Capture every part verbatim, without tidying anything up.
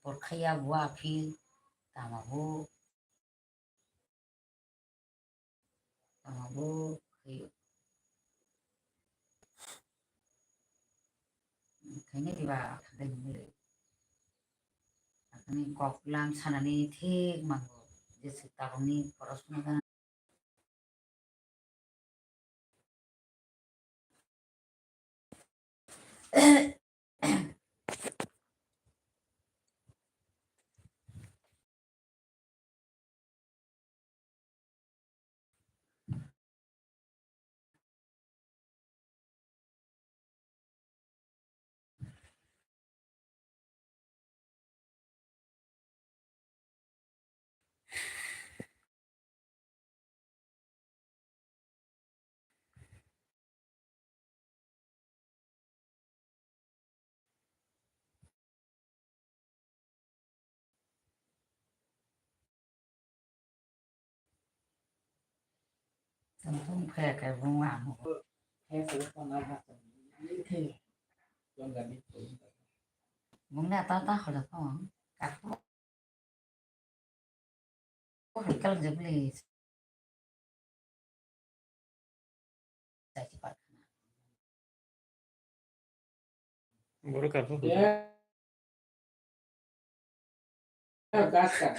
Porkhaya bua phil tama bo. Tama bo khayo. Khaina diba thangdai nungwi. Akhani kok lam sanani thik mango. Jese tabangni porosona gana. Tongthung phe khe bung ano. Bung na ta ta khole ko. Kaku. Ko hai kalang je beli. Borok kaphang. Gas gas.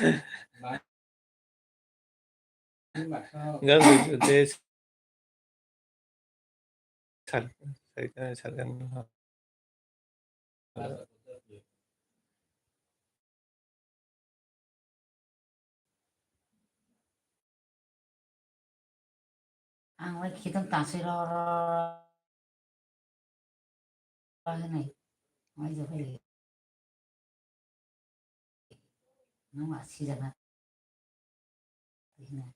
Gas gas. Sar, sar, sar. Ang bai khitung tangsi ro ro ro hinui. Ang bai jefai. Nang ma sijana. Hinui.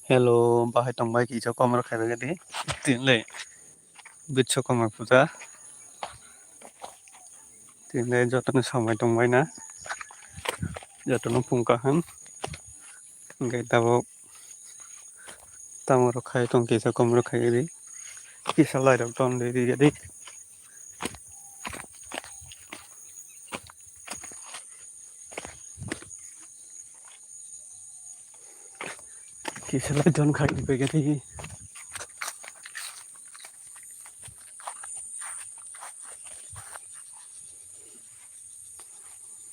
Hello, bahai tongbai kisa komor khaibai di. Tinle Biswakarma puja. Tinle jotono samai tongbai na. Jotono phung kaham. Hingke tabok Tamo rok khai tong kisa kom rok khai ri. Kisa lai rok ton ri ri ri. Kisa lai ton khai ri ri.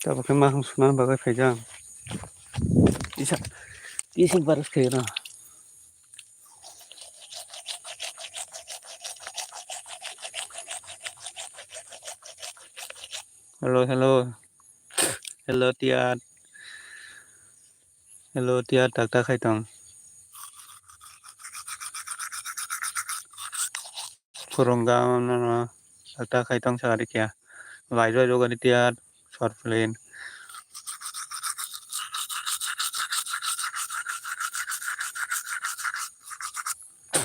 Tabuk khe mahang suna bagwi phaijak. Kisa, kisa baras khaina. Hello, hello. Hello, Tiat. Hello, Tiat, tak tak khai tong. Phwrwngkha nono ta khai tong sa rikya. Lai roi rogani tiya short film.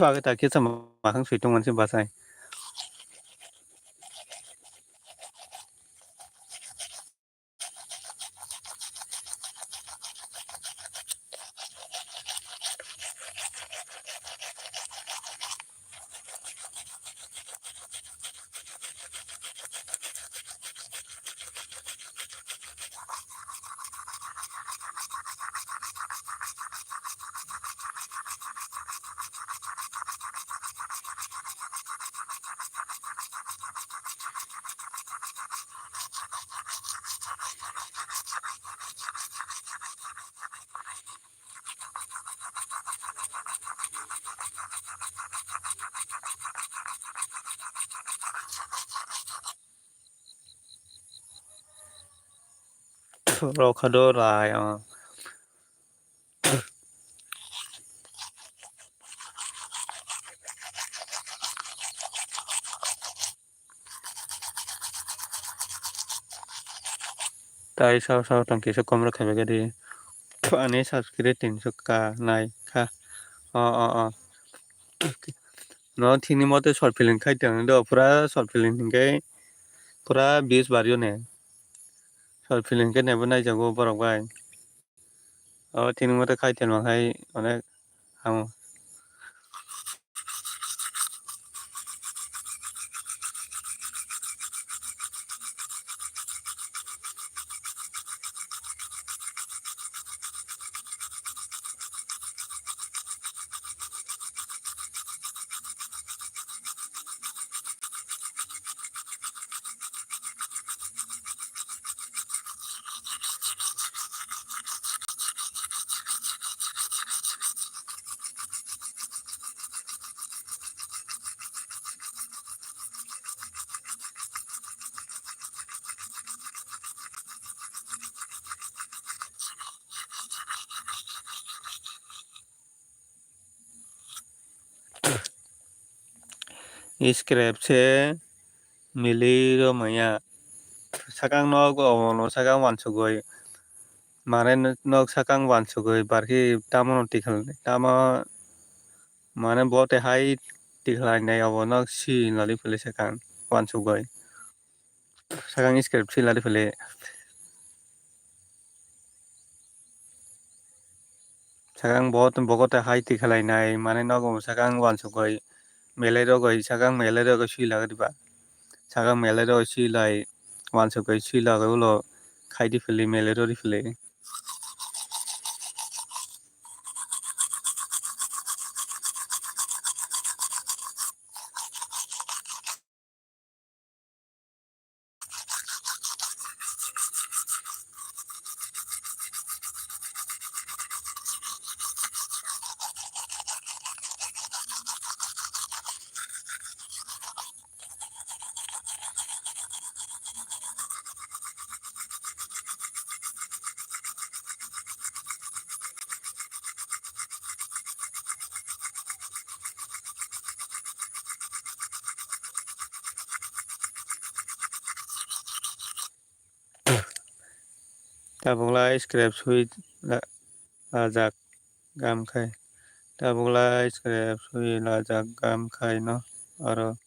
Age ta kisa makhang sui tong mansi bwsai. Rokha do rai, ah. Tai sao sao tong kisa kom rok khaibagadi. Ani subscribe tin sukha nai kha. O, o, o. No thini mote short film khai tong do, pura short film hinkhe pura views baryo ne. Short film hinkhe nebo naijago borok bai. O thini mote khai tongma khai onek. Amo. Scrap se milwi rw manya. Sakang nok omo no sakang wansugwi. Mane nok sakang wansugwi barkhe tamo no tikhlai tamo mane bo te hai tikhlai nai obo nok si nali philwi sakang wansugwi. Sakang scrap si lari phile. Sakang bo, bo kote hai tikhalai nai, mane nogo sakang wansugwi, melai rogwi, sakang melai rogwi sui lagwi diba. Sakang melai rogwi sui lai, wansugwi sui lagwi ulo khai di phile, melai rw di phile. Tabukla scrap sui la-, lajak gam khai. Tabukla scrap sui lajak gam khai no aro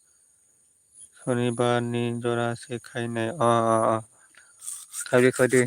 sonibar ni jora se khai nai. O, o, o. Khaidi, khaidi.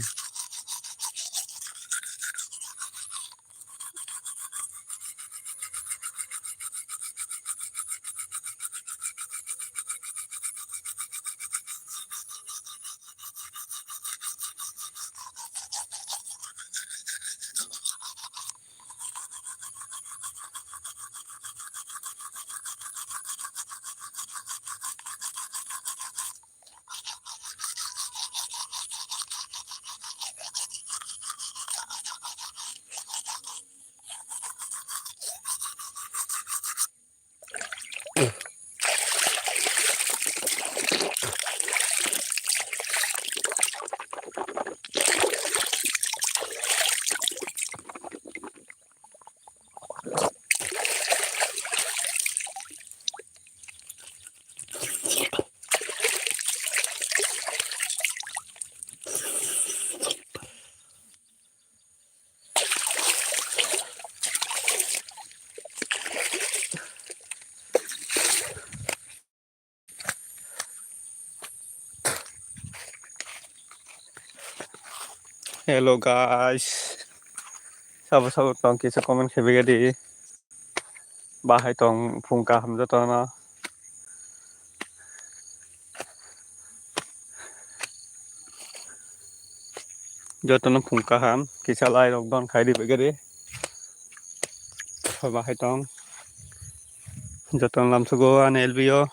Hello guys, sabo sabo tong kisa comment khe bege di. Bahai tong phung kaham jotono. Jotono phung kaham, kisa like rok don khai di bege di. Bahai tong. Jotono lamsugo ani L B o.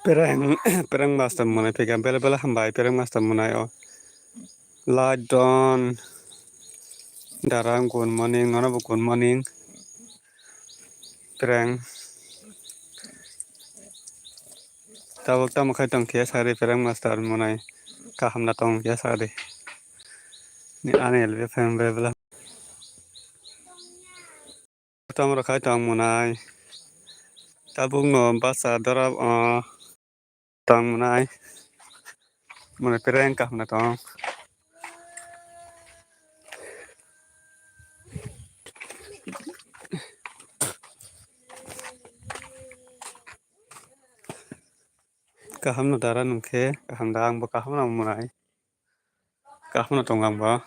Prank, prank master mwnai phikha, bele bele hambai prank master mwnai o. Light don, Darang, good morning, nono bo good morning. Prank. Tabuk tamo khai tong khe sari prank master mwnai. Kaham na tong khe sari. Ni ani L B fan bele bele. Tamo rok khai tong mwnai. Tabuk no basa dora, ah, tong mwnai. Mwnai prank kaham na tong. Kaham no dara nung khe kaham da, ang bo kaham no mwnai. Kaham no tong ang bo.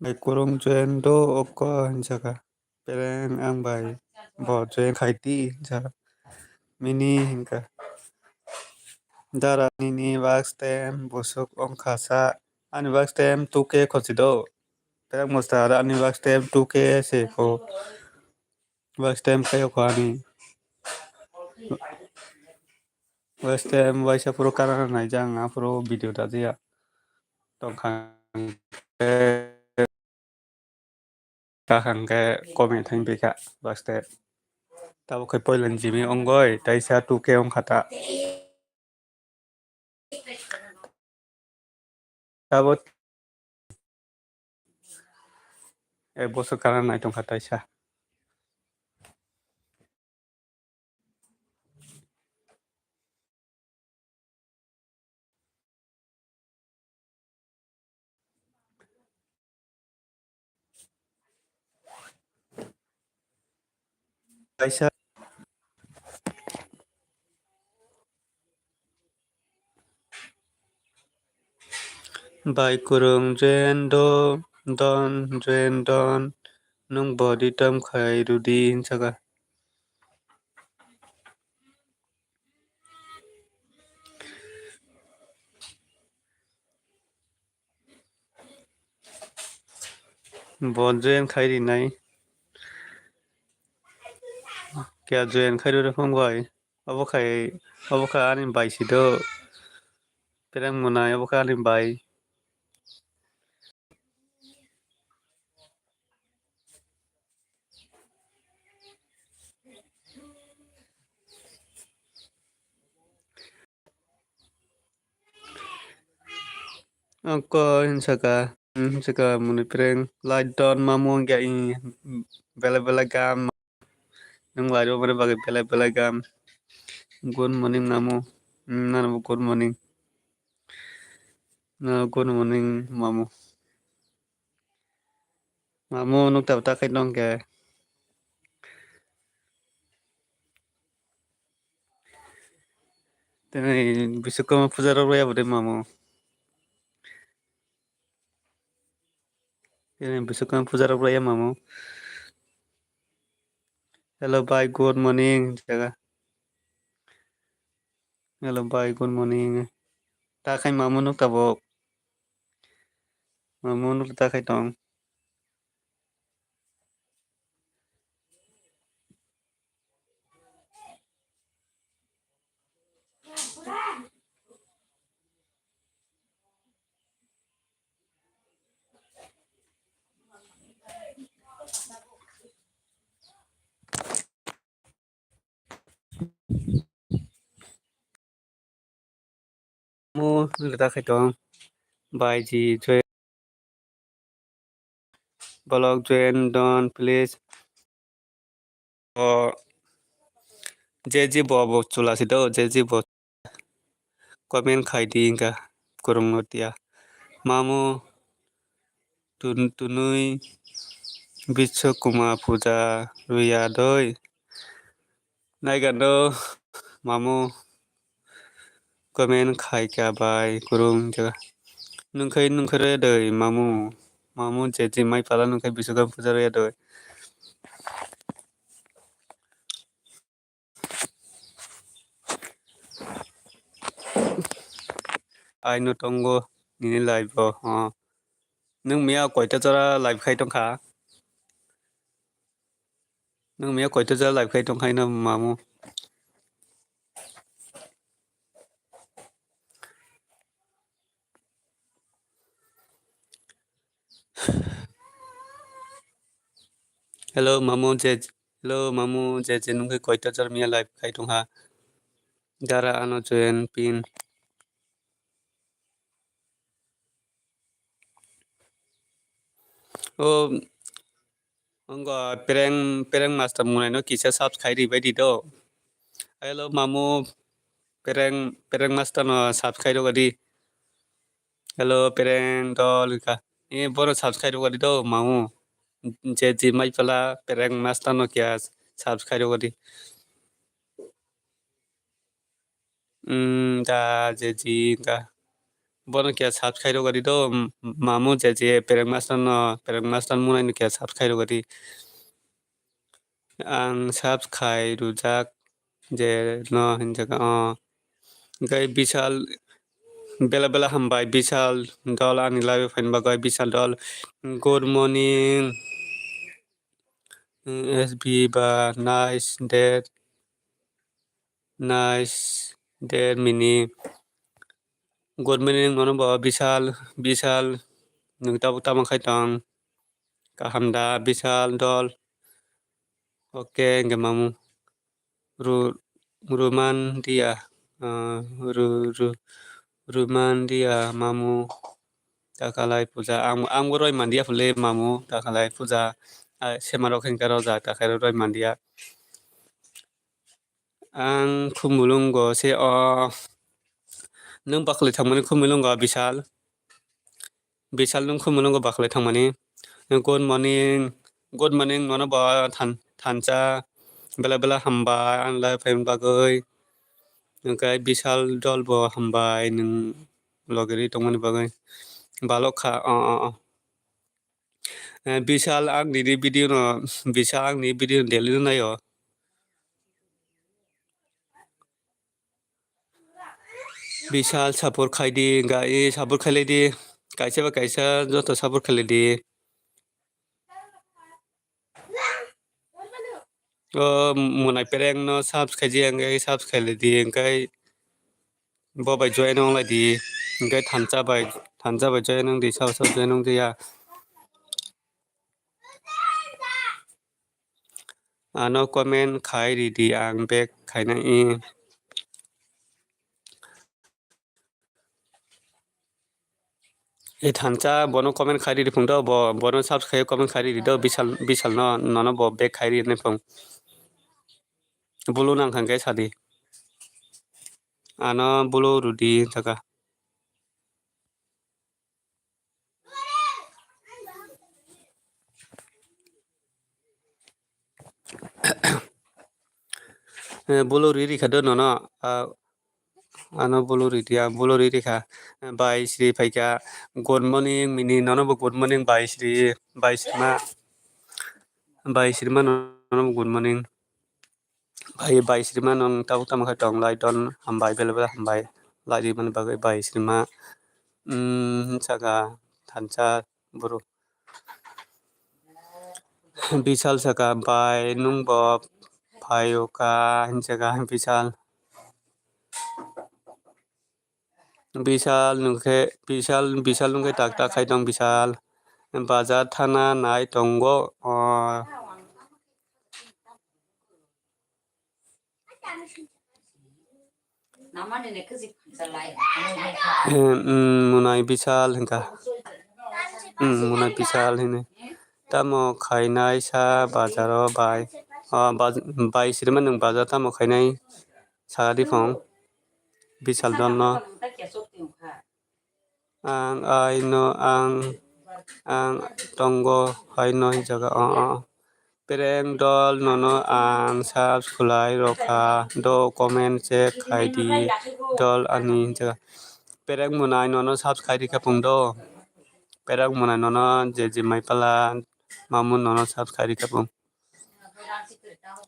Bai kurung join do oko hinjaka. Prank ang bai bo join khai di hinjaka. Mini hinka. Dara nini bak stem busuk ongkha sa. Ani bak stem two K khochi do. Prank master ani bak stem two K se ko. Bak stem kayo ko ani. Bak stem waisa puro karana naijak ang, aphuru video dajiya. Tongkha hwnkhe, kaham khe comment thang phaikha bak stem. Tabuk khe poilani Jimmy ongoi, taisa two K ongkha ta. Abo ek bosor kana nai tongkha taisa. Kaisa bai kwrwng join do, don join don, nwng body tam khai rwdi hinjaka. Bo join khai rinai. Kya join khai rw phone bai. Obo khai, obo khai ani bai si do. Prank mwnai, obo khai ani bai. Oko hinsaka, hinsaka muni prank light don mamu wngya i bela bela gam. Nwng lai rw mani bagwi bela bela gam. Good morning mamu. Nano good morning. No, good morning mamu. Mamu nuk ta ta khai tong khe. Tini Biswakarma puja rok rwya bo de mamu. Tini Biswakarma puja rok rwya mamu. Hello bhai, good morning jaga. Hello bhai, good morning. Ta khai mamu nuk ta bo. Mamu nuk ta khai tong. Mo leta khai tong. Bai ji join. Bolok join don please. O je ji bo bo chula si do, je ji bo comment khai di inka kurung no tia. Mamu tun-, tunui Biswakarma puja rwya doi. Naigano mamu comment khai kha bai kurung jaga. Nungkhai nungkhai re doi mamu. Mamu je je mai pala nungkhai Biswakarma puja re doi. Aino tongo nini live o. Nung miya koita jora live khai tongkha? Nung miya koita jora live khai tongkha ino mamu? Hello mamu je, hello mamu je je nung koita jora miya live khai tongkha? Dara ano join pin. O, wngkha prank, prank master mwnai no kisa subscribe ribai di do. Hello mamu, prank, prank master no subscribe rwgadi. Hello prank dol wngkha. E bono subscribe rwgadi do mamu. Je je mai pala prank master no kisa subscribe rwgadi. Mm, da je ji da. Bono kisa subscribe rwgadi do, m-, mamu je je prank master no, prank master mwnai no kisa subscribe rwgadi. Ang subscribe rwjak je no hinjak o. Gai Bishal bela bela hambai Bishal dol ani live o phaini bagwi Bishal dol. Good morning. S B ba nice date. Nice, der mini. Good morning, nono bo Bishal, Bishal, nwng tabuk tamo khai tong? Kaham da, Bishal dol? Okay, hingke mamu. Ru-, Rumandia, ah, Ru-, Ru-, Rumandia, mamu. Takalai puja, ang, ang bo roi mandia phule mamu, takalai puja, ah, semarok hingke roja, takhai roi mandia. Ang khumulungo se o. Nwng bakhwlai thangmani khumulungo Bishal. Bishal nwng khumulungo bakhwlai thangmani. Good morning, good morning, nono bo than-, thansa. Bela bela hambai, ang lai phaini bagwi. Hingke Bishal dol bo hambai, nwng loge ri tongmani bagwi. Balok kha, o, o, o. Eh, Bishal ang nini video no, Bishal ang ni video no daily no naio. Bishal support khai di, ga, eh, support khai lai di. Kaisa ba kaisa joto support khai lai di. O mwnai pereng no subscribe khaidi, hwnkhe subscribe khaidi, hwnkhe bo bai join wng lai di, hwnkhe thansa bai, thansa bai join wng di, sabo sabo join wng di ya. Ano comment khai ridi, ang back khainai. E thansa bono comment khai ridi phung do, bo, bono subscribe comment khai ridi do, Bisal, Bisal no, nono bo back khai ridi phung. Bulu nang thang khe sadi. Ano bulu rudi thaka. Eh, bulu riri kha do nono, ah, ano bulu ridi, ang bulu riri kha. Bai Sri phaikha, good morning, mini nono bo good morning, Bai Sri, Bai Srima, Bai Srima nono bo good morning. Bai, Bai Srima nwng tabuk tamo khe tong lai, don hambai, bele bele hambai lai rimani bagwi Bai Srima. Hmm, saka thansa buru. Bisal saka, bai nwng bo phaio ka, hin saka Bisal. Bisal nungkhe, Bisal, Bisal nungkhe tak tak khai tong Bisal. Bazar thana nai tongo. O. Em, mm, mwnai Bisal hwnkha. Mm, mwnai Bisal hini. Tamo khainai sa bazaro bai. O, baz-, bai sirima nwng bazar tamo khainai sa di phung. Bisal don no. Ang, ai no, ang, ang tongo, hai no, jaga, o, o. Pereng dol, nono ang subscribe rokha do, comment check khai di, dol ani jaga. Pereng mwnai nono subscribe rikha phung do. Pereng mwnai nono je je mai pala, mamun nono subscribe rikha phung.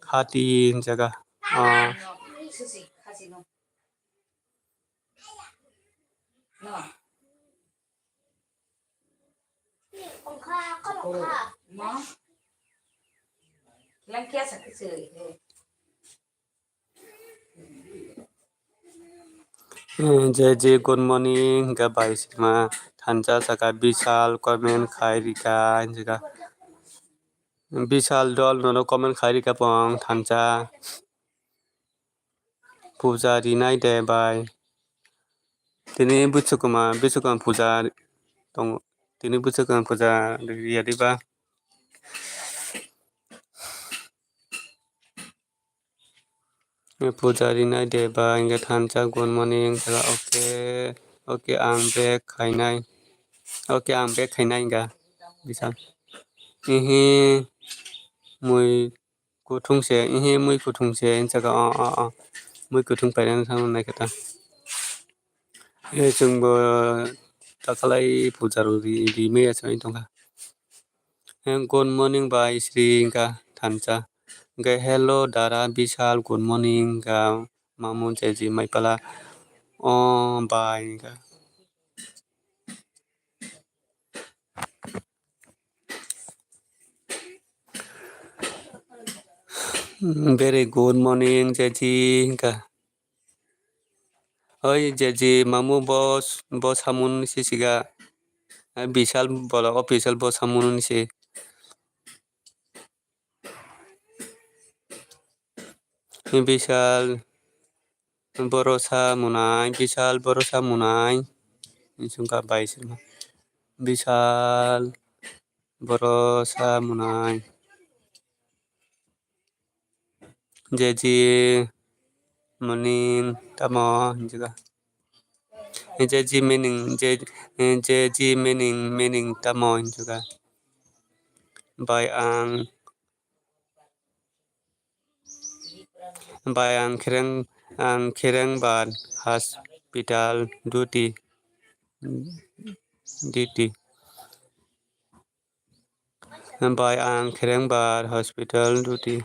Hati jaga. O. Eh, J J, good morning, hingke bai sima thansa saka Bisal comment khai rika, hinjika Bisal dol nono comment khai rika pong thansa. Puja rinai de bai. Tini bwswkma, bwswkma puja tongo. Tini bwswkma puja riya diba. Puja rinai de bai, hingke thansa good morning, hingke okay, okay, ang back khainai. Okay, ang back khainai, hingka. Bisal. Ihi, mui kuthung se, ihi mui kuthung se, hinjaka, o, o, o. Mui kuthung painani thangna naikha ta. E, chwngbo takalai puja rw ri, rimwi achai tongkha. E, good morning bai Sri hinka thansa. Hinke hello dara Bisal, good morning hinka mamu jeji maipala. O bai hinka. Very good morning, Jeji, hinka. Oi, Jeji, mamu boss, boss hamun si siga. Bisal bola official boss hamun si. Bisal borosa munai, Bisal borosa munai. Sungka bai sima. Bisal borosa munai. Jeji meaning tamo hinjika. Jeji meaning, je-, jeji meaning, meaning tamo hinjika. Bai ang Bai ang khereng, ang khereng bar hospital duty, duty. Bai ang khereng bar hospital duty.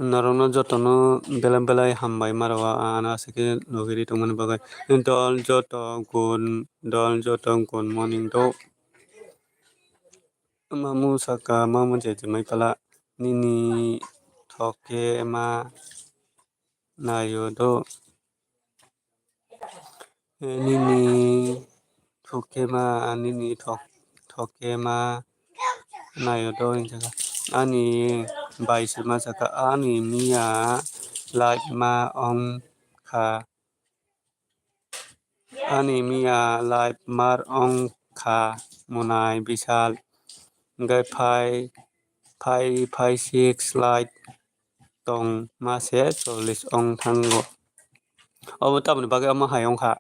Norokno jotono belai belai hambai ma rwo, ano aswk khe logi ri tongmani bagwi. Dol joto good, dol joto good morning do. Mamu saka, mamu je je mai pala, nini thok khe ma naio do. Eh, nini thok khe ma, nini thok, thok khe ma naio do hinjaka. Ani bai se ma saka, ani miya live ma ong kha. Ani miya live mar ong kha, Munai Bisal. Hingke phai, phai, phai six live tong ma se chollish ong thango. Obo tamoni bagwi omo hai ong kha.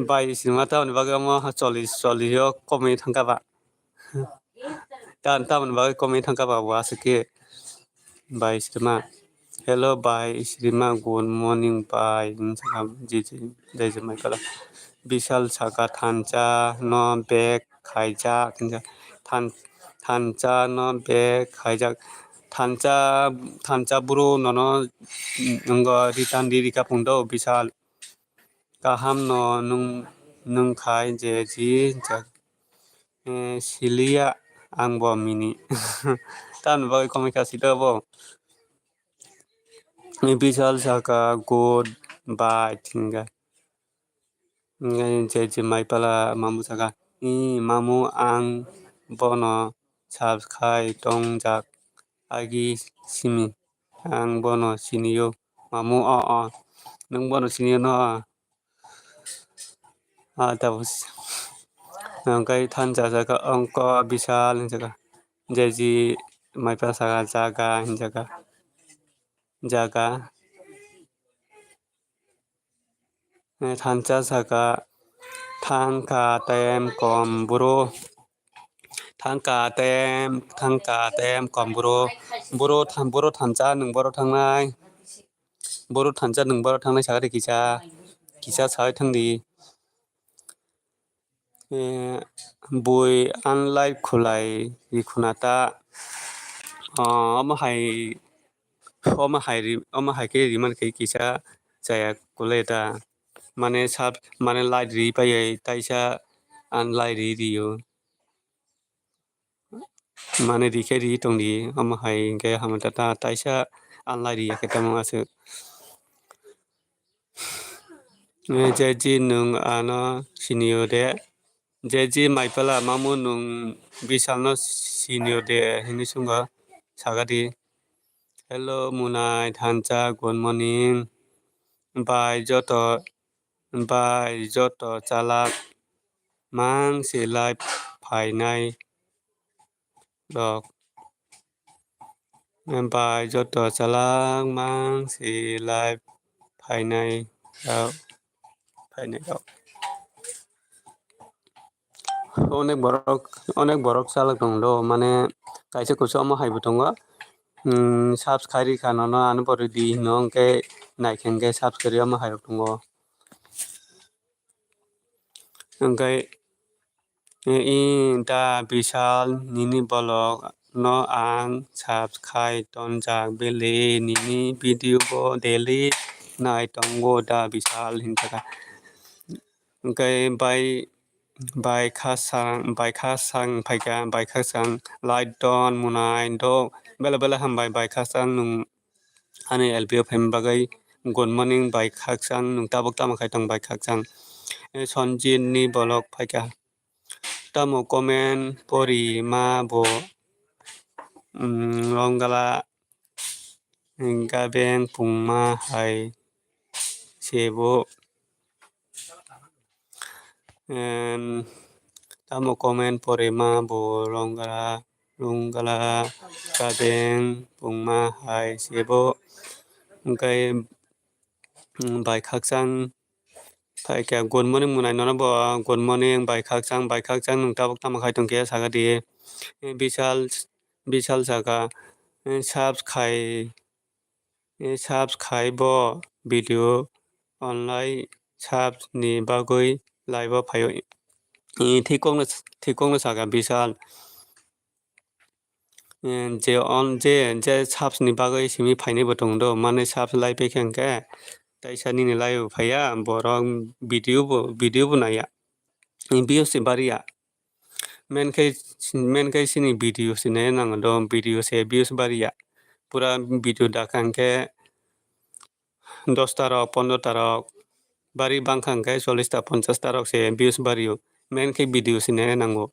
Bai sima tamoni bagwi omo chollish, chollish o komwi thang kha ba. Ta-, tamoni bagwi komwi thang kha ba bo aswk khe. Bai sima. Hello bai sima, good morning bai. Jai jai mai pala. Bisal saka thansa no back khaijak. Than-, thansa no back khaijak. Thansa, thansa bro nono, mm, ngo return di rika pungdo Bisal. Kaham no nung, nung khai je ji jak. Eh, siliya ang bo mini. Tamni bagwi komwi kha sida bo. Eh, Bisal saka good bye thinga. Ngai je je mai pala mamu saka. I mamu ang bono subscribe tongjak agi simi. Ang bono sinio. Mamu o o. Nung bono sinio no. Ah, tapos. Ang kai than ja jaga ongko Bisal hinjaga. Jeji maipa saka jaga hinjaga. Jaga. Eh, thansa saka thangka tem kom bro. Thangka tem, thangka tem kom bro. Bro tham-, bro thansa nung boro thangnai. Boro thansa nung boro thangnai sakha de kisa. Kisa sawi thangdi. Eh, bui unlike khulai rikhuna ta. Oh, omo hai, omo hai ri-, omo hai khe riman khe kisa chaya kulai ta. Mane sab, mane light ri paiya taisa unlike ri rio. Mane ri khe ri tongdi, omo hai hingkhe hamya ta taisa unlike ri ya khe tamo aswk. Eh, J G nwng ano siniyo de. J G maipala mamu nwng Bisal no siniyo de hinwi swngo, sagadi. Hello Munai thansa, good morning. Bai joto, bai joto chalak mang se live phainai rok. Bai joto chalak mang se live phainai rok, phainai rok. Onek borok, onek borok chalak tong do, mane kaisa kusu omo hai bo tongo. Hmm, subscribe kha nono ano bo rwdi hino, hwnkhe naikhe hwnkhe subscribe omo hai rok tongo. Hwnkhe, eh, i da Bisal nini bolok no ang subscribe tonjak bele nini video bo daily nai tongo da Bisal hinjaka. Hwnkhe bai, bai khasang, bai khasang phaikha, bai khasang light don munai do bela bela hambai bai khasang nwng. Ani L P o phaima bagwi good morning bai khakchang, nwng tabuk tamo khai tong bai khakchang. Eh, Sanjit ni bolok phaikha. Tamo comment pori ma bo, mm, Longala, mm, Gabeng pungma hai se bo. Em, tamo comment pore ma bo Longala, Longala, Gabeng, pungma hai se bo. Hwnkhe, mm, bai khakchang phaikha, good morning munai nono bo, good morning bai khakchang, bai khakchang nwng tabuk tamo khai tongkhe sakadi. Bisal, Bisal saka, eh, subs khai, eh, subs khai bo video online subs ni bagwi live o phaio. Eh, thikokno, thikokno saka Bisal. Eh, je on, je, je subs ni bagwi simi phainai bo tongo do, mane subs lai paikha hwnkhe, taisa nini lai bo phaiya, borok video bo, video bo naiya, views se bariya. Main khe, main khe chini video se nai nango do, video se views bariya. Pura video dakha hwnkhe dos ta rok, pondro ta rok bari bangkha hwnkhe chollish ta, ponchash ta rok se views bario. Main khe video se nai nango.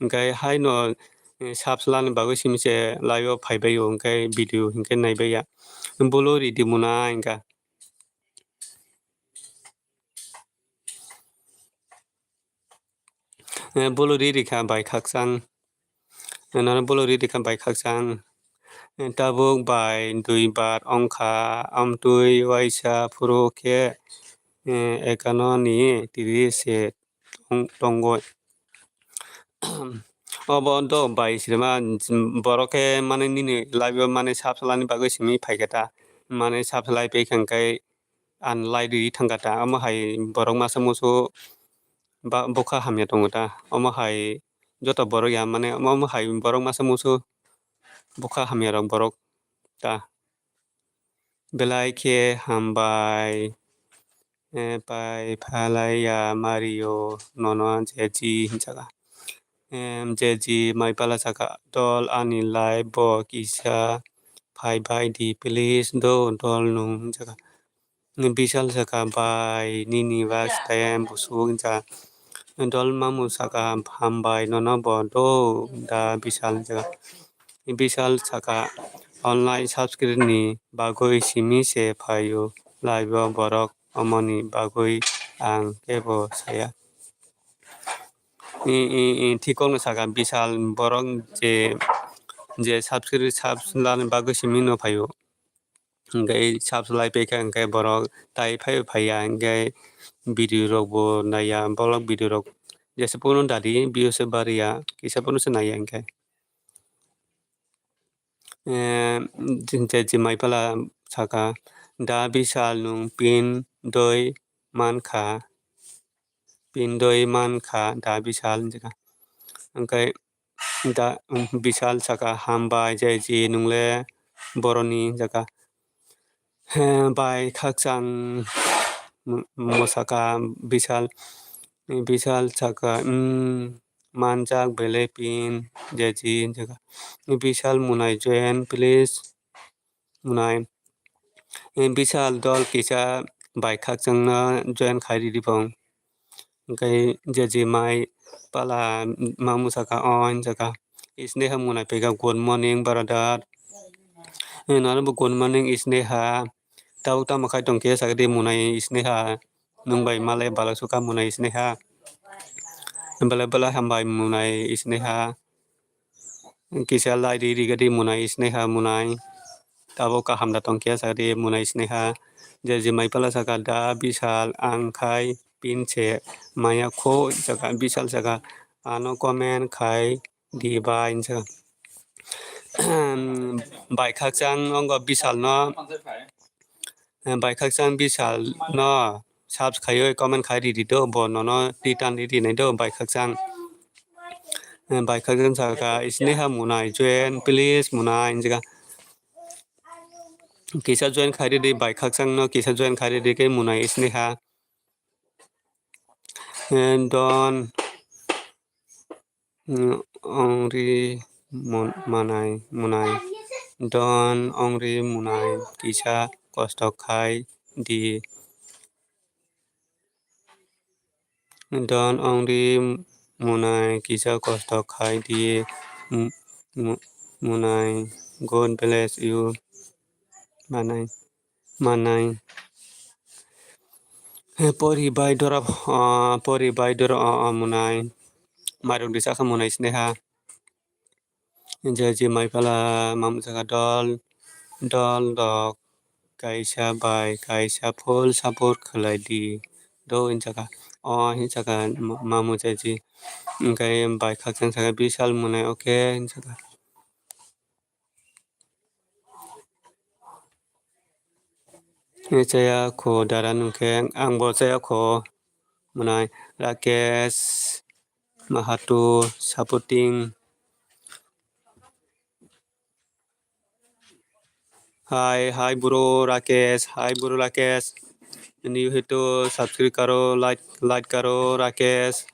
Hwnkhe haino, eh, subs lani bagwi simi se live o phaibaio, hwnkhe video hwnkhe naibaiya. Bolo ridi muna hwnkha. Eh, bolo ri rikha bai khakchang. Eh, nono bolo ri rikha bai khakchang. Eh, tabuk bai dui bar wngkha, amtwi waisa phuru khe, eh, ekano ni tiri se tong-, tongoi. Obo do bai sirima, borok khe mane nini live o mane subs lani bagwi simi phaikha ta. Mane subs lai paikha hwnkhe, ang lai rwi thangkha ta, omo hai borok masa musu ba bwkha hamya tongo ta, omo hai joto borok ya mane omo hai borok masa musu bwkha hamya rok borok ta. Belai khe hambai, eh, pai phalai ya Mario nono Jeji hinjaga. Em, Jeji Maipala saka, "Dol ani live bo kisa phai bai di please do dol nung," hinjaga. Bishal saka, "Bai, nini bus time busuk," hinjaga. Dol mamu saka, "Hambai nono bo do da Bishal," hinjaga. Bishal saka, "Online subscribe ni bagwi simi se phaio live o borok, omoni bagwi ang kebo saya." I, i, i, thikokno saka Bishal, borok je, je subscribe, subs lani bagwi simi no phaio. Hwnkhe subs lai paikha, hwnkhe borok tai phaibo phaiya, hwnkhe video rok bo naiya, vlog video rok jesa phuru dadi views se bariya, kisa phuru se naiya hwnkhe. Eh, je, je Maipala saka, "Da Bishal nwng pin doi mankha, pin doi mankha da Bishal," hinjaka. Hwnkhe da, um, Bishal saka, "Hambai Jeji, nwng le boroni," hinjaka. He bai khakchang mo-, mosaka Bishal, Bishal saka, "Hmm, manjak belai pin Jeji," hinjaka. Bishal munai join please, munai. Bishal dol kisa bai khakchangno join khai ridi bong. Hwnkhe Jeji Maipala mamu saka, o hinjaka. Sneha munai paikha, "Good morning brother." Eh, nono bo good morning Sneha. Tabuk tamo khai tongkhe sakdi munai Sneha. Nwng bai malai balai sukha munai Sneha. Belai belai hambai munai Sneha. Kisa lai ri rigadi munai Sneha munai. Tabuk kaham da tongkhe sakdi munai Sneha. Jeji Maipala saka, "Da Bishal ang khai pin se maya kho," saka Bishal saka, "Ano comment khai di bai," hinjaka. Bai khakchang ongo Bishal no, bai khakchang Bishal no subs khaiwi comment khai ridi do, bo nono return ridi nai do bai khakchang. Bai khakchang saka, "Sneha munai join please munai," hinjaka. Kisa join khai ridi bai khakchang no, kisa join khai ridi khe munai Sneha. Eh, don, mm, ongri mon-, manai, munai. Don ongri munai kisa kosto khai di. Don ongri munai kisa kosto khai di. M-, mu-, munai, God bless you. Manai. Manai. He pori bai dorop, ah, pori bai dorop, ah, ah, munai. Mairok di sakha munai Sneha. Jeji Maipala mamu saka, dol, dol rok kaisa bai kaisa full support khlai di. Do hinjaka. O hinjaka ma-, mamu Jeji. Hwnkhe bai khakchang saka Bishal munai, okay hinjaka. Chaya kho dara nungkhe, ang bo chaya kho mwnai Rakesh Mahato supporting. Hi, hi bro Rakesh, hi bro Rakesh. New hai to subscribe karo, like, like karo Rakesh.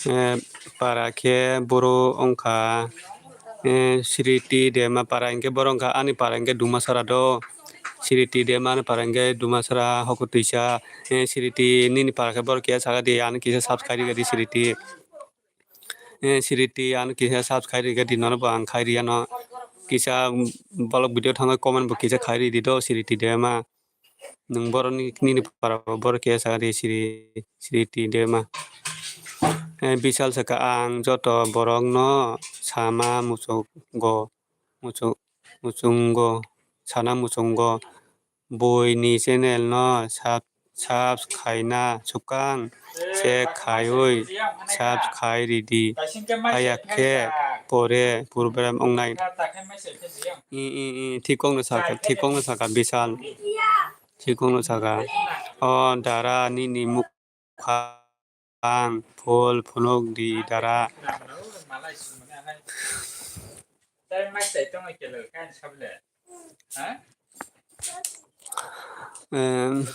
Eh, para khe boro wngkha, eh, Sriti Dema para hinkhe boro wngkha, ani para hinkhe Dumasara do. Sriti Dema ani para hinkhe Dumasara hoko twisa, eh, Sriti nini para khe boro kisa saka di, ani kisa subscribe rwdi Sriti. Eh, Sriti, ano kisa subscribe rwgwi di, nono bo ang khai riyano. Kisa, mm, bolok video thangwi comment bo kisa khai ridi do, Sriti Dema. Nwng boroni, nini para bo borok kisa sakha di, Sri, Sriti Dema. Eh, Bishal sakha, ang joto borokno sama muchungo, muchu-, muchungo, sana muchungo. Buini channel no sub-, subs khaina swkang, check khaiwi subs khai ridi, haya khe pore problem wngnai. I, i, i, thikokno sakha, thikokno sakha Bishal, thikokno sakha. O dara nini muk- Phang phul phunuk di dara. Em,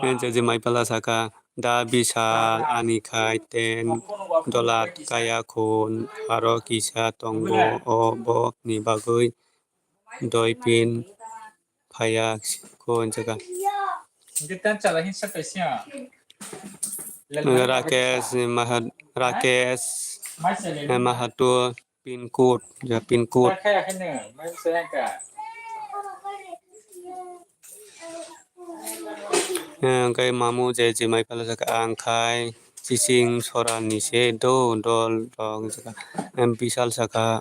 em, J J Maipala saka, da Bishal ani khai ten dolat kaya khun, aro kisa tongo o bo ni bagwi. Doi pin phaiya ko jaga. Hingke tan chala hin sa kaisa. Rakesh, Mahat-, Rakesh, Mahato pin code, ja pin code. Hingke mamu je jemai pala jaga ang khai chising sora ni se do dol rok jaga. Bishal saka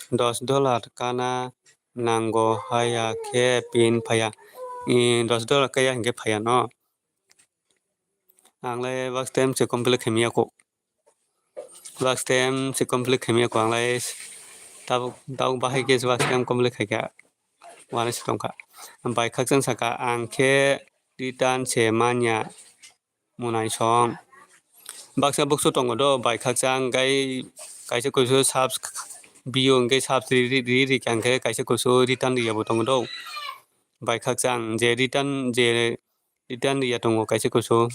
dos dollar kana nango haya khe pin phaiya. Ee, dos dollar kaya hinkhe phaiya no. Ang le bus time se complete khaimya ko. Bus time se complete khaimya ko ang le tabuk, tabuk bahai khe bus time complete khaikha. Wani se tongkha. Bai khakchang saka ang khe return se manya. Munaisong. Baksa buksu tongo do, bai khakchang, gai kaisa kuisu subs biyo hingke subs ri, ri, ri, ri, hingke kaisa kuisu return riya bo tongo do. Bai khakchang, je return, je return riya tongo kaisa kuisu.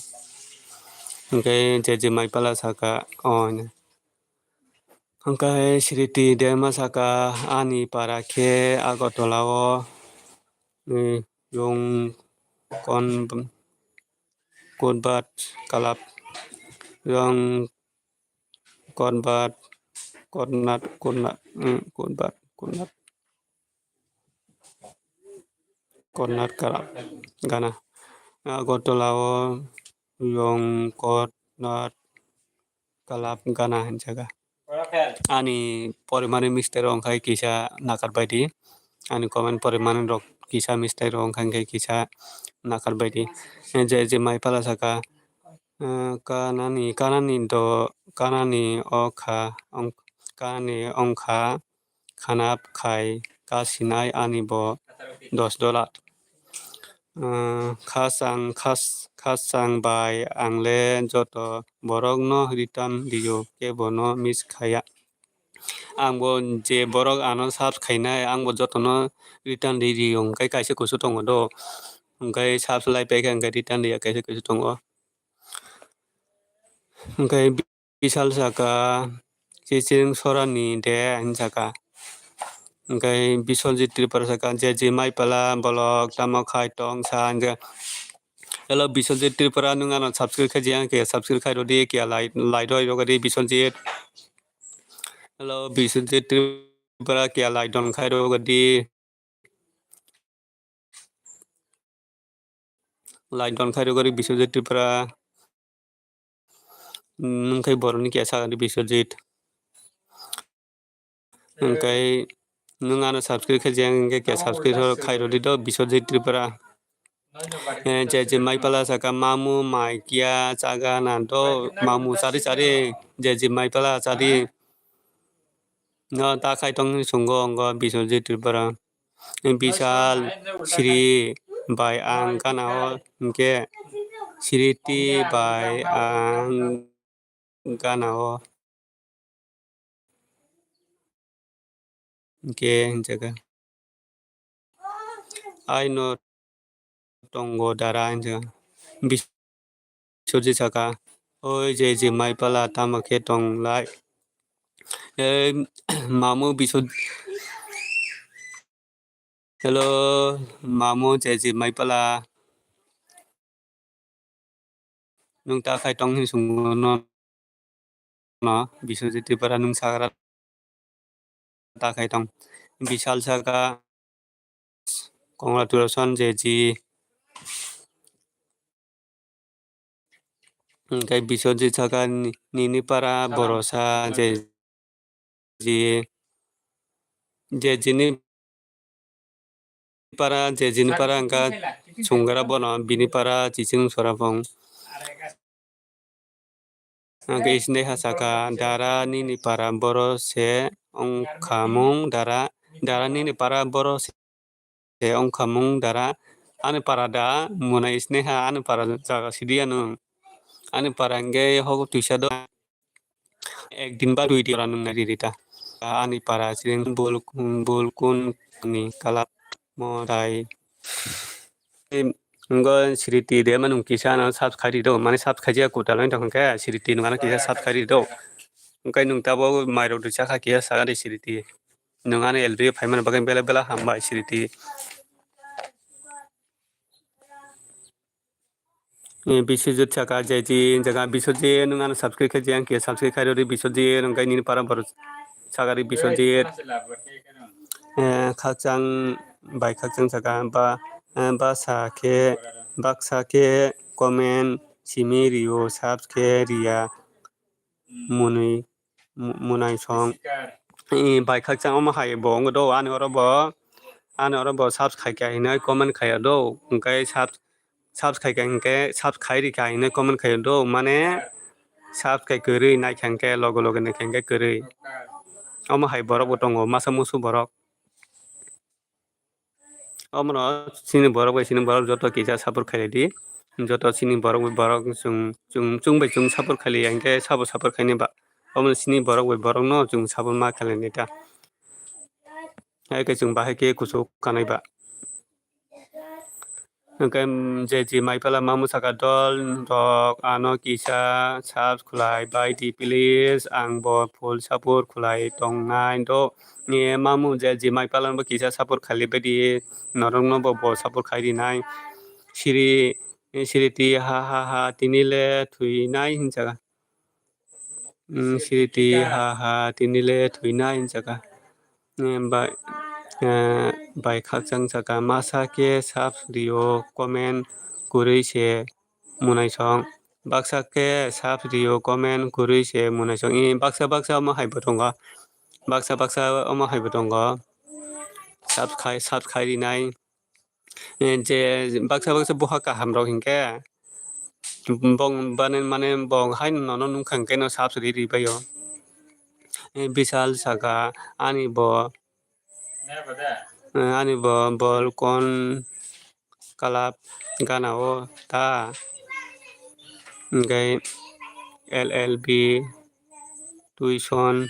Hingke je, je mai pala saka, o, hingke Sriti Dema saka, ani para khe Agartala o, mm, yung kon, Kotbat kalap, yang kotbat, kotnat, kotnat, mm, kotbat, kotnat, kotnat kalap gana. Agartala o yang kotnat kalap gana hinjaga. Ani porimani mistake rok wngkha kisa nakar baidi. Ani comment porimani rok kisa mistake rok wngkha kisa nakar baidi. Je, je mai pala saka, eh, kanani, kanani do, kanani okha, ong-, kanani ongkha, khanap khai kasinai ani bo dos dollar. Ah, khasang, khas-, khasang bai ang le joto borokno return rio, kebono miss khaya. Ang bo je borok ano subs khainai, ang bo jotono return ri rio, hwnkhe kaisa kusu tongo do, hwnkhe subs lai paikha hwnkhe return riya kaisa kusu tongo. Hwnkhe Bishal saka, chiching sorani de, hinwi saka. Hwnkhe Biswajit Tripura saka, je je mai pala bolok tamo khai tong sa hwnkhe. Hello Biswajit Tripura, nwng ano subscribe khai jang khe subscribe khai rwdi, kiya lai, lai roi rwgadi Biswajit. Hello Biswajit Tripura, kiya lai don khai rwgadi. Lai don khai rwgadi Biswajit Tripura. Nwng khai borokni kesa di Biswajit. Hwnkhe nwng ano subscribe khe jeng hwnkhe khe subscribe khai rwdi do Biswajit Tripura. Eh, je je mai pala saka mamu mai kiya chaga na do mamu chari chari je je mai pala chari. No ta khai tong songo ongo Biswajit Tripura. Bishal, Sri bai ang gana o hwnkhe Sriti bai ang gana o. Hwnkhe hwnjaka. Aino tongo dara hwnjaka. Biswajit saka, "Oi J J Maipala, tamo khe tong lai?" Ei, mamu Biswajit. Hello, mamu J J Maipala. Nwng ta khai tong hin sungo no, no, Biswajit Tripura nwng sagra ta khai tong. Bishal saka, congratulations J J. Hwnkhe Biswajit saka ni-, nini para borosa J J, J J ni para, J J ni para hwnkha Sungra bono, bini para Chiching Sorapong. Hwnkhe Sneha saka, dara nini para boro se wngkhamung, dara, dara nini para boro se wngkhamung dara. Ani para da, mwnai Sneha, ani para jaga sidi ano. Ani para hwnkhe hogo twisa do. Ek din ba dui din para nwng nai riri ta. Ani para siring bul, bul kun ni kala mo dai. Em, ngo Sriti de ma nwng kisa ano subscribe ri do, mane subscribe ya kutal wng tong khe Sriti nwng ano kisa subscribe ri do. Hwnkhe nwng tabo mairok dui chakha kisa sakha de Sriti. Nwng ano L B o phaimani bagwi bela bela hambai Sriti. Eh, Biswajit saka, J J, jaga Biswajit, nwng ano subscribe khe jeng khe subscribe khairodi Biswajit, hwnkhe nini para borok sakari Biswajit. Eh, khakchang bai khakchang saka, ba, eh, basa khe, baksa khe comment simi rio, subs khe riya. Mwnwi, mu-, mwnaisong. Eh, bai khakchang omo hai bo wngwi do, ani oro bo, ani oro bo subs khai kha hinwi comment khaiya do, hwnkhe subs, subs khai kha hinkhe, subs khai ri kha hinwi comment khaiya do, mane subs khai kwrwi naikha hinkhe loge loge naikha hinkhe kwrwi. Omo hai borok bo tongo, masa musu borok. Omono chini borok bai chini borok joto kisa support khailai di. Joto chini borok bai borok chwng, chwng, chwng bai chwng support khailai ya hinkhe sabo support khaini ba. Omono chini borok bai borok no chwng support ma khailai nai ta. Hai khe chwng bahai khe kuchuk kanai ba. Hwnkhe, mm, J J Maipala mamu saka dol rok ano kisa subs khwlai bai di please, ang bo full support khwlai tongnai do. E mamu J J Maipala bo kisa support khailai bai di, norok no bo, bo support khai di nai. Siri, Sriti ha ha ha tini le thwi nai hinjaka. Mm, Sriti ha ha tini le thwi nai hinjaka. Eh, bai, eh, bai khakchang saka masa khe subs rio comment kwrwi se mwnaisong. Baksa khe subs rio comment kwrwi se mwnaisong. Eh, baksa baksa omo hai bo tongo. Baksa baksa omo hai bo tongo. Subs khai, subs khai rinai. Eh, je baksa baksa buha kaham rok hinkhe bong bani mane bong haino nono nukha hinkhe no subs ri ri bai o. Eh, Bishal saka ani bo, eh, ani bo bol kon kalap gana o ta hinkhe L L B tuition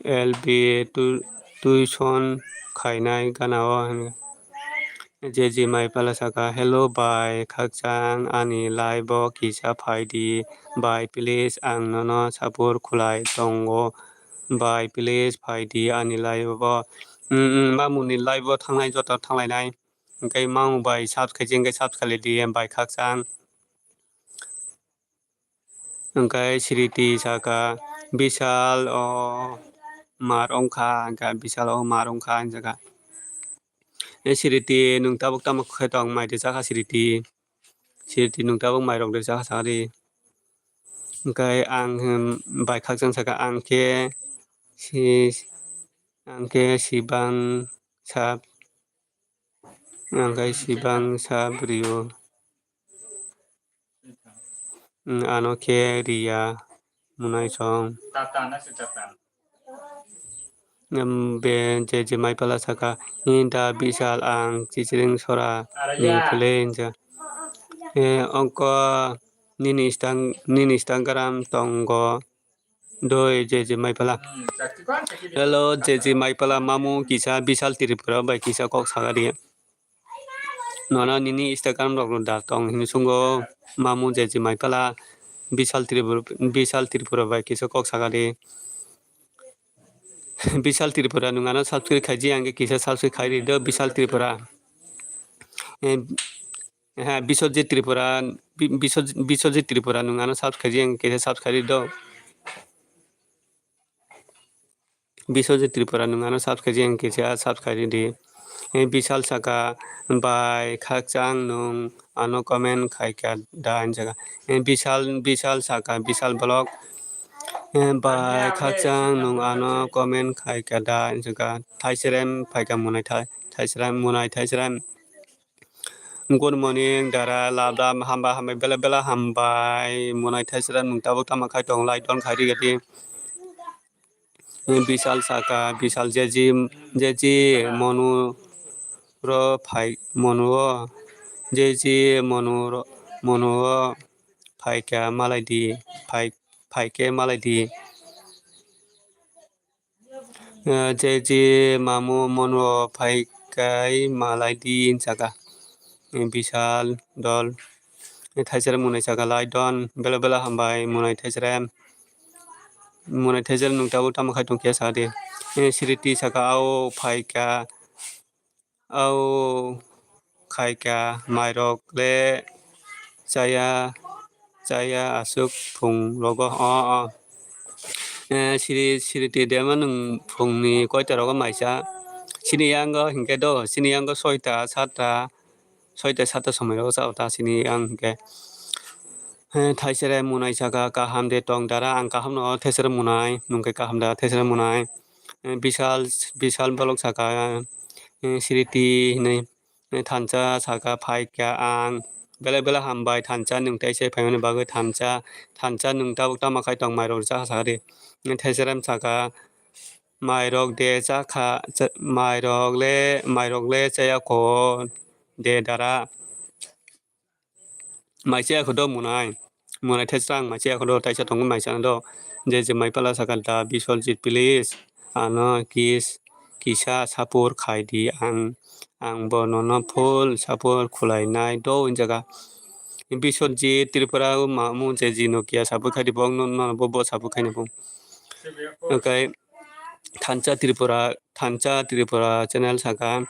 L B tu-, tuition khainai gana o hwnwi. J J Maipala saka, "Hello bai, khakchang ani live o kisa phai di bai, please, ang nono support khwlai tongo bai, please, phai di ani live o." Mm, mm, mamuni live o thangnai joto thanglainai. Hwnkhe mamung bai subs khaijak hwnkhe subs khailai di bai khakchang. Hwnkhe Sriti saka, "Bishal o mar wngkha," hwnkhe, "Bishal o mar wngkha," hinjaka. E Sriti, nwng tabuk tamo khe tong mai de chakha Sriti? Sriti, nwng tabuk mairok de chakha sakha di? Hwnkhe ang, hmm, bai khakchang saka, ang khe si-, ang khe sibang sap, ang khe sibang sap rio. Mm, ano khe riya mwnaisong. Em, be J J Maipala saka, "Ni da Bishal ang chichiring sora ni phwle," hinjak. Eh, ongko nini Instang-, nini Instagram tongo. Doi, J J Maipala. Hello, J J Maipala, mamu kisa Bishal Tripura bai kisa kok sagadi. Nono nini Instagram rok no da tong hini sungo, mamu J J Maipala, Bishal Tripura, Bishal Tripura bai kisa kok sagadi. Bishal Tripura nwng ano subscribe khaiji ang kisa subscribe khai ri do Bishal Tripura. Eh, ha, Biswajit Tripura, Bi-, Biswajit, Biswajit Tripura nwng ano subscribe khaiji ang kisa subscribe ri do. Biswajit Tripura nwng ano subscribe khaiji ang kisa subscribe ri di. Eh, Bishal saka bai khakchang nwng ano comment khaika da hinjaka. Eh, Bishal, Bishal saka, Bishal vlog. Eh, bai khakchang nwng ano comment khaika da hinjaka. Thaiserem phaika munai thai, Thaiserem munai Thaiserem. Good morning, dara labdam hamba hambai bela bela hambai munai Thaiserem nwng tabuk tama khai tong like don khai ri gati. Bishal saka, Bishal jeji, jeji monu ro phai monu o, jeji monu ro, monu o phaika malai di, phai, phaike malai di. Eh, jeji mamu monu o phaikai malai di saka. Eh, Bishal dol. Eh, Thaiserem munai saka lai don, bela bela hambai munai Thaiserem. Munai Thaiserem nwng tabuk tamo khai tong khe sa de. Eh, Sriti saka ao phaika, ao khaika mairok le chaya, chaya aswk phung rogo. O, o. Eh, Sri, Sriti dema nwng phungni koita rogo maisa? Sini yango hinkhe do, sini yango soita, sata, soita sata somoi rogo chao ta sini yang hinkhe. Eh, Thaiserem munai saka kaham de tong dara, ang kaham no Thaiserem munai, nwng khe kaham da Thaiserem munai. Eh, Bishal, Bishal vlog saka, eh, Sriti hinui, eh, thansa saka phaika ang. Bela bela hambai thansa nwng tei se phaimani bagwi thansa, thansa nwng tabuk tama khai tong mairok rwchapha sakadi. Eh, Thaiserem saka mairok de chakha, cha-, mairok le, mairok le chaya kho de dara. Mai chaya kho do munai. Munai Thaiserem mai chaya kho do, taisa tongo mai chana do. J J Maipala saka da Biswajit please. Ano kis, kisa support khai di ang. Ang bo nono full support khulai nai do hinjaka. Biswajit Tripura o mamu J J no kiya support khai di bo, no, no, bo, bo support khai na bo. Okay. Thansa Tripura, Thansa Tripura channel saka,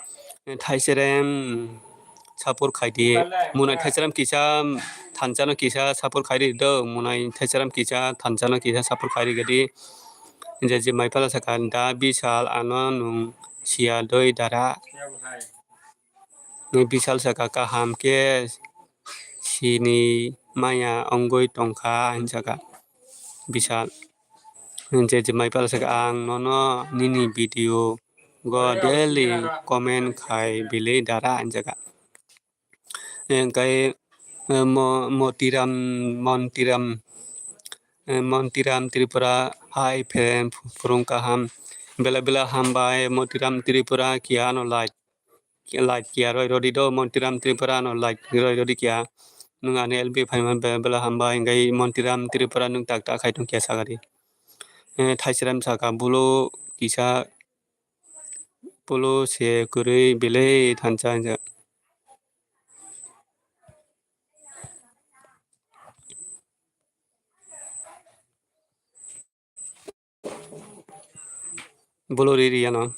eh, Thaiserem support khai di. Munai Thaiserem kisa, thansa no kisa support khai di do. Munai Thaiserem kisa, thansa no kisa support khai di gadi. J J Maipala saka da Bishal ano nwng siya doi dara. Ni Bishal saka kaham khe sini maya ongoi tongkha hinjaka Bishal. J J Maipala saka ang nono nini video go daily comment khai bili dara hinjaka. Engkai, eh, mo-, Motiram, Montiram, eh, Montiram Tripura, hai friend, phurung kaham. Bela bela hambai Motiram Tripura kiya no like. Like kiya roi rodi do, Montiram Tripura no like roi rodi kiya. Nwng ani L B phaima be-, bela hambai, hingai Montiram Tripura nwng tak tak khai tong kiya sagadi. Eh, Thaiserem saka bulu kisa, bulu se kwrwi belai thansa hinjak. Bolo ri ri ano.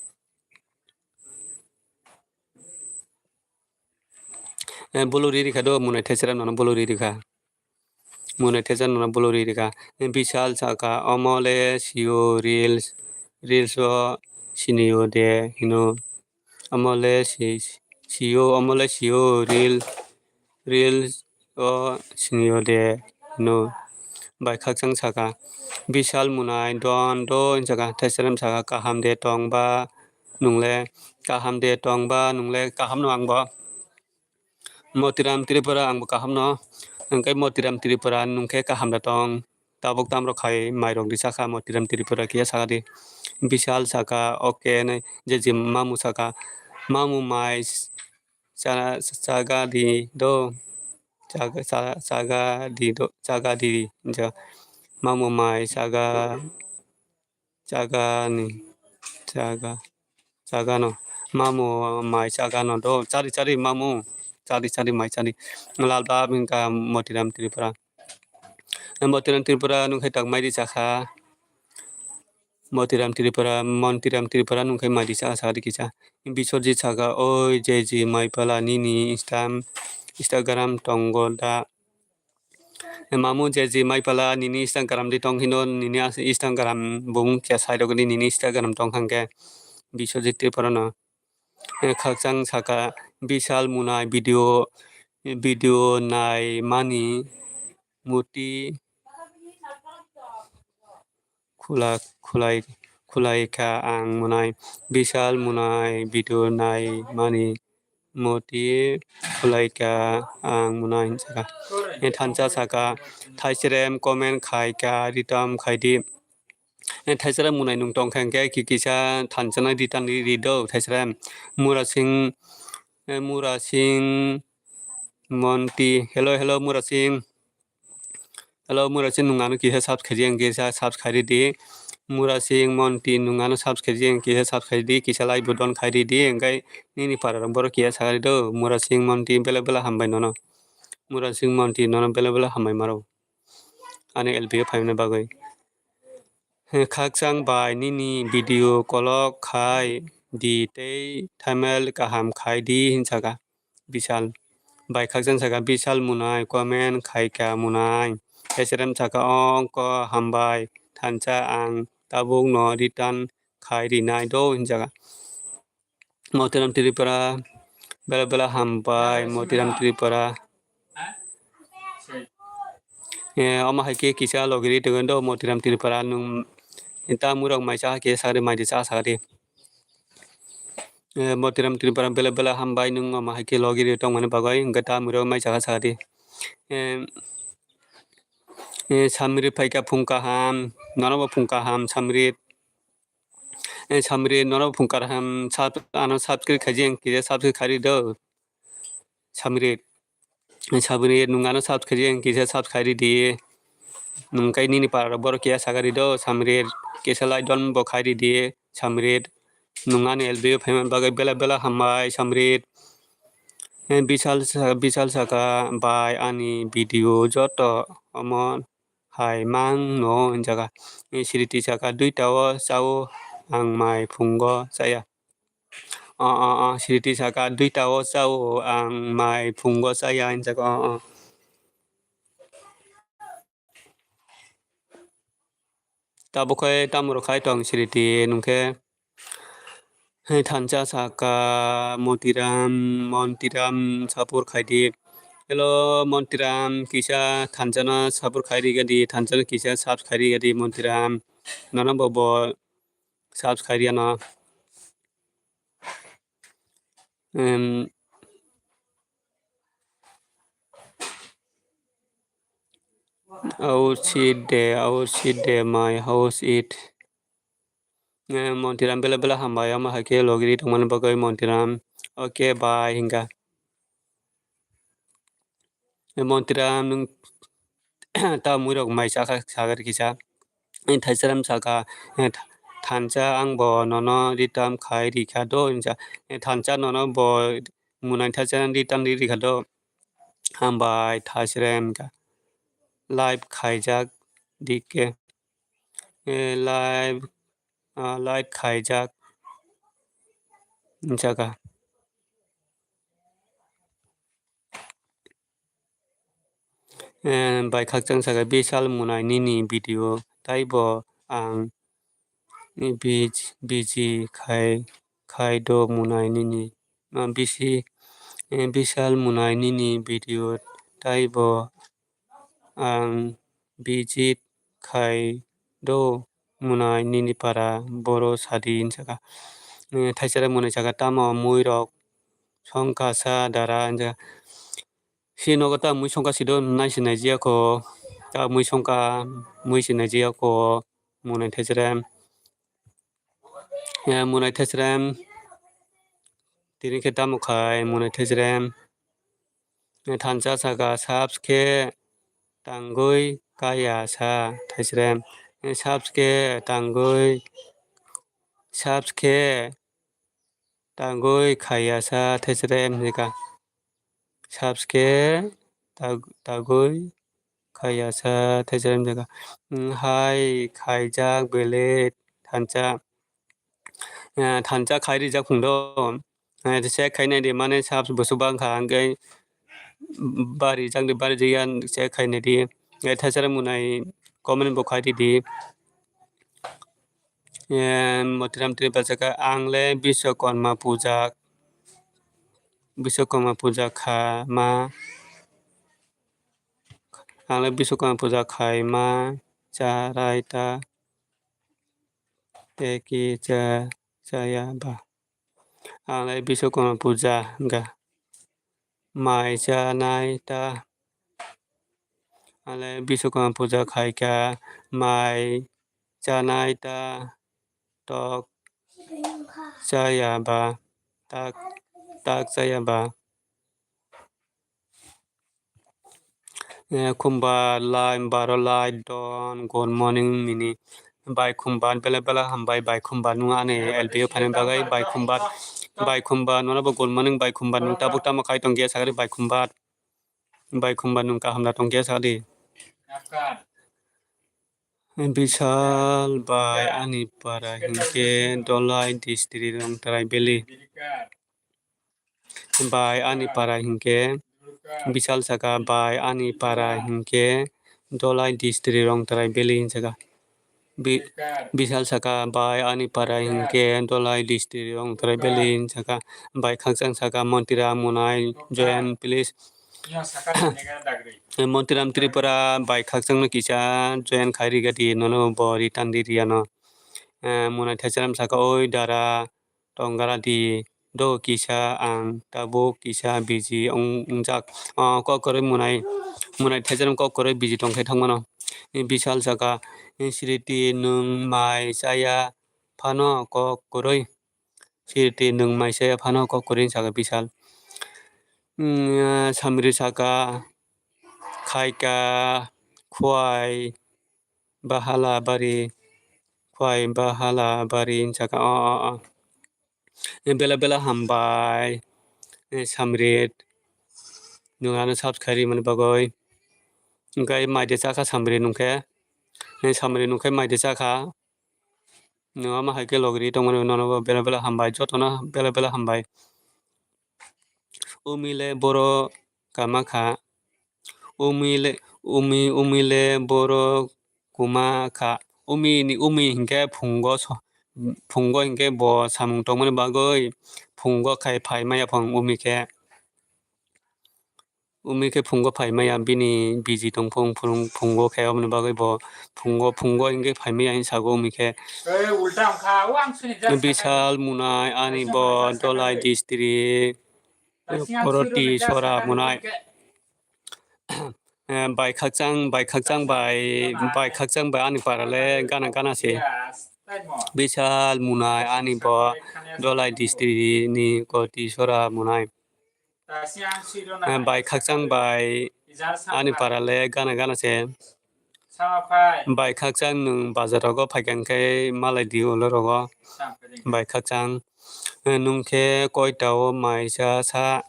Eh, bolo ri ri kha do, Munai Thaiserem no bolo ri ri kha. Munai Thaiserem no bolo ri ri kha. Eh, Bishal saka, omo le sio reels, reels o sini o de hino. Omo le si, sio, omo le sio reel, reel o sini o de no. Bai khakchang saka, Bishal Munai don do hinjaka, Thaiserem saka, kaham de tong ba nung le, kaham de tong ba nung le, kaham no ang bo. Motiram Tripura ang bo kaham no, hwnkhe Motiram Tripura nung khe kaham da tong. Tabuk tamrok khai mairok di sakha, Motiram Tripura kiya sakha di. Bishal sakha, okay, nai, J J Mamu sakha, Mamu mai s-, cha-, chaga di do, chaga, cha-, chaga di do, chaga di, ja. Mamu mai chaga, chagani, chaga, chagano. Mamu mai chagano do, chari chari mamu, chari chari mai chari. Lal bab wngkha Motiram Tripura. Motiram Tripura nungkhai tak mai ri chakha. Motiram Tripura, Montiram Tripura nungkhai mai ri chakha sakha ri kisa. Biswajit sakha, oi J J Maipala nini Insta-, Instagram tongo da? Mamu J J Maipala nini Instagram di tong hino, nini as-, Instagram bumung kya sai rogni nini Instagram tong hangke Biswajit Tripura no. Eh, khakchang saka Bishal Munai video, video nai mani muti khula-, khulai, khulai kha ang Munai. Bishal Munai video nai mani muti khulai kha ang Munai hinsa kha. Eh, thansa saka Thaisrem comment khai kha, ritam khai di. Eh, Thaisrem Munai nung tong kha hingke ki kisa thansa nai ritam ri, ri do Thaisrem. Mura Singh, eh, Mura Singh Monti. Hello, hello, Mura Singh. Hello, Mura Singh, nung ano kisa subscribe yang kisa subscribe di. Mura Singh Monti, nung ano subscribe yang kisa subscribe di, kisa like bo don khai di di, engkai nini para rok borok kisa sakari do. Mura Singh Monti, bela bela hambai nono. Mura Singh Monti, nono bela bela hambai maro. Ani L B o phaimani bagwi. He, khakchang bai nini video kolok khai di tei thumbnail kaham khai di hinsa kha. Bishal. Bai khakchang saka Bishal Munai comment khai kha Munai. Thaisrem saka ongko hambai thansa ang tabuk no return khai rinai do hinsa kha. Motiram Tripura, bela bela hambai Motiram Tripura. Eh, omo hai khe kisa logiri tongwi do Motiram Tripura nung ta murok mai cha khe sakri mai di cha sakri. Eh, Motiram Tripura bela bela hambai nung omo hai khe logiri tongmani bagwi hwnkhe ta murok mai cha sakri. Eh, eh, Samri phaikha phung kaham, nono bo phung kaham Samri. Eh, Samri, nono phung kaham sub-, ano subscribe khaijeng, kisa subscribe khairi do. Samri, eh, Samri, nung ano subscribe khaijeng, kisa subscribe khairi di. Nung kai nini para borok kisa sakari do, Samri, kisa like don bo khairi di, Samri. Nung ani L B o phaima bagwi bela bela hambai, Samri. Eh, Bishal sa-, Bishal saka bai ani video joto omo hai mang no hinjaka. Sriti saka, duita o chao, ang mai phungo chaya. O, o, o, Sriti saka, duita o chao, ang mai phungo chaya hinjaka. O, o. Tabuk khai tamo rok khai tong Sriti nungkhe. He thansa saka Motiram, Montiram sapor khaidi. Hello Montiram, kisa thansano sapor khairi gadi, thansano kisa subs khairi gadi Montiram. Nono bo bo subs khairi ano. Em, How is it there? How is it there? My house it. Eh, Montiram bela bela hambai, omo hai khe logiri tongmani bagwi Montiram. Okay, bye hinga. Eh, Montiram nung ta mui rok mai chakha sagari kisa. Eh, Thaisaram saka, eh, tha-, thansa ang bo nono ritam khai rikha do hinsa. Eh, thansa nono bo munai thaisa ritam ri rikha do. Hambai Thaisaram ka. Live khaijak D K. Eh, live, ah, live khaijak. Hinsa ka. Eh, bai khakchang saka Bishal Munai nini video taibo ang biji, biji khai, khai do Munai nini. Ah, bisi, eh, Bishal Munai nini video taibo ang visit khai do Munai nini para boro sadi hinsa ka. Eh, Thaisaram Munai saka tamo mui rok songkha sa dara hinsa. Si nogo ta mui songkha si do nai si nai jiya ko. Ta mui songkha mui si nai jiya ko Munai Thaisaram. Eh, Munai Thaisaram. Tini khe tamo khai Munai Thaisaram. Eh, thansa saka subs khe tangwi kaya sa thaisrem. Subs khe tangwi, subs khe tangwi khaya sa thaisrem hinjaka. Subs khe tag-, tagwi khaya sa thaisrem hinjaka. Hai khaijak belai thansa. Eh, thansa khai rijak phung do. Eh, check khai nai di, mane subs bwswk bang kha, hwnkhe bari jak di, bari jak ya, check khai nai di. Eh, thaisrem mwnai comment bo khai ridi. Eh, Motiram Tripura sakha, ang le Biswakarma puja, Biswakarma puja kha ma, ang le Biswakarma puja khai ma, charai ta. Tei ki cha-, chaya ba? Ang le Biswakarma puja hwnkha. Mai chanai ta. Ang le Biswakarma puja khai kha. Mai chanai ta. Tok chaya ba? Tak, tak chaya ba? Eh, khumbar lai, baro lai, don, good morning, mini. Bai khumbar, bela bela hambai, bai khumbar, nung ani L P O phaina bagwi, bai khumbar, bai khumbar, nono bo good morning, bai khumbar, nung tabuk tamo khai tong khe sakari, bai khumbar, bai khumbar, nung kaham da tong khe sakari. Bishal bai ani para hinkhe Dolai district Rongtarai Valley. Bai ani para hinkhe Bishal saka, bai ani para hinkhe Dolai district Rongtarai Valley hinsaka. Bi-, Bishal saka, bai ani para hinkhe Dolai district Rongtarai Valley hinsaka. Bai khakchang saka, Montiram Munai join please. Montiram Tripura bai khakchangno kisa join khai rigadi, nono bo ritandi riyano. Eh, Munai Thaicharam saka, oi dara, tong gara di, do kisa ang tabuk kisa busy wng-, wngjak. O kok kwrwi Munai, Munai Thaicharam kok kwrwi busy tong khe thangmano. Bishal saka, Sriti nwng mai chaya phano kok kwrwi. Sriti nwng mai chaya phano kok kwrwi saka Bishal. Samri saka, khaika, khwai, bahala bari, khwai bahala bari hinsaka, o, o, o. Bela bela hambai, eh, Samrit. Nwng ano subscribe rimani bagwi. Hwnkhe mai de chakha Samrit nwngkhe. Eh, Samrit nwngkhe mai de chakha. Nwng ama hai khe logri tongmani nono bo bela bela hambai, jotono bela bela hambai. Umile boro kama kha. Umi le, umi, umi le boro kuma kha. Umi ni, umi hinkhe phungo so-, phungo hinkhe bo samung tongmani bagwi phungo khai phai maya phang umi khe. Umi khe phungo phai maya bini busy tong phung phung phungo khe, oboni bagwi bo phungo, phungo hinkhe phai maya hinwi sago umi khe. Bishal Munai ani bo Dolai district. Koroti sora Munai. Eh, bai khakchang, bai khakchang bai, bai khakchang bai ani para le gana gana se. Bishal Munai ani bo Dolai district ni Koroti sora Munai. Eh, bai khakchang bai ani para le gana gana se. Bai khakchang nwng bazar rogo phaikha hwnkhe malai di ulo rogo. Bai khakchang, eh, nwng khe koita o maisa sa?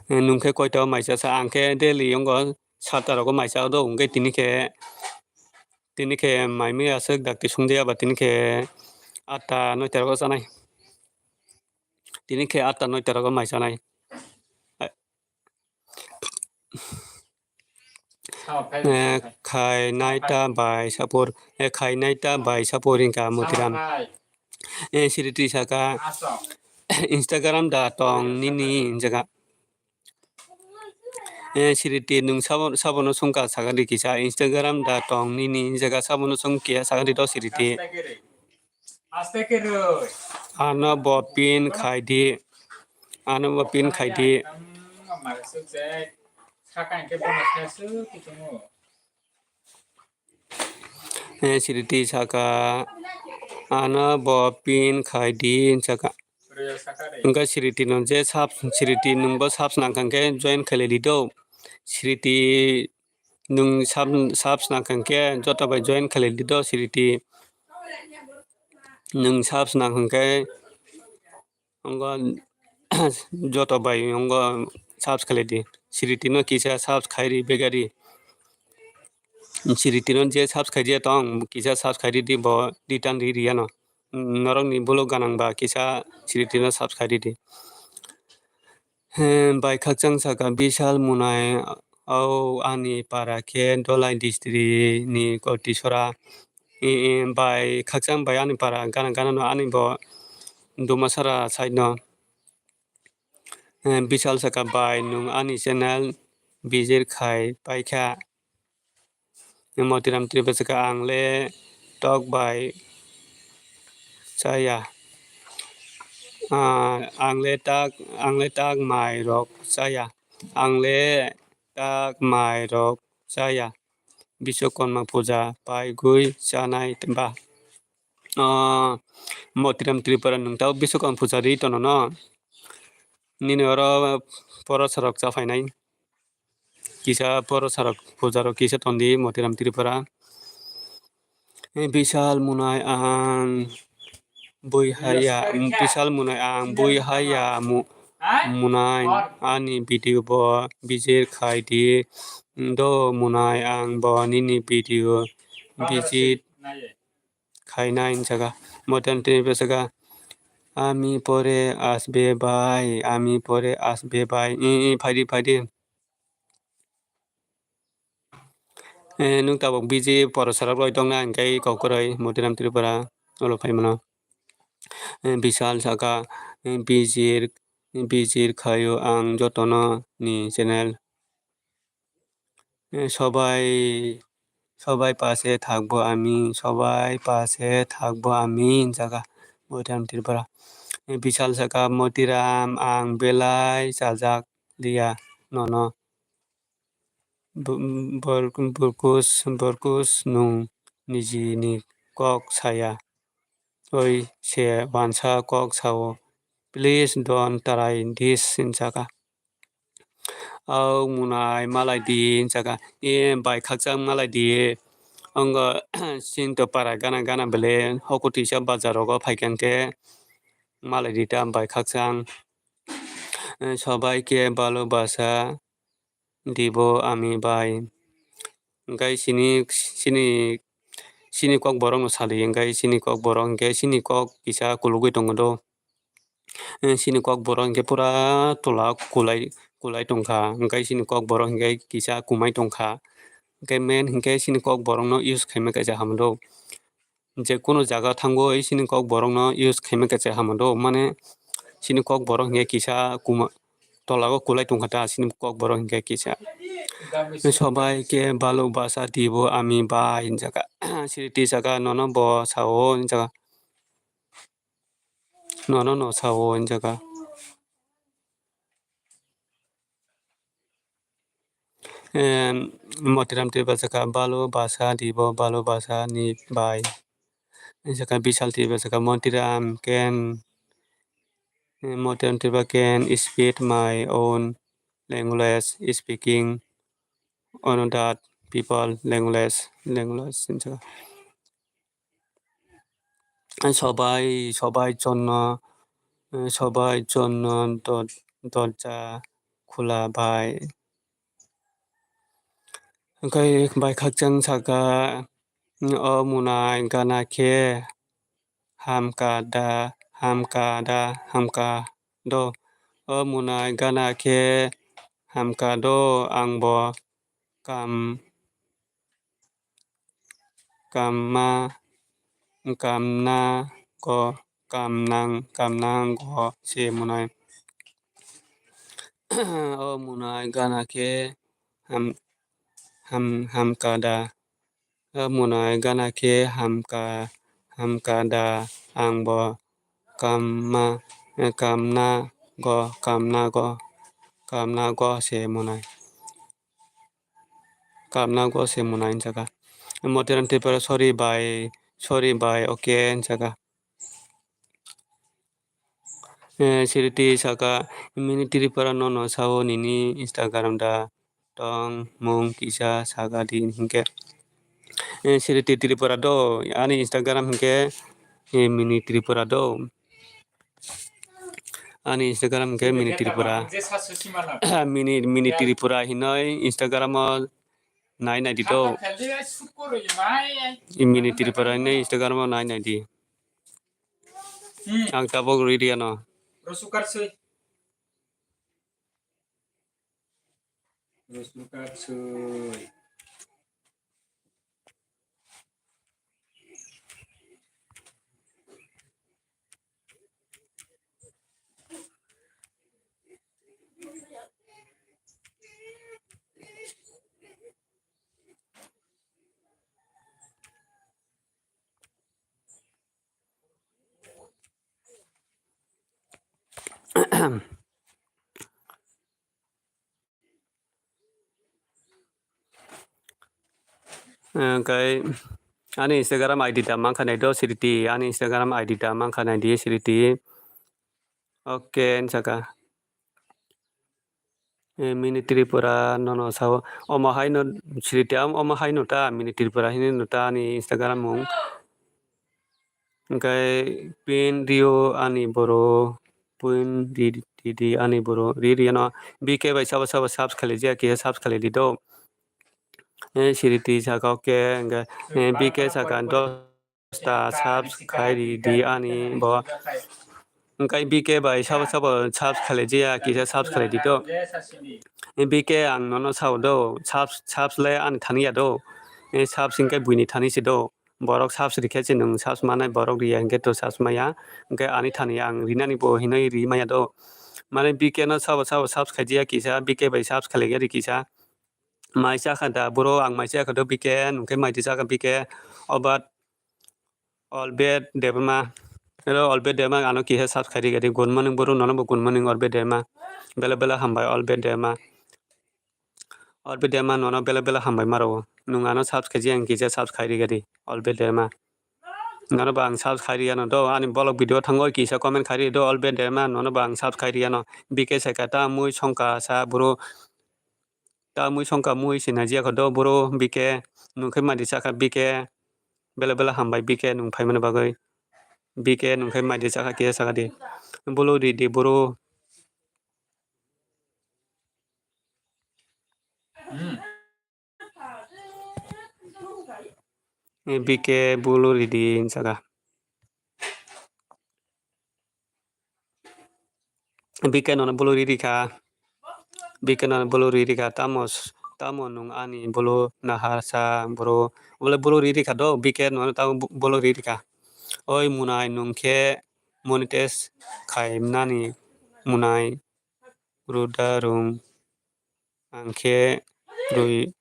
Eh, nwng khe koita o maisa sa? Ang khe daily wngo satta rogo maisa do, hwnkhe tini khe, tini khe mai mui aswk dakti songdi aba tini khe atta noita rogo chanai. Tini khe atta noita rogo mai chanai. Eh, khai naita bai sapor, eh, khai naita bai sapor hinka Motiram. Eh, Sriti saka, Instagram da tong nini hinjaka. Eh, Sriti nwng sabo, sabono songkha sakadi kisa, Instagram da tong nini hinjaka, sabono songkhe sakadi do Sriti. Ano bo pin khai di. Ano bo pin khai di. Eh, Sriti saka, ano bo pin khai di, saka. Hwnkhe Sriti no je sub, Sriti nwngbo subs nangkha khe join khailai di do. Sriti nwng sub, subs nangkha khe joto bai join khailai di do Sriti. Nwng subs nangkha khe ongo joto bai ongo subs khailai di. Sriti no kisa subs khai ri begari. Sriti no je subs khai je tong kisa subs khai ri di bo return ri ri ano. Norokni bolok ganang ba kisa Sriti no subs khai ri di. He, bai khakchang saka Bishal Munai, au ani para khe Dholai district ni Kotisora. E, e, bai khakchang bai ani para gana gana no ani bo Dumasara side no. He, Bishal saka bai nwng ani channel visit khai paikha. Motiram Tripura saka ang le tok bai chaya. Ah, ang le tak, ang le tak mai rok chaya. Ang le tak mai rok chaya. Biswakorma puja pai gui chanai ba. Ah, Motiram Tripura nwng tao Biswakorma puja ri tono no. Nini oro porosarok cha phainai. Kisa porosarok pujarok kisa tondi Motiram Tripura. Eh, Bishal Munai ang bui haya, Bishal Munai ang bui haya mu-, Munai ani video bo visit khai di. Do Munai ang bo nini video visit khainai hinjaga. Motiram Tripura saka ami pore asbe bai, ami pore asbe bai. I, i, phaidi, phaidi. Eh, nwng tabuk biji porosarok roi tongna hingke kokroi Motiram Tripura olo phaimano. Eh, Bishal saka, eh, bijir, bijir khaio ang jotono ni channel. Eh, sobai, sobai pase thakbo ami, sobai pase thakbo ami hinjaga Motiram Tripura. Eh, Bishal saka Motiram ang belai chajak liya nono. Bu-, bor-, borkus, borkus nwng nijini kok saya. Oi se wansa kok sao. Please don't try this hinjaga. Au Munai malai di hinjaga. E bai khakchang malai di. Ongo sinto para gana gana bele hokutisa bazar rogo phaikang khe malai di ta bai khakchang. Eh, sobai khe balo basa dibo ami bai. Hingke sini, sini, sini kok borok no sadi, hingke sini kok borok hingke sini kok kisa kulugui tongo do. Eh, sini kok borok hingke pura tola kulai, kulai tongkha, hingke sini kok borok hingke kisa kumai tongkha. Hingke men hingke sini kok borok no use khaima kaisa hamdo. Je kunu jaga thango, sini kok borok no use khaima kaisa hamdo, mane sini kok borok hingke kisa kuma, tola o kulai tongkha ta, sini kok borok hingke kisa. Sobai khe balok basa dibo ami bai hinjaga. Siri tisaka nono bo sao hinjaga. Nono no sao hinjaga. Em, Motiram Tripura saka balo basa dibo balo basa ni bai. Saka Bishal Tripura saka Motiram can, Motiram Tripura can speak my own language speaking another people language, language hinjaga. Sobai, sobai chonno, sobai chonno dor-, dorja khula bai. Hingke bai khakchang saka, o Munai gana khe hamka da, hamka da, hamka do. O Munai gana khe hamka do, ang bo kam, kamma, kamna go, kamnang, kamnang go se Munai. O Munai gana khe ham, ham, hamka da. O Munai gana khe hamka, hamka da, ang bo kamma, kamna go, kamna go, kamna go se Munai. Kamna go se Munai hinjaga. Motiram Tripura sorry bai, sorry bai, okay hinjaga. Eh, Sriti saka, "Mini Tripura no no sao nini Instagram da tong mung kisa saka di hinkhe." Eh, Sriti Tripura do, ani Instagram hinkhe, eh, Mini Tripura do. Ani Instagram hinkhe Mini Tripura. Mini, Mini Tripura hinoi Instagram o nai nai di do. Mini Tripura hinoi Instagram o nai nai di. Ang tabok rwi riyano. Rosukar swi. Rosukar swi. Hwnkhe ani Instagram I D ta mankha nai do Sriti, ani Instagram I D ta mankha nai di Sriti. Okay, hinjaka. Eh, Mini Tripura nono sao. Omo haino Sriti, am-, omo haino ta Mini Tripura hinwi no ta ani Instagram mung. Hwnkhe pin rio ani boro, pin ri, ri, ri ani boro, ri, ri ano B K bai sabo sabo subs khalijak khe subs khalidi do. Eh, Sriti saka, okay, hwnkhe, eh, B K saka, dos ta subs khai ri di ani bo. Hwnkhe B K bai sabo sabo subs khalai jaya, kisa subs khalai di to. B K ang nono sao do, subs, subs le ani thani ya do. Eh, subs hwnkhe buini thani se do. Borok subs rikhe se nwng subs manai, borok riya hwnkhe to subs maya. Hwnkhe ani thani ang rinani bo hinoi ri maya do. Mane B K no sabo sabo subs khai jaya kisa, B K bai subs khalai gari kisa. Mai chakha da bro, ang mai chakha do B K, nwng khe mai di chakha B K. Obat Olbet Debma. Hello, Olbet Debma, ano kisa subs khai ri gadi. Good morning, bro, nono bo good morning, Olbet Debma. Bela bela hambai, Olbet Debma. Olbet Debma, nono bela bela hambai maro. Nwng ano subs khai ji, ang kisa subs khai ri gadi, Olbet Debma. Nono bo ang subs khai ri ano do, ani vlog video thango kisa comment khai ri do, Olbet Debma, nono bo ang subs khai ri ano. B K saka ta mui songka sa, bro. Ta mui songka mui se naijak do, bro, B K. Nwng khe mai di chakha B K. Bela bela hambai B K nwng phaimani bagwi. B K nwng khe mai di chakha kisa saka di. Bolo ri di bro. Hmm. B K bolo ri di hinjaka. B K nono bolo ri rikha. B K nono bolo ri rikha. Tamo s-, tamo nwng ani bolo nahar sa bro. Bole bolo ri rikha do. B K nono tamo bo-, bolo ri rikha. Oi munai nwng khe monetize khaimnani munai ruda rung. Ang khe rwi,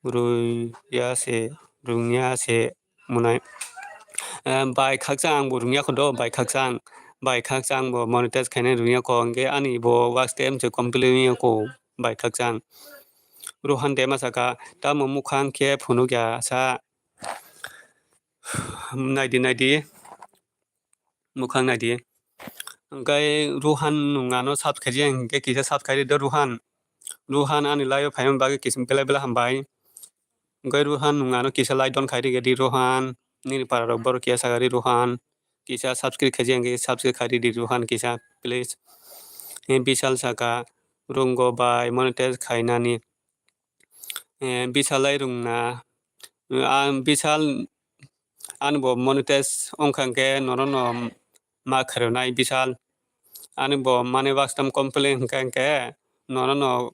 rwiya se, rwngya se mwnai. Eh, bai khakchang ang bo rwngya kho do, bai khakchang, bai khakchang bo monetize khainai rwngya kho, hwnkhe ani bo watch time se complete wngya kho, bai khakchang. Rohan Dema saka, tamo mukhang khe phunukya sa. Naidi, naidi. Mukhang naidi. Hwnkhe Ruhan nwng ano subs khaijak hinkhe kisa subs khaidi do Ruhan. Ruhan ani live o phaima bagwi kisa belai belai hambai. Hwnkhe Ruhan nwng ano kisa like don khaidi gadi Ruhan. Nini para rok borok kisa sakari Ruhan. Kisa subscribe khaijak hinkhe subscribe khaidi di Ruhan kisa please. Bishal saka rungo bai monetize khainani. Eh, Bishal lai rwngna, ang Bishal ani bo monetize wngkha hwnkhe nono no ma khairoknai Bishal. Ani bo mane baksa tam complain hwnkha hwnkhe nono no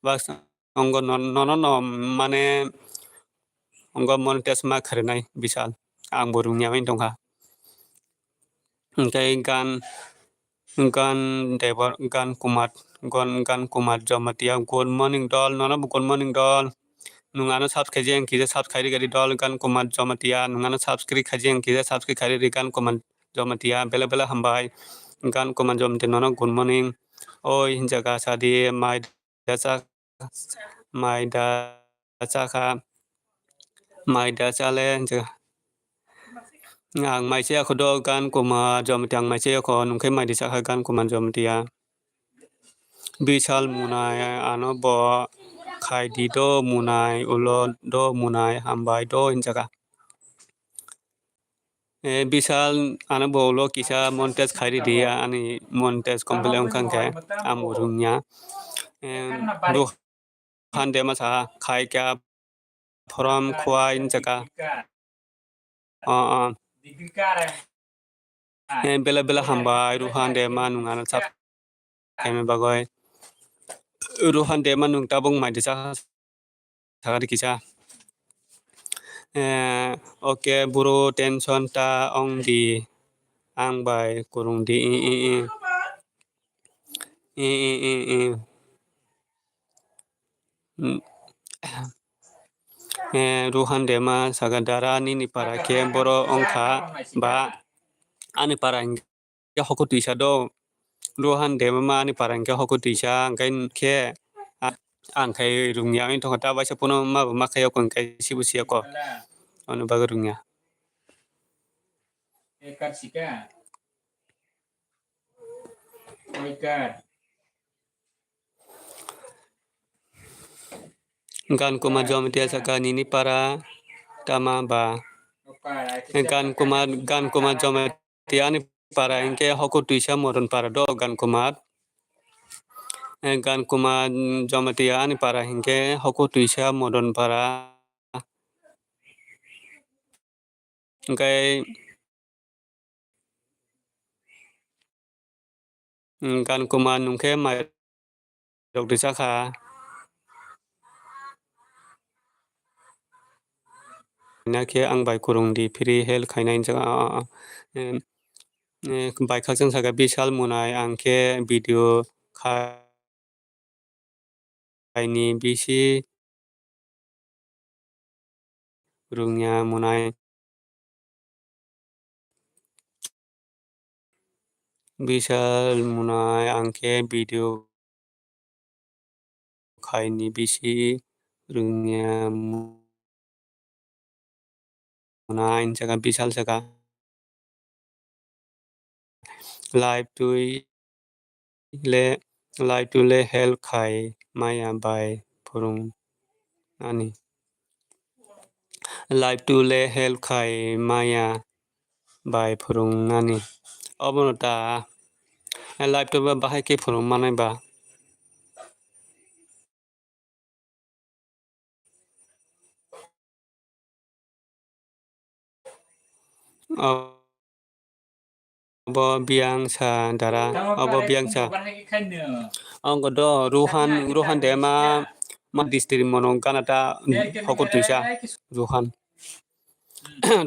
baksa wngo, nono no mane wngo monetize ma khairoknai Bishal. Ang bo rwngya wng tongkha. Hwnkhe gan, gan Debor, gan Kumar, gan, gan Kumar Jamatia. Good morning dol, nono bo good morning dol. Nwng ano subscribe khaijak hinkhe subscribe khaidi dol, gan Kumar Jamatia. Nwng ano subscribe khaijak hinkhe subscribe khaidi gan Kumar Jamatia. Bela bela hambai. Gan Kumar Jamatia nono good morning. Oi hinjaka sadi mai da cha, mai da chakha, mai da chale hinjaka. Ang mai se yakho do gan kuma jomti ang mai se yakho nungkhe mai di sakha gan kuma jomti ya. Bishal munai ano bo khai di do munai ulo do munai hambai do hinjaka. Eh, Bishal ano bo ulo kisa montage khai di ya ani montage complete wngkha khe ang bo rungya. Eh, do hande masa khai kya phorom khwai hinjaka. O, o. Eh, bela bela hambai Ruhan de ma nung ano sab khaima bagoi. Ruhan de ma nung tabuk mai de sa sakha de kisa. Eh, okay bro, tension ta ong di, ang bai kurung di, i, i, i. I, i, i, i. Mm. Eh, Ruhan Dema saka dara nini para khe boro wngkha ba ani para hinkhe hoko twisa do. Ruhan Dema ma ani para hinkhe hoko twisa hwnkhe khe a-, ang khai rungya wng tongkha ta baisa pono ma bo ma khai yoko hwnkhe sibo siyako. Ani bagwi rungya. Gan Kumar Jamatia saka nini para tama ba. Gan Kumar, Gan Kumar Jamatia ani para hinkhe hoko twisa Modon para do Gan Kumar. Gan Kumar Jamatia ani para hinkhe hoko twisa Modon para. Hwnkhe, mm, Gan Kumar nungkhe mairok rwchakha. Nakhe ang bai kurung di, free help khainai jora, ah, ah, ah. Em, eh, bai khakchang saka Bishal Munai, ang khe video kha-, Kaini bisi rungya Munai. Bishal Munai ang khe video khaini bisi rungya Munai hinjaka Bishal saka. Live twi le, live twi le help khai maya bai phurung nani. Live twi le help khai maya bai phurung nani. Obono ta live twi ba bahai khe phurung manai ba. Obo biyang sa dara, obo biyang sa. Ang do Ruhan, Ruhan de ma, ma district mono gana ta hoko twisa Ruhan.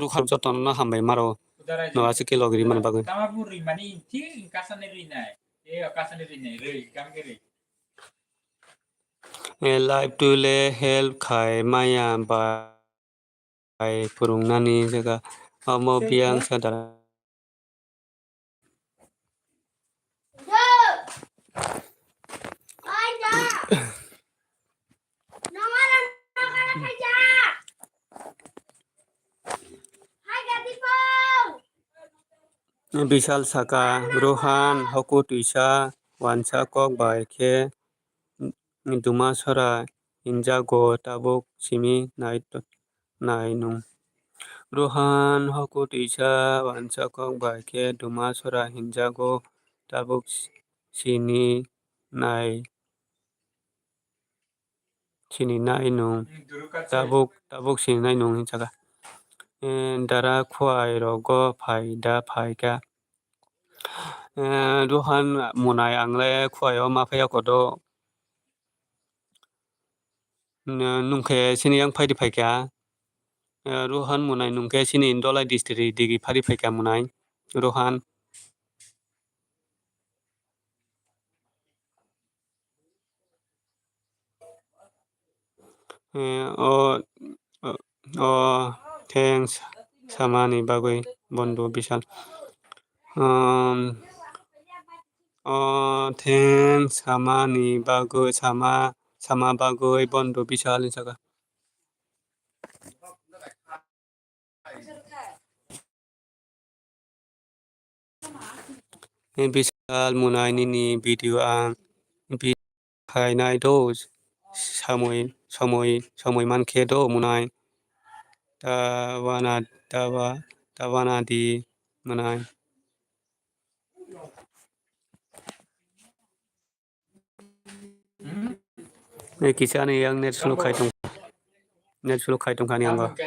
Ruhan jotono hambai maro. No aswk khe logri mani bagwi. Eh, live twi le help khai maya bai phurung nani jaga omo biyang sa dara. Bishal saka, Rohan, hoko twisa, wansa kok bai khe duma sora hinjago, tabuk simi nai to-, nai nung. Rohan, hoko twisa, wansa kok bai khe duma sora hinjago, tabuk sini nai. Sini nai nung. Tabuk, tabuk sini nai nung hinjaka. Eh, dara khuai rogo phai da phai kha. Eh, Rohan Munai ang le khuai o ma phai ya kodo. N-, nung khe sini yang phai di phai kha. Eh, Rohan Munai nung khe sini Dolai district digi phai di phai kha Munai. Rohan. Eh, o, o, o, thanks samani bagwi, Bondu Bishal. Um, o, thanks samani bagwi, sama, sama bagwi, Bondu Bishal, hinjaka. Bishal Munai nini video ang bi khainai do, samui, samui, samui mankhe do Munai. Tabana, taba, tabana di Munai. Eh, kisa ani yang net slow khai tong, net slow khai tong khani ang.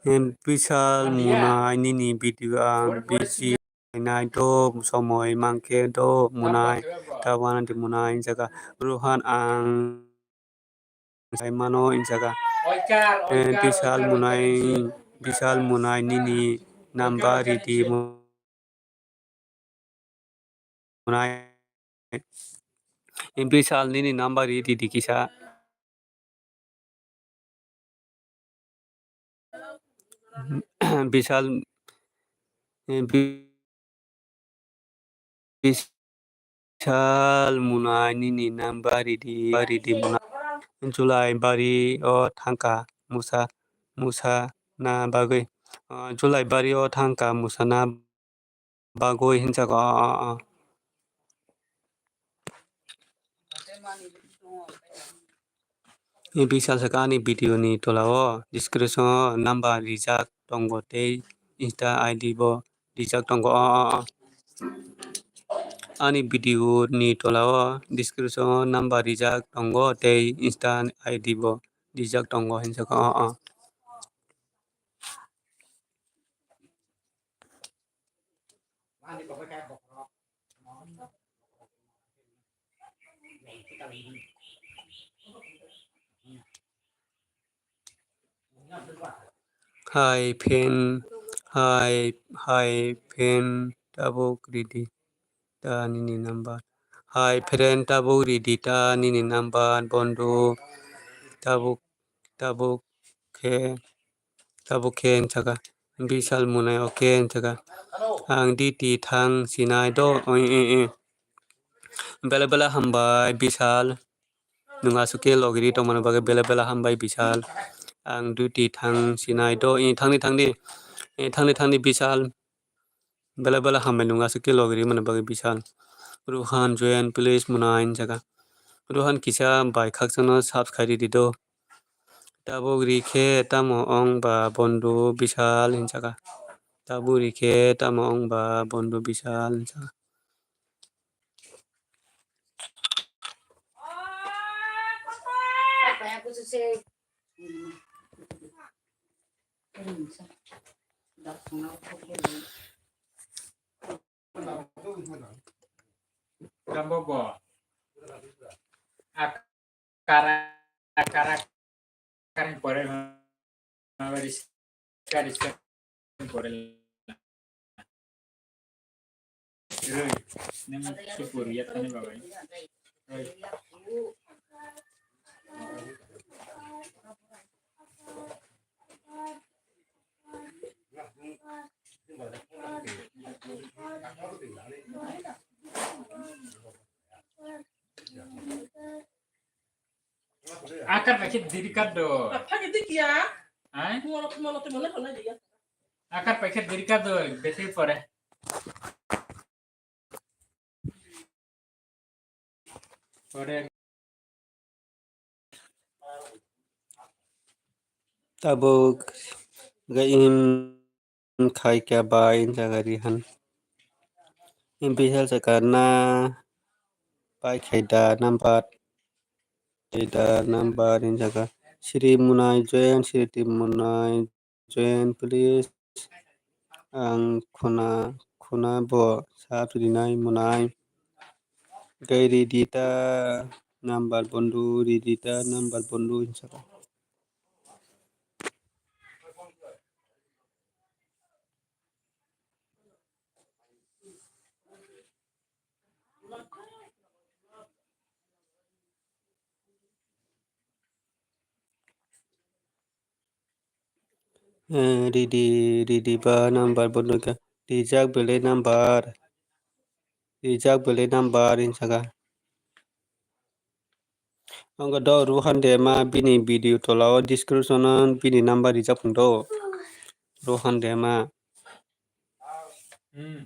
Em, Bishal Munai nini video ang bisi nai do somoi mankhe do Munai, tabana di Munai jaga Rohan ang sai mano in jaga. Eh, Bishal Munai, Bishal Munai nini number ridi Munai. Bishal nini number ridi kisa. Bishal, eh, Bi-, Bishal Munai nini number ridi, ridi Munai. July bari o thangka musa, musa na bagwi. Ah, July bari o thangka musa na bagwi hinjago. Ah, ah, ah. Bishal saka ani video ni tola o description o number rijak tongo tei Insta I D bo rijak tongo. O, o, o. Ani video ni tola o description o number rijak tongo tei Insta I D bo rijak tongo hinjago. O, o. Hai phen, hai, hai phen tabuk ridi ta nini number. Hai phen tabuk ridi ta nini number, bondhu. Tabuk, tabuk khe, tabuk khe hinjaga. Bishal Munai, okay hinjaga. Ang duty thang sinai do, oi, oi, oi. Bela bela hambai Bishal. Nwng aswk khe logiri tongmani bagwi bela bela hambai Bishal. Ang duty thang sinai do, eh, thangdi, thangdi. Eh, thangdi, thangdi Bishal. Bela bela hambai nwng aswk khe logiri mani bagwi Bishal. Rohan join please Munai hinjaga. Rohan kisa bai khakchangno subscribe ridi do. Tabuk rikhe tamo ong ba bondhu Bishal hinjaga. Tabuk rikhe tamo ong ba bondhu Bishal hinjaga. Rambo bo. Ak- Kara, kara, kara pore, riska, riska pore. Roi, nang tu pori ya tani babai. Roi. Akar paikhe diri kaddo. Phage dikiya. Hai? Molo, molo, molo, molo, diya. Akar paikhe diri kaddo, bete pore. Pore. Tabuk ga im khai khe bai jaga ri han. Im bihal jaga na bai khai da number. Khai da number in jaga. Sri Munai join, Sri Munai join, please. Ang khuna, khuna bo sa rinai Munai. Gai ridi ta number bondhu, ridi ta number bondhu in jaga. Eh, ridi, ridi ba number bondhu kha. Rijak belai number. Rijak belai number in jaga. Ang do Rohan Dema bini video tola o description o bini number rijak phung do. Rohan Dema. Hmm.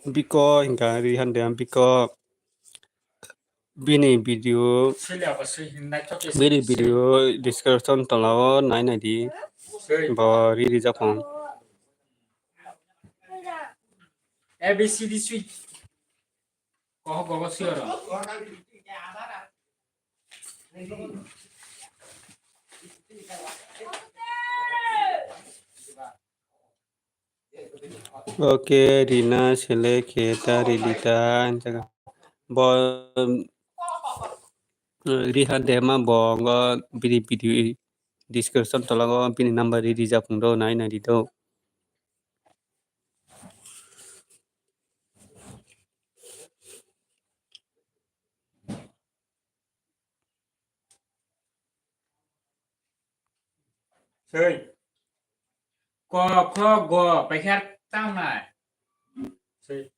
Biko hingka Rihan de biko bini video, bini video description tola o nai nai di. Bo ri rijak phone. A B C D sweet. Koho gogo siyoro. Oke, Rina, Sele, Kheta, Rilita, jaga. Bo, Riha Dema, bo, ngo, bini video description tola o bini number ri rijak phone do, nai nai di do. Sei. Ko, kho, go, paikha tamo nai. Sei.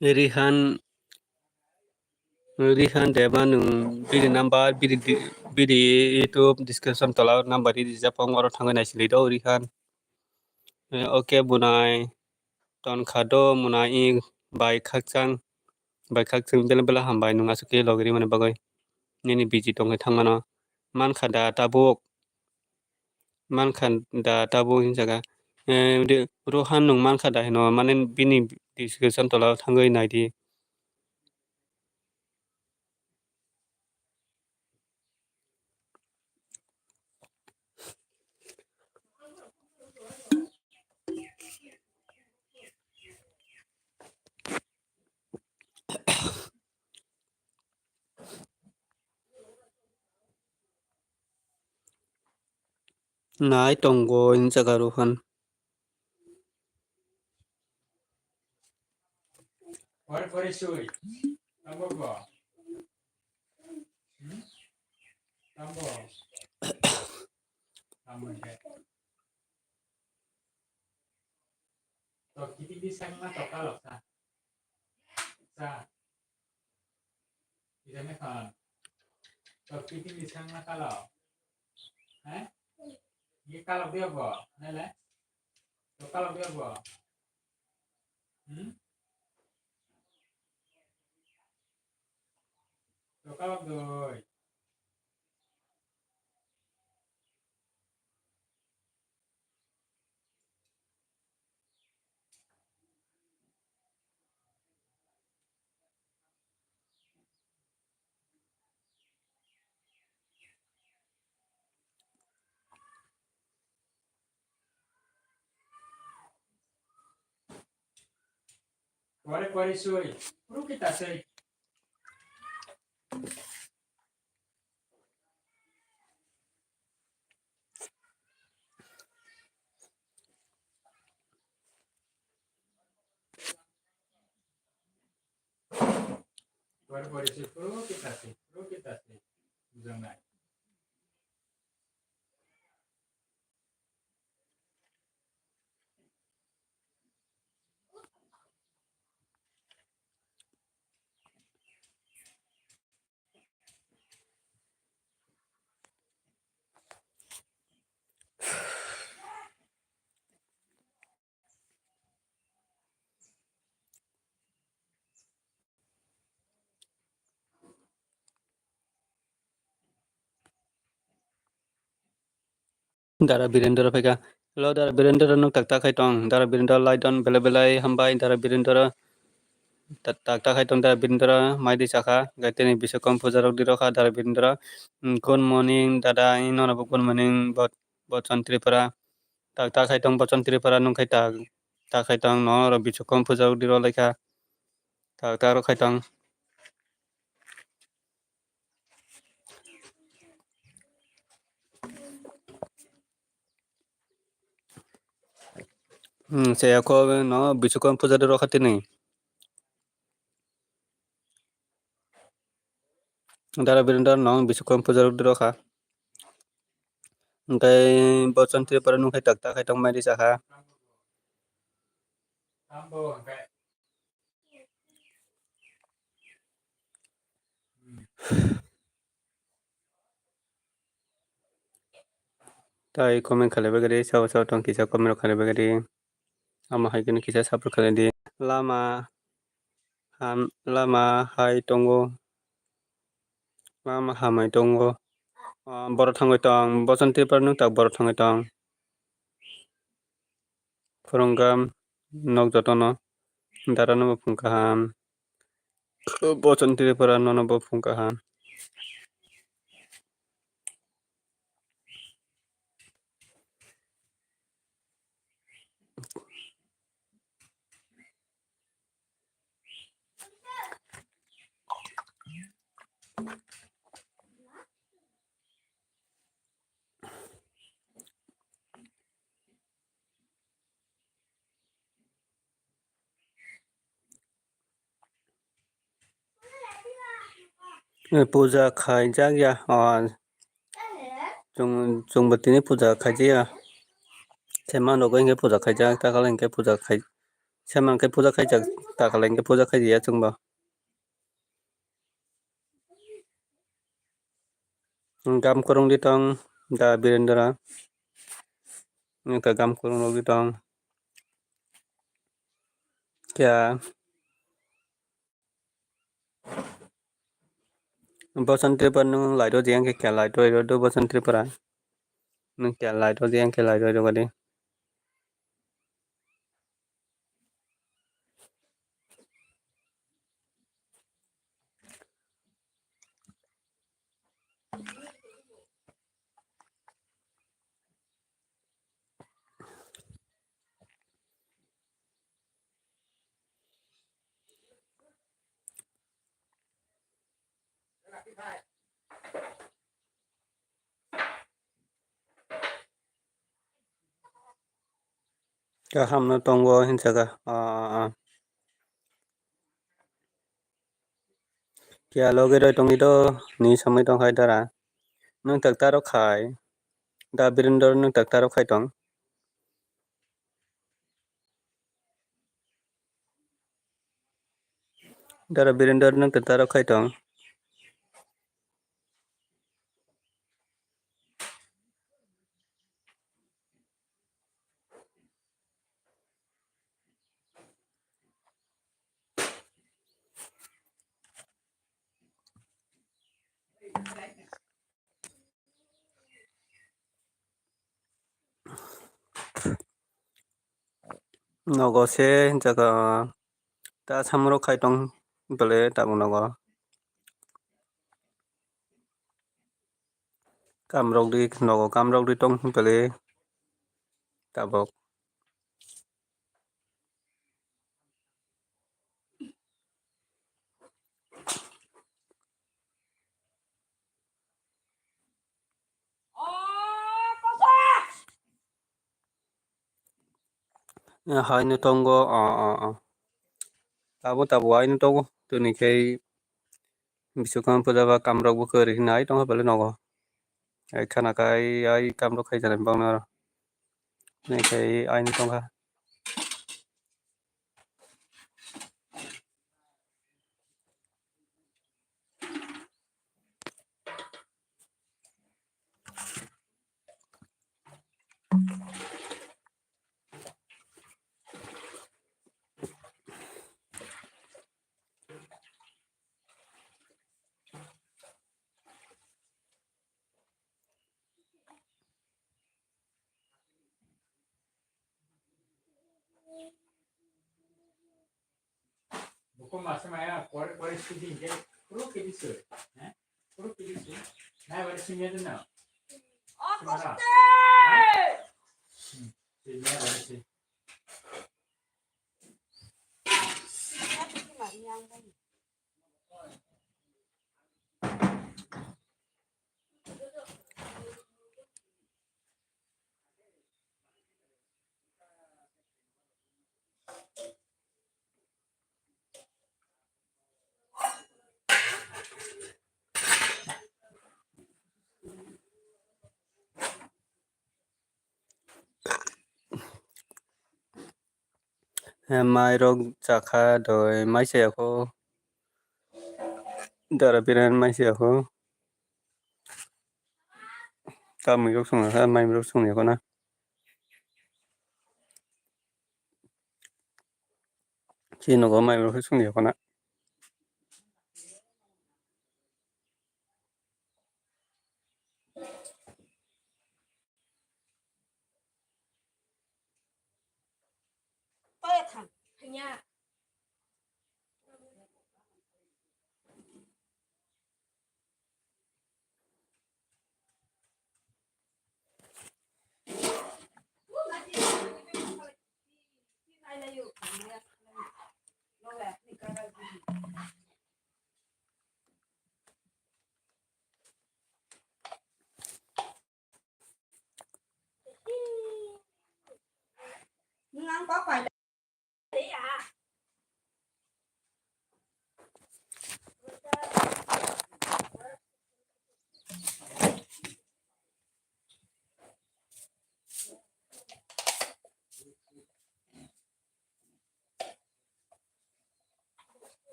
Rihan, Rihan Dema nwng bini number, bini di-, bini YouTube description tola o number ri rijak phone, oro thangwi naisili do Rihan. Eh, oke, bunai ton kha do, muna i bai khakchang, bai khakchang bela bela hambai nwng aswk khe logi rimani bagwi. Nini busy tongwi thangmano. Mankha da tabuk? Mankha da tabuk hinjaga? Eh, de, Rohan nwng mankha da hino, mane bini description tola o thangwi naidi. Nai tongo hinjaga Rohan. Pore pore sui. Tambo bo. Hmm? Tambo. Tambo je. To kiti di sang na to kalok sa. Sa. Ida me khan. To kiti di sang na kalok. Eh? Ye kalok dia bo. Nele. To kalok dia bo. Hmm? To kalok doi. Pore pore sui. Puru kita sui. Pore pore sui. Puru kita sui. Puru kita sui. Bujang nai. Dara Birendra phaikha. Hello, Dara Birendra, nwng tak tak khai tong. Dara Birendra, lai don, belai belai hambai, Dara Birendra. Ta-, tak tak khai tong, Dara Birendra, mai di sakha, gaiteni bisakom puja rok di rokha, Dara Birendra. Mm, good morning, dada, ino no good morning, Bo-, Bochon Tripura. Tak tak khai tong, Bochon Tripura, nwng khai tak, tak khai tong, no, oro bisakom puja rok di rok lai kha. Tak tak rok khai tong. Hmm, se ako no Biswakarma puja de rokha tini. Dara Birendra no Biswakarma puja de rokha. Hingke Bochon Tripura nung khai tak tak khai tong mai ri sakha. Tai comment khalai bagwi, sao sao tong kisa comment rok khalai bagwi. Ama hai khe kisa support khalai di. Lama ham, lama hai tongo. Lama hamai tongo. Ah, borok thangwi tong, Bochon Tripura nung tak borok thangwi tong. Khoroknwi nok jotono dara no bo phung kaham. Bochon Tripura nono bo phung kaham. Eh, puja khaijak ya, o, chwng, chwngbo tini puja khaijak ya. Sema nogo hinkhe puja khaijak, takhala hinkhe puja khai, sema hinkhe puja khaijak, takhala hinkhe puja khaijakya chwngbo. Gam kwrwng di tong da Birendra. Nokta gam kwrwng rok di tong. Kya? Bochon Tripura nung light o jeng khe kya light o do Bochon Tripura. Nung kya light o jeng khe light o do gadi. Kaham no tongo hinsa kha. Ah, ah, ah. Kya logi roi tongwi do ni samwi tong khai dara. Nwng tak taro khai. Da Birendra nwng tak taro khai tong. Dara Birendra nwng tak taro khai tong. Nogo se jaga ta samro khai tong bele tabuk nogo. Kamrok di nogo kamrok di tong bele tabuk. Haino tongo, o, o, o. Abo tabuk haino tongo. Tini khe Biswakarma puja ba kamrok bo kwrwi hinwi hai tongkha belai nogo. Hai khana khai ai kamrok khai jani bangno aro. Tini khe haino tongkha. Buko masa maya kore kore sidi je puro kedi sir, eh? Puro kedi sir. Nai bare sini ada na. Sini ada bare sini. Mairok chakha doi mai chaya kho. Dara biran mai chaya kho. Tamwi rok songya kha, mai rok songya kho na. Chini nogo mai rok songya kho na.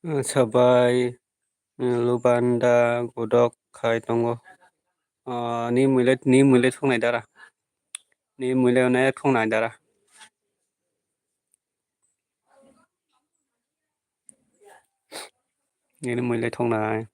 Sabai, lubanda, godok khai tongo. Ah, ni mui le, ni mui le thungnai dara. Ni mui le onek thungnai dara. Nini mui le thungnai.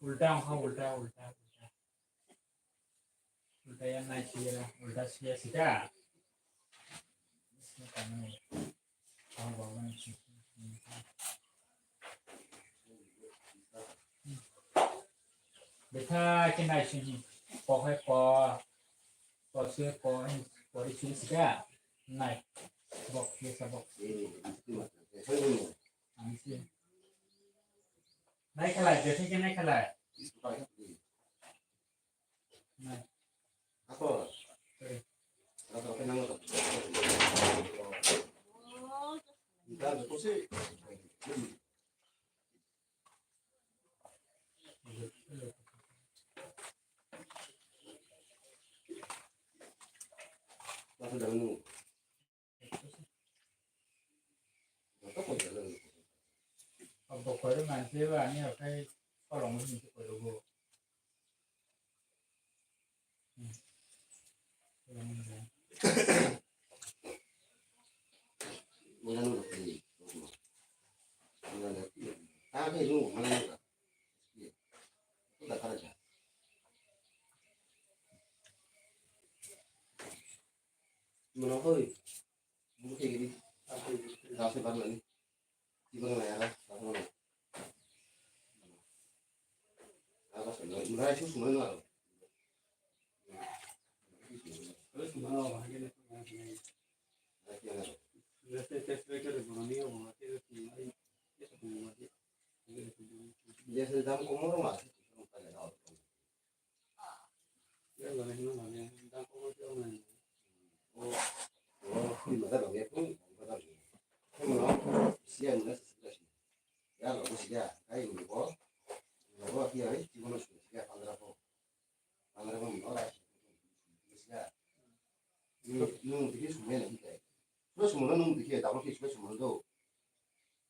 Ulta wngkha, ulta, ulta, ulta. Ulta ya nai siya, ulta siya sida. Betha khe nai sini. Ko hai ko. Ko se ko, ko ri sini sida. Nai. Bok, biasa bok. Nai khalai, betha khe nai khalai. Nai. Sorry. Ang dang nung. Joto ko jalo. Abo koiro manse ba ani akai kolong ni koiro bo. Wala nung ko ni. Wala nung ko. Ta ke nung ko mana nung ko. Ko da kara ja. Mano hoi. Bukhe gidi. Dase bang lani. Tibang lani ara. Dase bang lani. Ara sumai. Mara isu sumai no aro. Jese dam komo ma. Nung tiki sumai na hikai. Sumai sumai nung tiki double kiss sumai sumai do.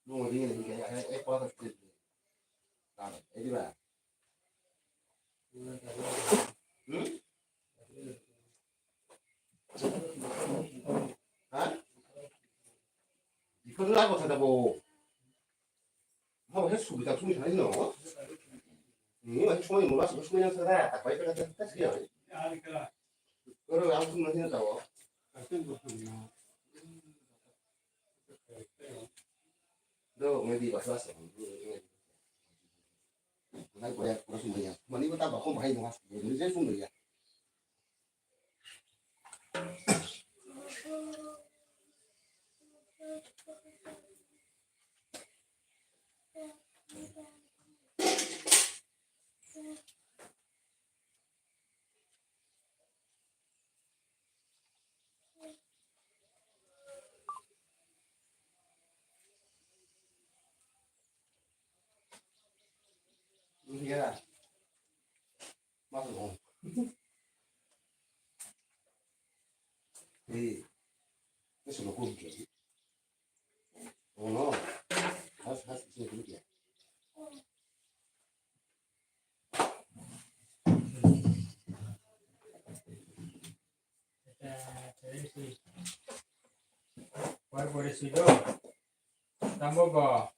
Nung ri na hikai. Ai ai pa ta sumai. Ai di ba. Hmm? Ha? Ikhon la ko thada bo. Habo khe subi ta sumi thani no. Ni ma sumai mo la sumai na thada ta pai ta ta ta sia. Koro ang sumai na ta wo. Do ngai di ba sa sa. Ngai ko ya ko sumai ya. Mani ko ta ba ko bai no. Ni je sumai ya. Yeah. Mas long. Hey, eso lo kum ke. Oh no. Has has sini dulu ya. Por por eso yo. Tampoco.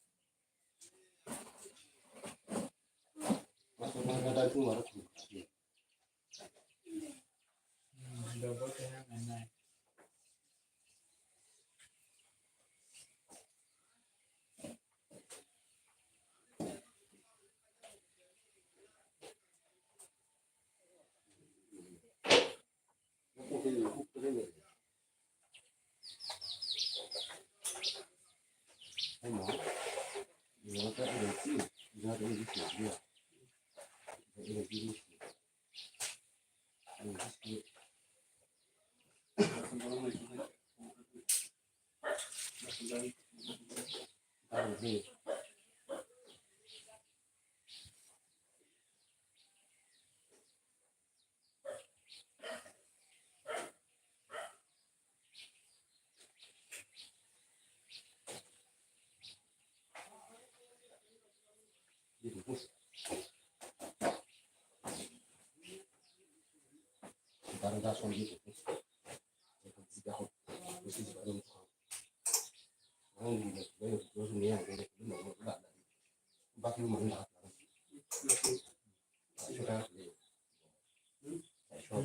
O,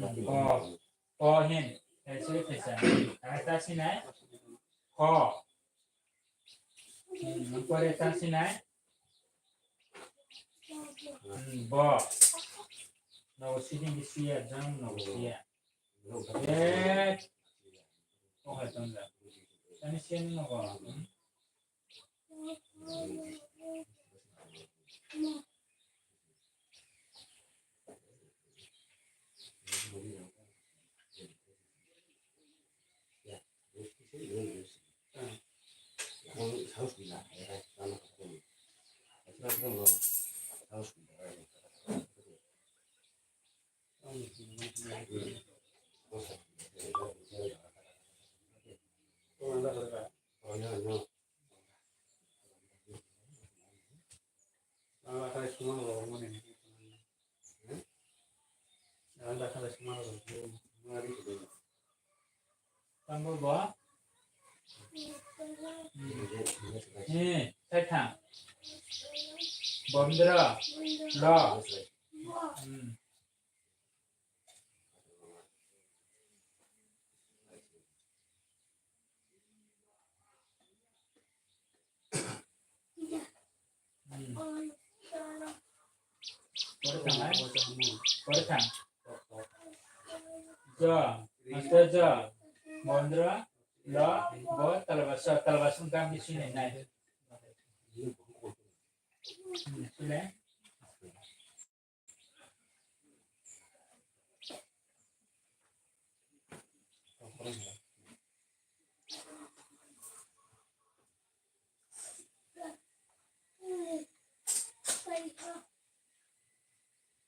o hin, kaisa, kaisa, kaisa sinai, ko. Hmm, pore ta sinai. Hmm, bo. No sini bisi ya, jang no bisi ya. Eh. Oh, hai tong da. Tani sian no ko. Hmm. Tambo bo? Hmm, sai thang. Bomdra. Lo. Hmm. Hmm. Pore thang, ai? Pore thang. Jo, master jo. Bondra, lo, bo, talabasa, talabasa gam di sini nai. Hmm, sini.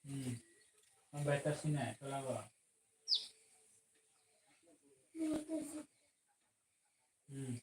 Hmm. Ang bai ta sinai, tola ba. Hmm.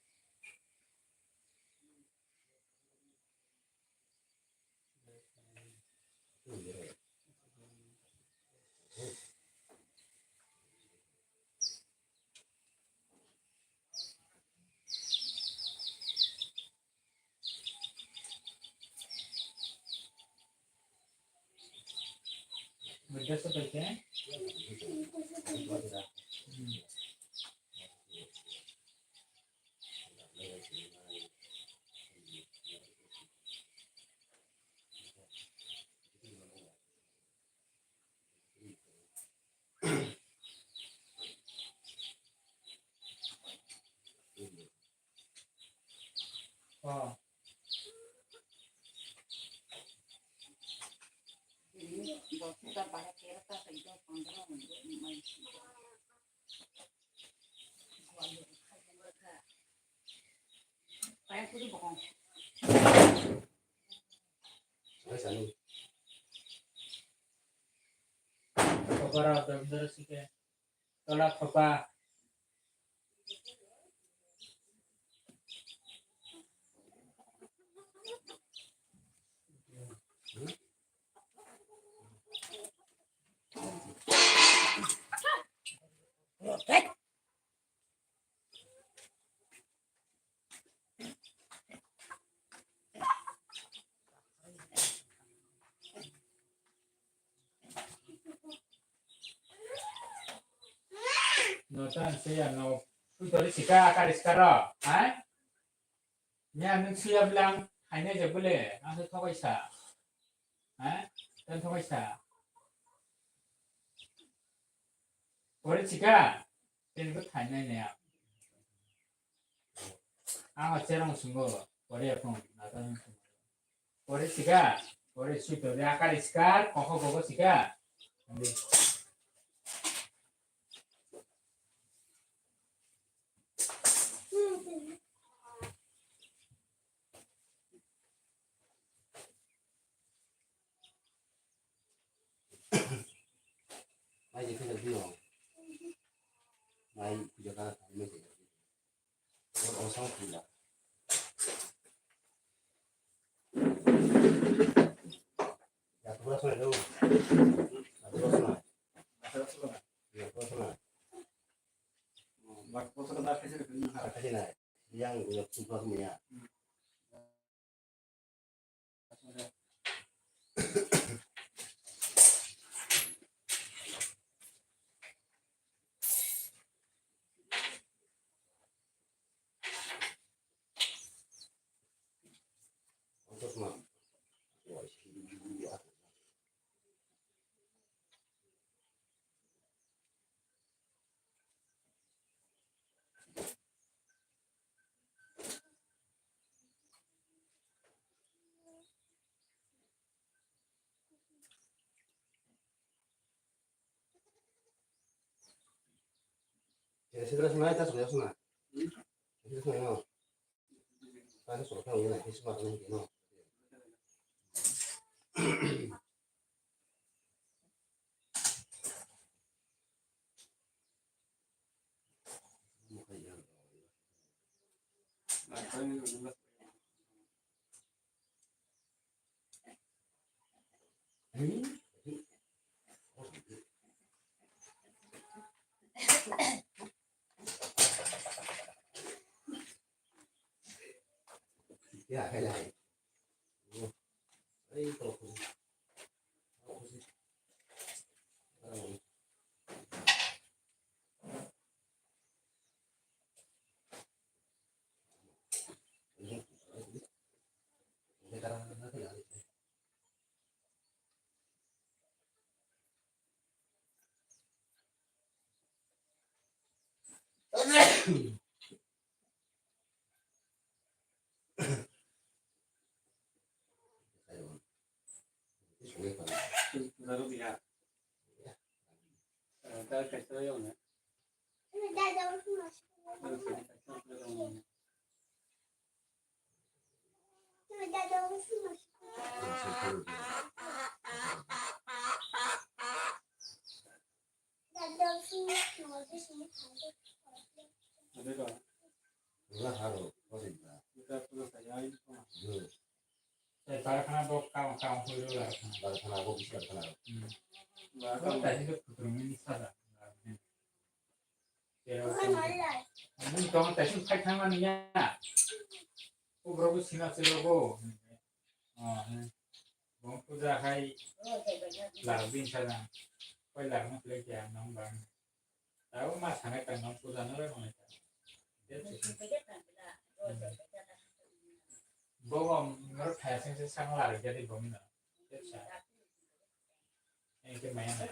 Okora, Rabindra Sike. Tola thopa. No tan se ya no. Suitori sika kari sika ro. Ha? Nya nung suya bilang haine je bole. Ang se thokai sa. Ha? Tan thokai sa. Pore sika. Ten ko thainai ne ya. Ang cherang sungo. Pore ya phone. Nata nung sungo. Pore sika, pore suitori akari sika, koko koko sika. Mai je kena biyo. Mai puja kana mai je. Ya, ya, ya. Ai, kok. Kok. Barkhana bo kam kam hoi ro la. Barkhana bo bisi barkhana. Hmm. Bo ta ni kutung ni sada. Mung tong ta sing khai thang mani ya. Ko bro bo sina se ro bo. Ah, eh. Bong puja hai lar bin sana. Koi lar mo kle kya nong bang. Tao ma sana kan nong puja no re mo. Bo bom ro thai sing se sang lar jadi bom na. Eke maya na.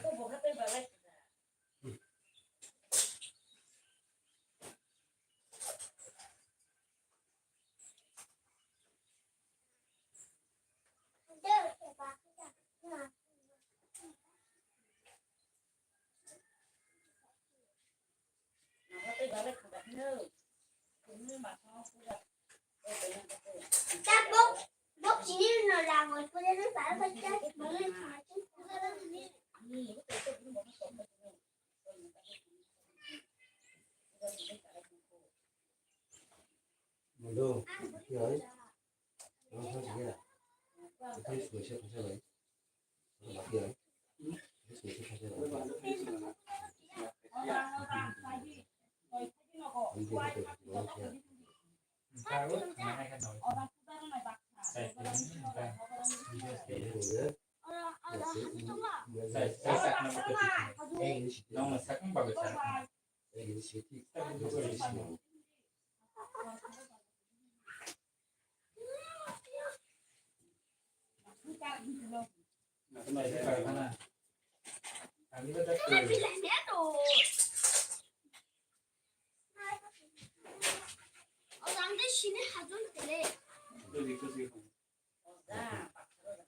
Hello, okay.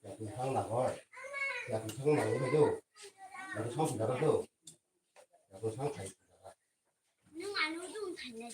Yakung thang nangor. Yakung thang nangor do. Yakung thang sung jaga do. Yakung thang khai sung jaga. Nung anu dung khai nai.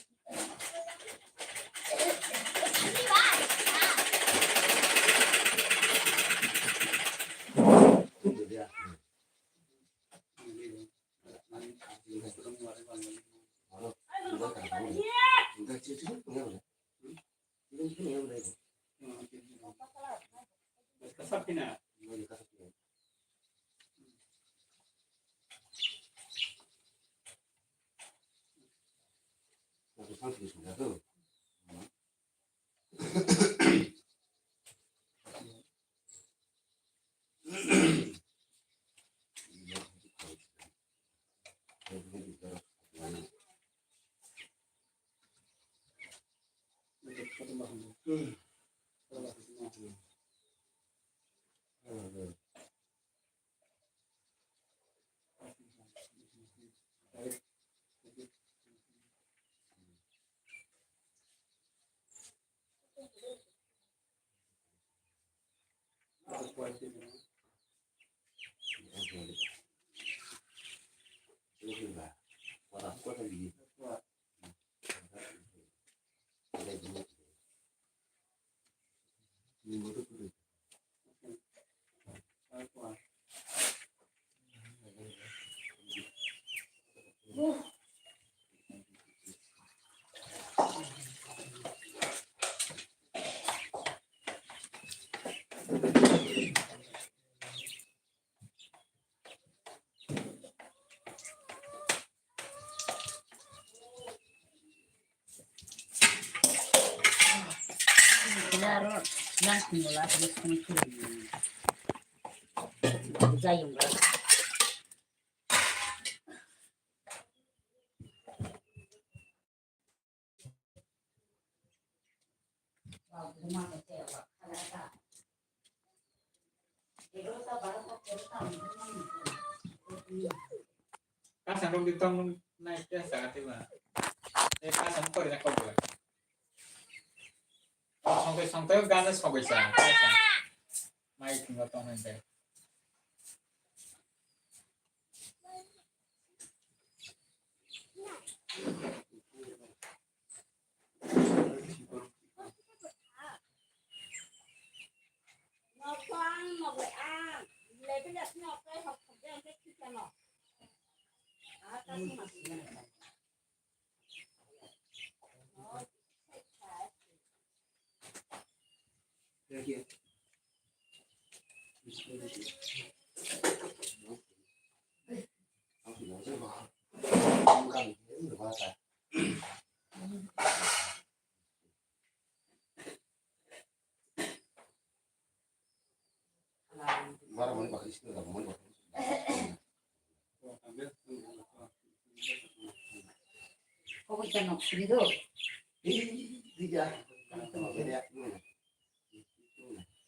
Aro nang khumula khe song khulum. Jayung ba. Kasang rok di tong nai kya sa ti ba. Eh, kasang kori na kok ba. Songtoi songtoi gana sogoi sa. Mai tingo tong nai.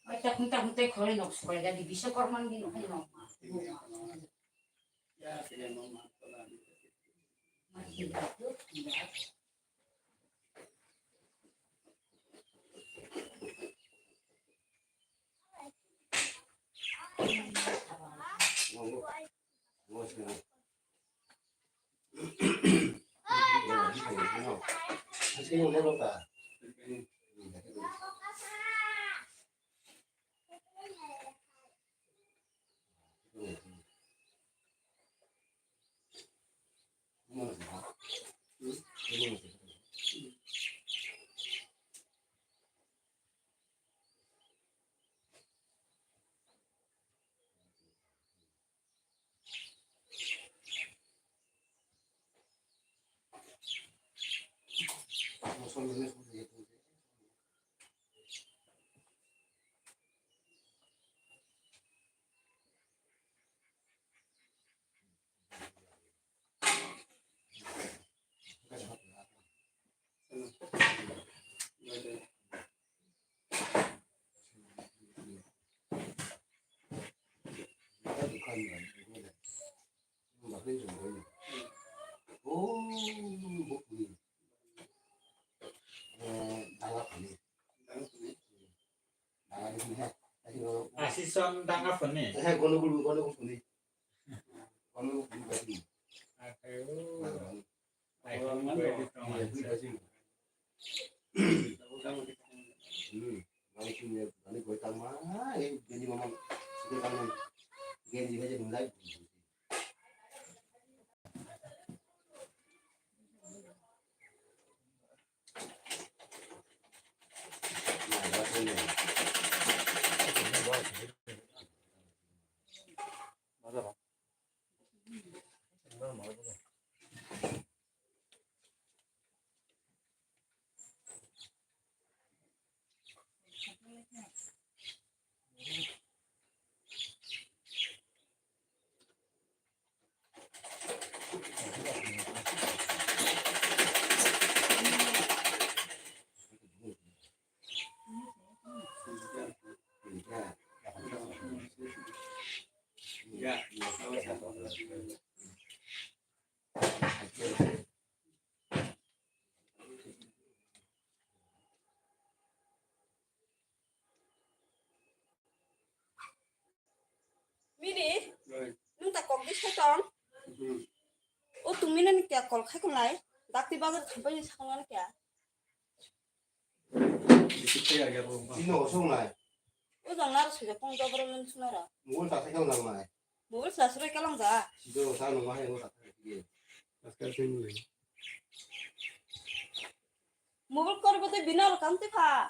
Acha khungta khungta khore nok sukai jadi bisa korman di nok nok. Asison danga phone ni. He, gono gulu, gono gulu phone ni. Gono gulu phone ni. Akhai o. Akhai o, goi di tong. Hmm. Mani kini, mani goi tang ma, eh, gini mama, gini mama, gini aja mulai. Mini, nung ta kok di sai tong. O tumi nani kya kol khai kong lai? Dakti bazar thampai ni sakong nani kya? Ino osong lai. O jang naro sujak kong jabra nung sunara. Mobile ta sai kong jang lai. Mobile sa surai kalang ja. Sido sa nung wahai o ta sai. Mobile kor bote binal kamte pha.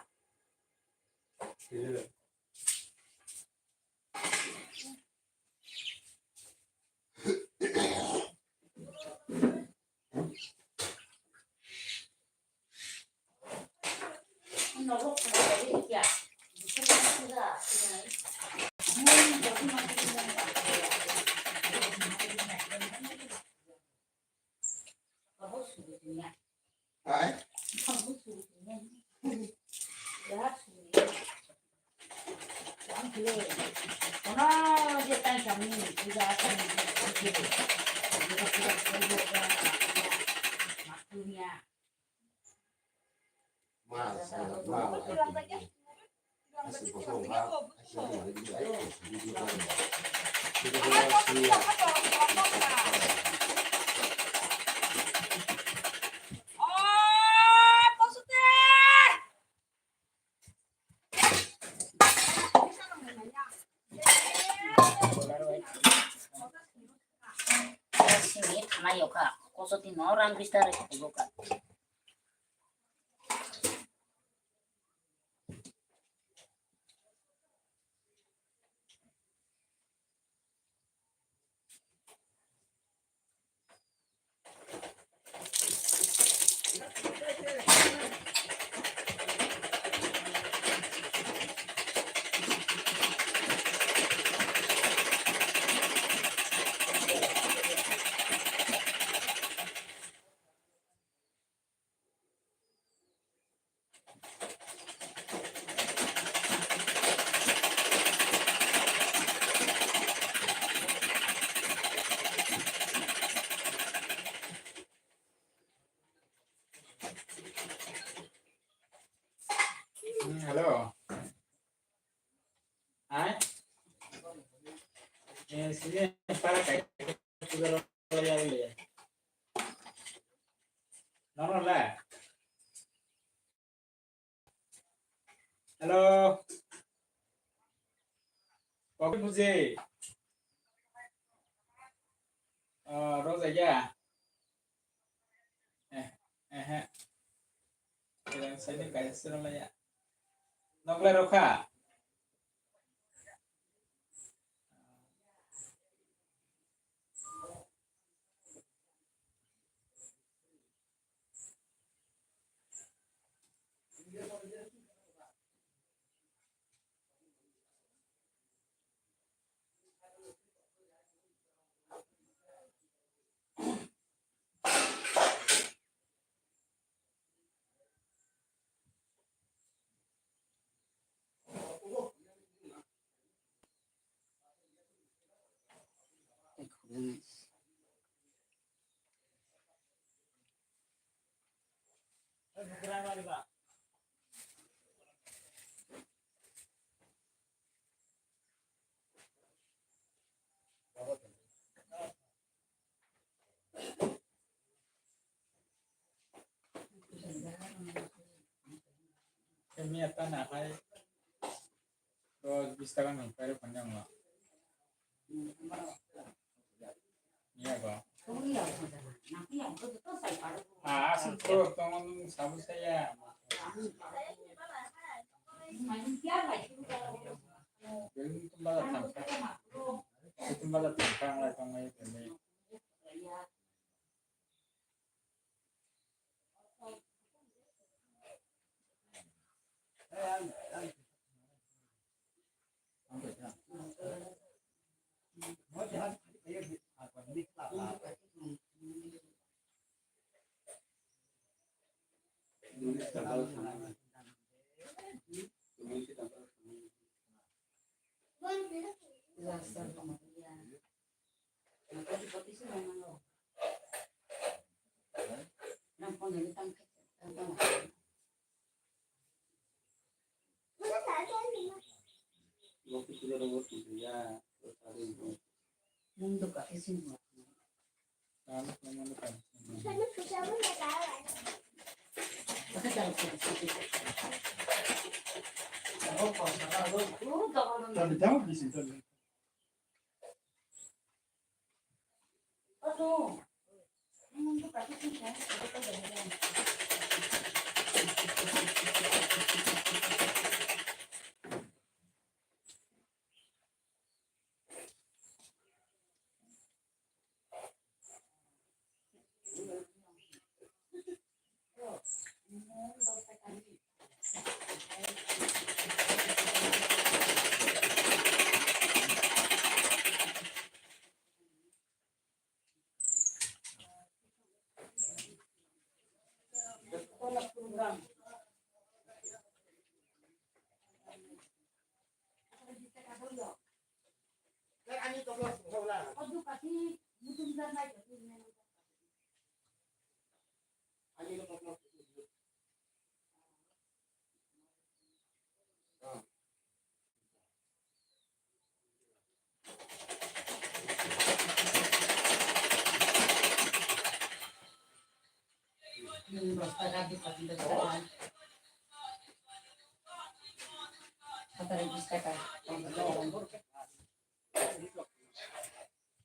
Sini thana yoka, koso ti no rang bistar yoka. Hmm, hello. Hai? Eh, sini para kai. Nono le. Hello. Kopi buji. Oh, Rosa ya. Eh, eh, eh. Yang sini kayak serem ya. Nokle Roka. Kami apa nak hai? Dos bis taka nang pare panjang lah. Iya, Bang. Ah, asal tuh, tolong sabu saya. Belum tumbal tangkang. Tumbal tangkang lah, tangkang itu.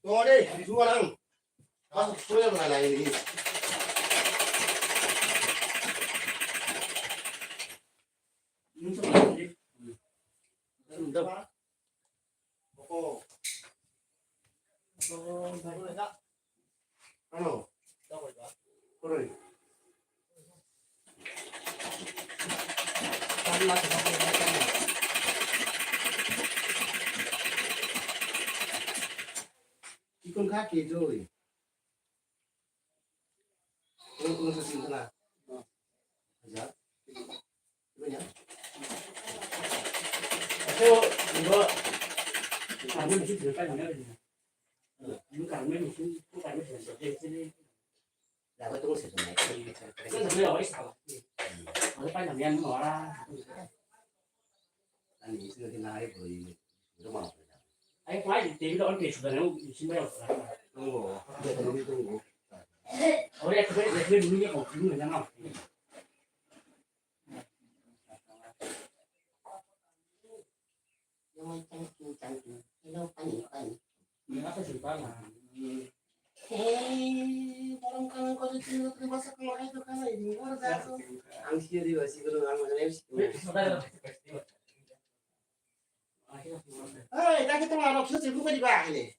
Tore, jualang. Masuk sudah mengenai ini. Ano? Koroi. Ikon kha kejoi. Ikon kha kejoi na. Aja. Hello, pani, pani. Hey, borong kang ko di tino tri basa kang hai to kang ini, bor ja to. Ang sio di basi ko ang mana si. Hey, ta ke to arok so se bu ko di ba hele.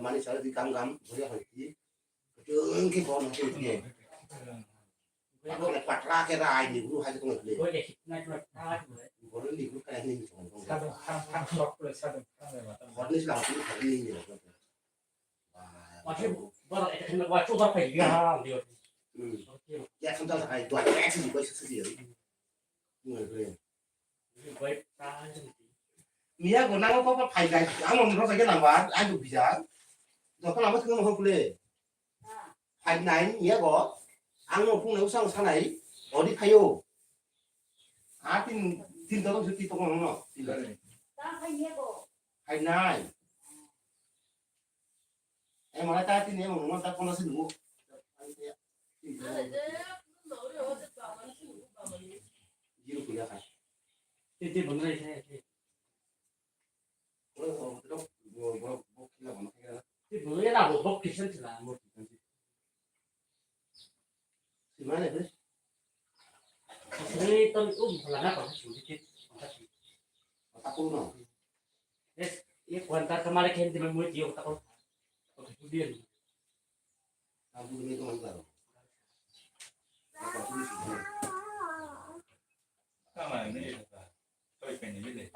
Mani sara di kam kam bori hoi di. Kutung ke bon ke ke. Patra ke rai ni guru hai tong le. Guru ni guru kai ni tong tong. Sadam kham kham sok le sadam kham le mata. Hor ni sila tu hari ni ni. Masih baru itu kena buat coba kayak dia dia. Ya kan tak hai dua kali sih gua sih. Miya go nango papa phai nai, ang no rok jage nang ba, ang du bijak. Dokon abo thung mo kule. Phai nai miya go, ang no phung nai usang sanai, odi phayo. A tin, tin dokon suti tokon no. Phai nai. Eh, mana ta tin, eh, mana ta kono sih nunggu. Jiru kuya kan. Tete bangrai saya. Borok, borok, borok, borok, borok kila bono kila. Tete bangrai na borok kisan sila. Borok kisan sila. Simane bes. Sini ton um lana pa sini ke. Apa pun no. Es, ye kuan ta kamare khen di mai mui tiyo ta ko. Ko tu dia. Aku ni ko mantaro. Apa pun sih. Kamar ni. Soy penny ni.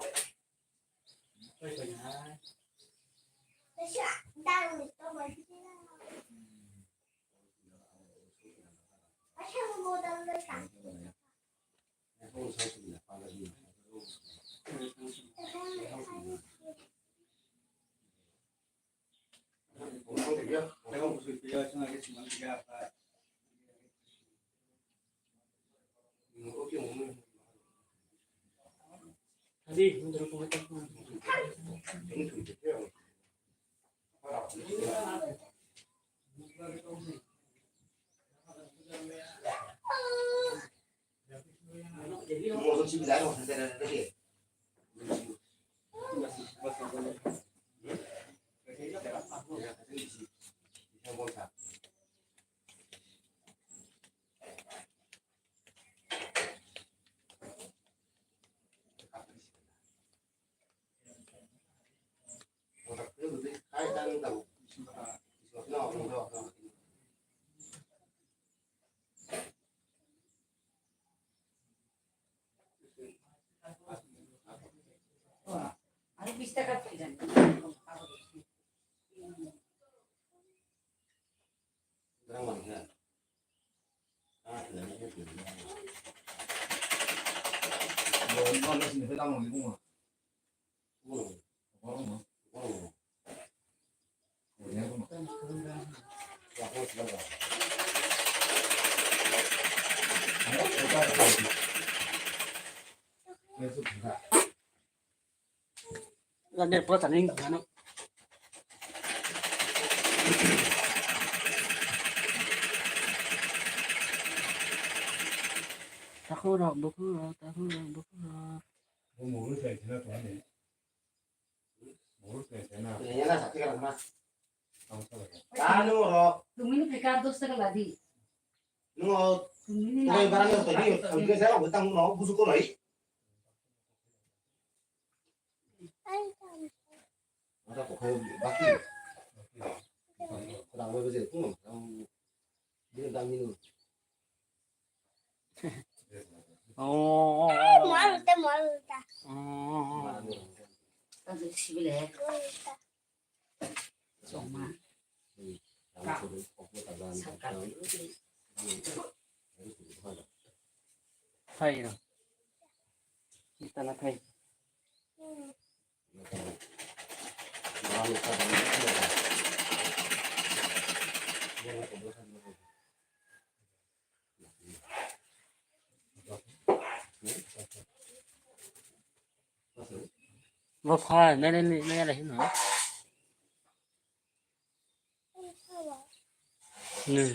Aro bish taka thai jani. Lande pura tani ano. Takhurok bukhurok, takhurok bukhurok. Bo muru sai thina to ani. Muru sai thina. Ni na sa thik na. Ang sa. Anu ro. Tumini phikar dos taka ladi. Nungo. Tumini. Tumini barang yo to ni. Ang ke sa ko tang no busu ko lai. Ada ko ko baki. Kurang lebih je tu. Ang dia dang ni. Oh. Mual te mual ta. Oh. Kan sibile. Soma. Sakal. Hai ro. Kita na kai. Bo pha, nai, nai, nai, nai, nai, nai. Nung.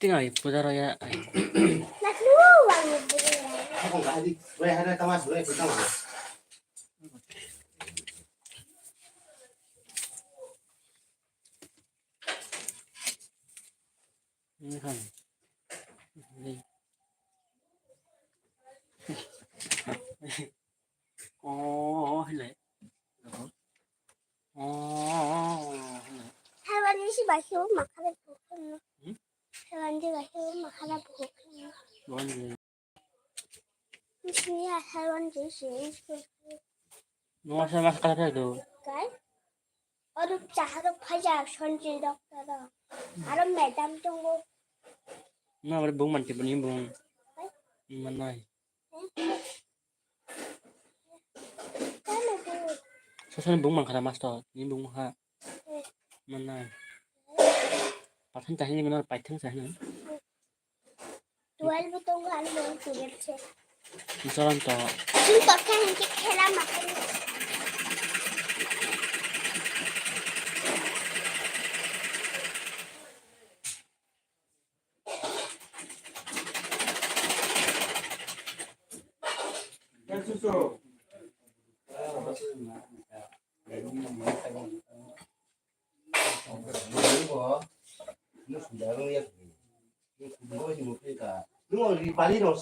Tinggal putar ya. Ini kan. Ini. Oh, hele. Oh, hele. Haiwan ni si ba hiu ma khala bu. Hmm? Haiwan ni ba hiu ma khala bu. Bon. Ni si ya haiwan ni si. No sa mas khala do. Kai? Oro chaharo phaijak Sanjay doctor o. Aro madam tongo. Na ore bung manti bini bung. Hai? Manai. Tamo bung. Sosoni bung mankha master, ni bung ha. Eh. Manai. Pathan tahini guna paithang sahini. Twelve tongo ani bung twelve se. Chwng tokha hinkhe khela ma khainai. Nung ri pali rok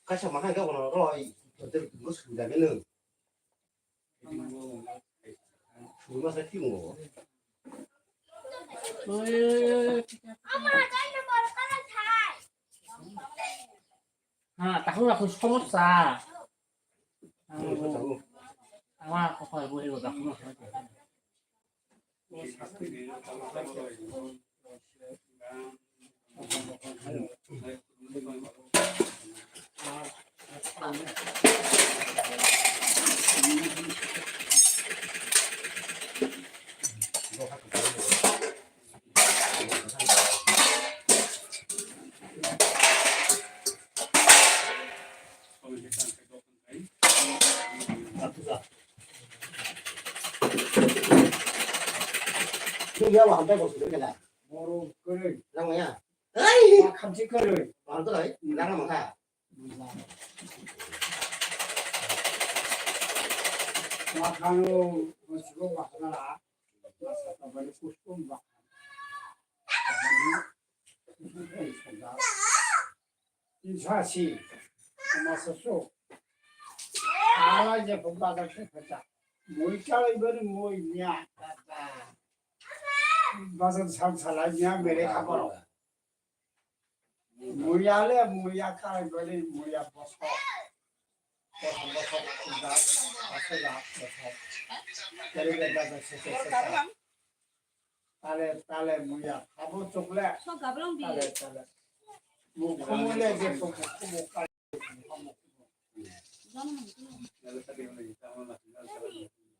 kaisa makai khe bono roi, hotel bo sujagwi nung. Suma sa ki mo. Ha, tahu aku somosya. Ama kok buhi udah. Nung ya wa hamtai bo sujui kena. Moro kwrwi. Nang ya. Ai. Wa khamchi kwrwi. Wa hamtai lai. Nang ma kha. Wa khano sibo wa khana la. Wa sa ta bani kusum wa. Insasi, masa so. Ala je pun bazar se kata. Mui chalai bani mui nya. Bazar san salai nya mere khabar. Mui ale mui ya kalai bani mui ya boso. Boso boso da, boso da, boso. Kere bazar se se se. Tale, tale, muya. Abo chukle. So gabrong di. Tale, tale. Mukhu mule je mukhu mukhu.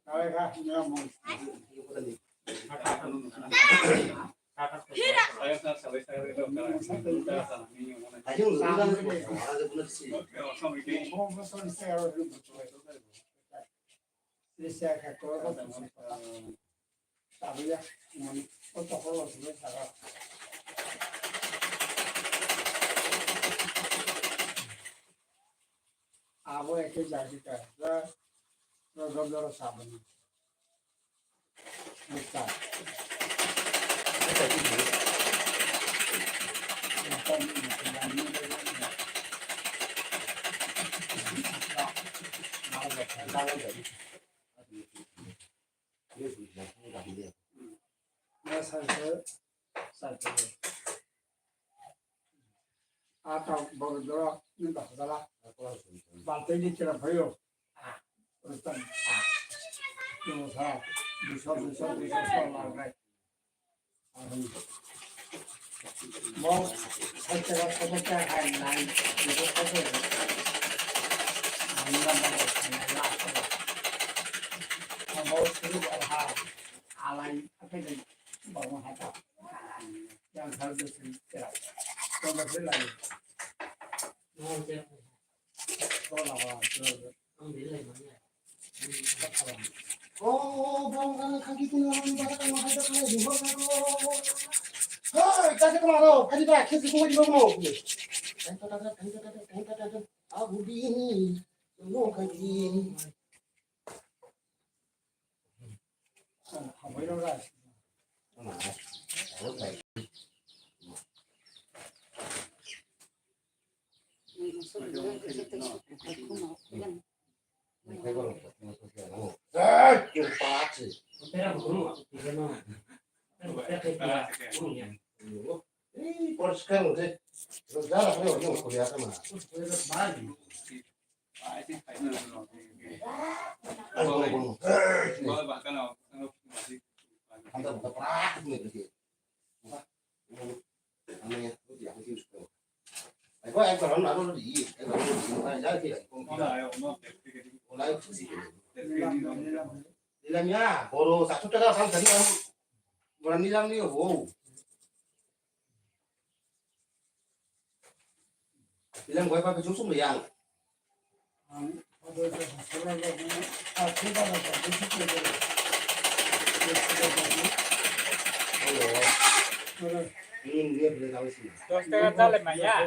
Tale kha, muya mung. Hira. Sisa kha koro ko sisa kha. Tabuya, mani, o tokol o sisa kha. Abo eke jagi ka, ra, ra, ra, ra, sabun. Bisa. Ata borok jora ni bahasala. Baltai ni kira phayo. Ah, rustam. Ah. Yung sa. Bisa, bisa, bisa, sa lagai. Mau, saya kira saya kira hai lain. Bisa, saya kira. Ini kan mau, ini lah. Mau suruh alha. Alai, apa ini? Bawa hata. Yang harus dikira. Coba sih lagi. Nilam ya, boro satu taka sam tadi aku. Orang nilam ni, wow. Nilam gue pakai susu yang. Dos taka dale maya.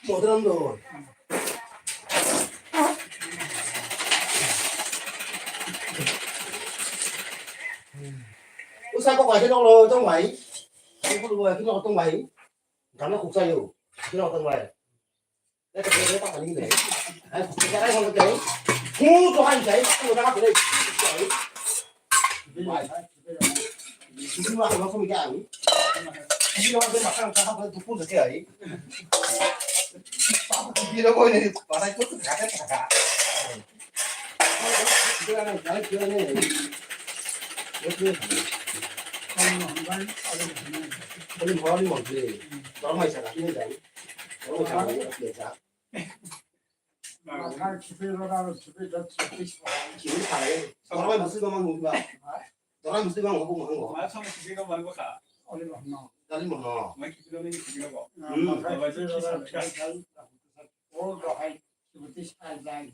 Modram do. Usa ko kaise noklo tong bai. Ko ko ko noklo tong bai. Gamla khuksa yo. Kino tong bai. Ito ko ta kali le. Ai ko ta ko ko. Ku to han jai. Ku ta ko le. Bai. Sisi ma ko ko mi ka ni. Sisi ma ko ma ka ka ko tu ku de ai. Sisi ma ko ni para ko tu ka ka ka.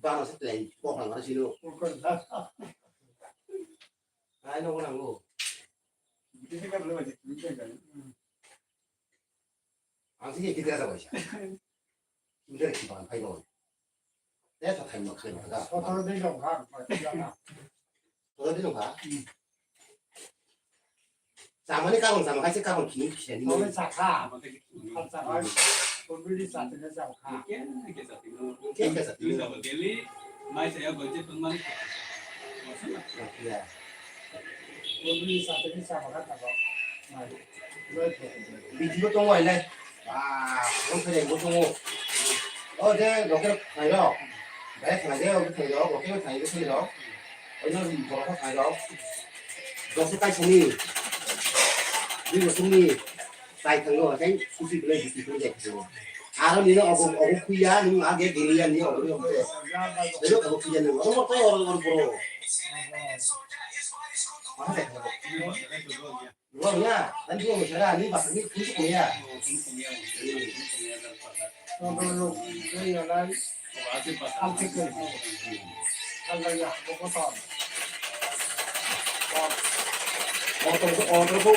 Dano se tlai, kok nang sino. Ai, no, nango. Ang sini kita sa baca. Kita kita pakai no. Ya, sa thai ma khai ma ga. Sotoro din jong kha. Sotoro din jong kha. Chamani kabang chama khaise kabang khini khini. Tole chakha. Chakha. Already chatine chakha. Khe khe chatine. Daily mai saya gojek pengmani. Ya. Already chatine chakha tabo. Mai. Video tongo ai nai. Ba, ang khe bo tongo. O je local khairo. Dai khlai de, o khairo, o khairo, khairo. Oino borok khairo. Doso kaisani. Dui bosongni tai thango, tai kusi belai biti belai jai thango. Aro nino obo, obo kuya, nung age geliya ni obo ni obo. Obo kuya ni obo, obo to obo obo boro. Mana jai thango. Wah, ya, tadi gua bicara, ini bahasa ini kunci ya. Order, order ko, order ko.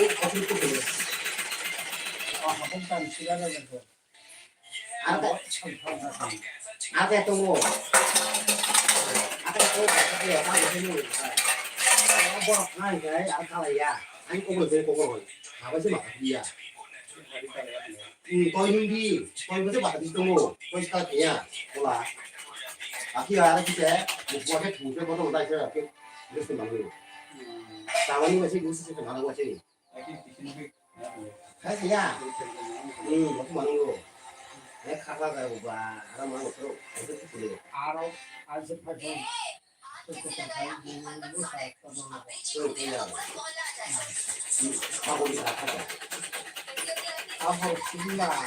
Ah, apa bukan sila lagi tu? Ate, ate tongo. Ate tongo, ate tongo, ate tongo. Borok nai nai, ang kala ya. Ang kobol tongo, kobol. Haba se mata ya. Hmm, toi nung di, toi bo se mata di tongo. Toi ska ya. Kola. Aki ara ki se, bo ke thu ke bo to dai se ke. Ge se mangu. Tawani ma se gu se se mangu se. Hai ya. Hmm, aku manung lo. Eh, kaka ga ba, ara manung lo. Itu tuh. Aro, aja pakai. Tuh, iya. Hmm, aku di kaka. Apa sih lah?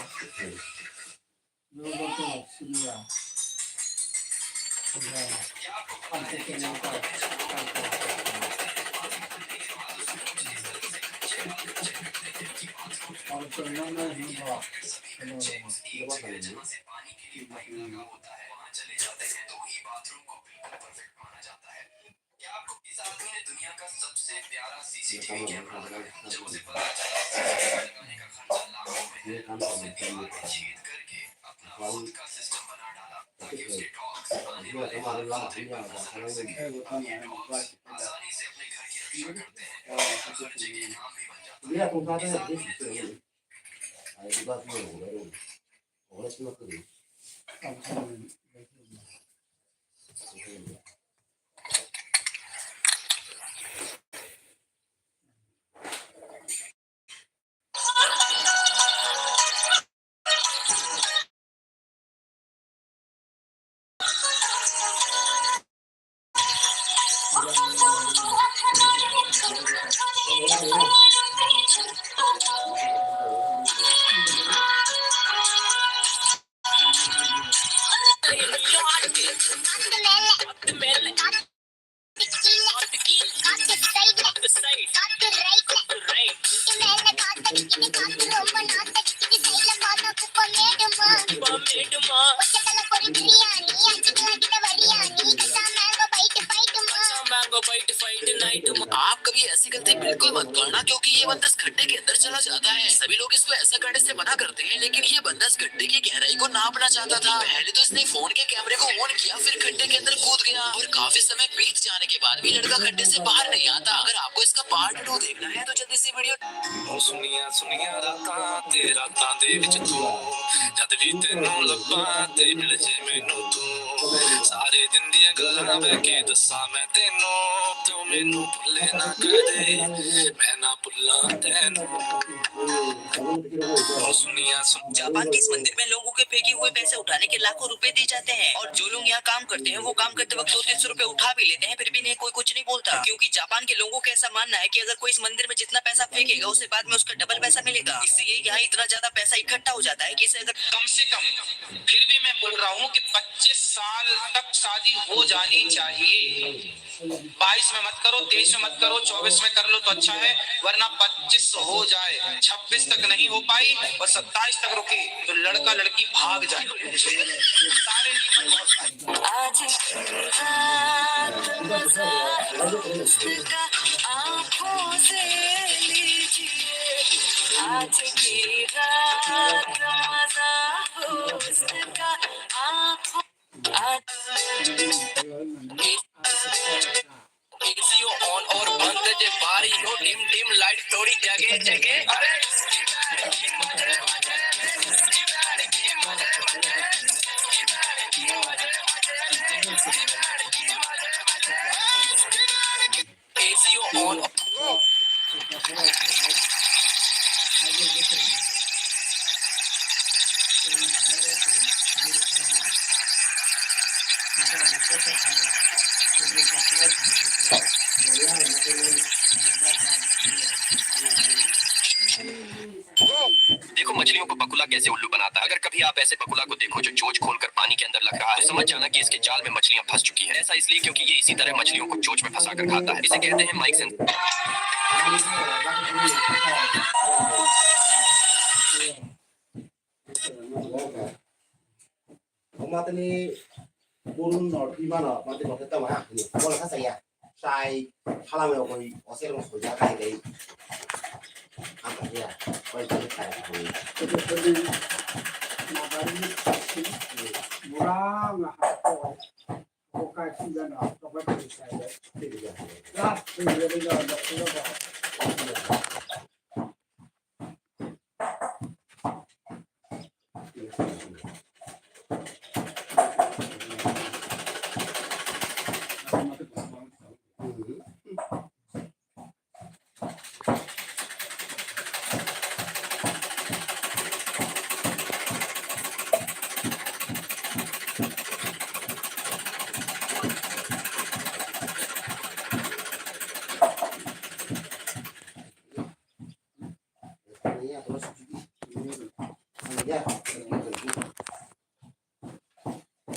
आप कभी ऐसी गलती बिल्कुल मत करना, क्योंकि ये बंदर इस खड्डे के अंदर चला जाता है। सभी लोग इसको ऐसा करने से मना करते हैं, लेकिन ये बंदर इस खड्डे की गहराई को नापना चाहता था। पहले तो इसने फोन के कैमरे को ऑन किया, फिर खड्डे के अंदर कूद गया और काफी समय बीत जाने के बाद भी लड़का खड्डे से बाहर नहीं आता। अगर आपको इसका पार्ट टू देखना है तो जल्दी से वीडियो। ਓ ਸੁੰਨੀਆਂ ਸੁੰਨੀਆਂ ਰਾਤਾਂ ਤੇ ਰਾਤਾਂ ਦੇ ਵਿੱਚ ਤੂੰ, ਜਦ ਵੀ ਤੈਨੂੰ ਲੱਭਾਂ ਤੇ ਮਿਲ ਜੇ ਮੈਨੂੰ ਤੂੰ। ਸਾਰੇ ਦਿਨ ਦੀਆਂ ਗੱਲਾਂ ਬਹਿ ਕੇ ਦੱਸਾਂ ਮੈਂ ਤੈਨੂੰ, ਤੂੰ ਮੈਨੂੰ ਭੁੱਲੇ ਨਾ ਕਦੇ, ਮੈਂ ਨਾ ਭੁੱਲਾਂ ਤੈਨੂੰ। ਓ ਸੁੰਨੀਆਂ ਸੁੰਨੀਆਂ जापान के इस मंदिर में लोगों के फेंके हुए पैसे उठाने के लाखों रुपए दिए जाते हैं और जो लोग यहाँ काम करते हैं, वो काम करते वक्त दो तीन सौ रुपए उठा भी लेते हैं, फिर भी नहीं, कोई कुछ नहीं बोलता, क्योंकि जापान के लोगों का ऐसा मानना है कि अगर कोई इस मंदिर में जितना पैसा फेंकेगा, उसे बाद में उसका डबल पैसा मिलेगा। इसलिए यहाँ इतना ज्यादा पैसा इकट्ठा हो जाता है कि इसे अगर कम से कम, फिर भी मैं बोल रहा हूँ कि पच्चीस साल तक शादी हो जानी चाहिए। बाईस में मत करो, तेईस में मत करो, चौबीस में कर लो तो अच्छा है, वरना पच्चीस हो जाए, छब्बीस तक नहीं हो पाई और सत्ताईस तक रुकी तो लड़का लड़की भाग जाए। सारे नहीं। आज की रात मजा हुस्न का आंखों से लीजिए, आज की रात मजा हुस्न का आंखों। एसीओ ऑन और बंद जे बारी हो, डिम डिम लाइट थोड़ी जगे जगे। अरे एसीओ ऑन। देखो मछलियों को बकुला कैसे उल्लू बनाता है। अगर कभी आप ऐसे बकुला को देखो जो चोंच खोलकर पानी के अंदर लग रहा है, तो समझ जाना कि इसके जाल में मछलियां फंस चुकी हैं। ऐसा इसलिए क्योंकि ये इसी तरह मछलियों को चोंच में फंसा कर खाता है। इसे कहते हैं mic sensor. Omatani burun no twi mano, mati bo khe tamo ha, bol ha saya. Sai, hala me koi, osel mo soja kai dei. Apa ya, koi koi kai. Mura nga ha ko, ko kai sila na, ko kai kai. Last thing, really, no, no, no, no.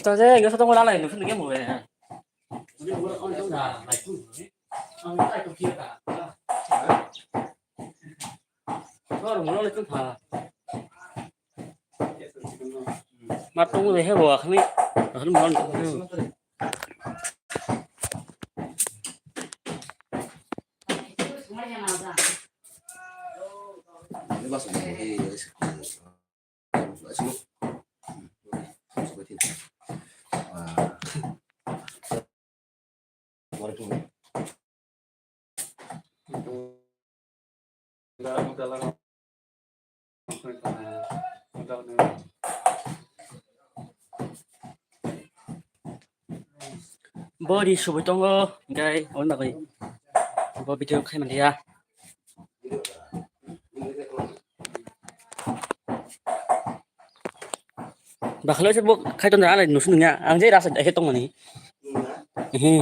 Tao je, yo sa tong la lai, nu sun ge mu le. Tor mu le tun pha. Ma tong le he bo khani. Khani mo. Bori subui tongo, hingke oni bagwi bo video khai manliya. Bakhalo se bo khai tongo, ang nusu nungya, ang je rasa ekhe tongmani. Ehe.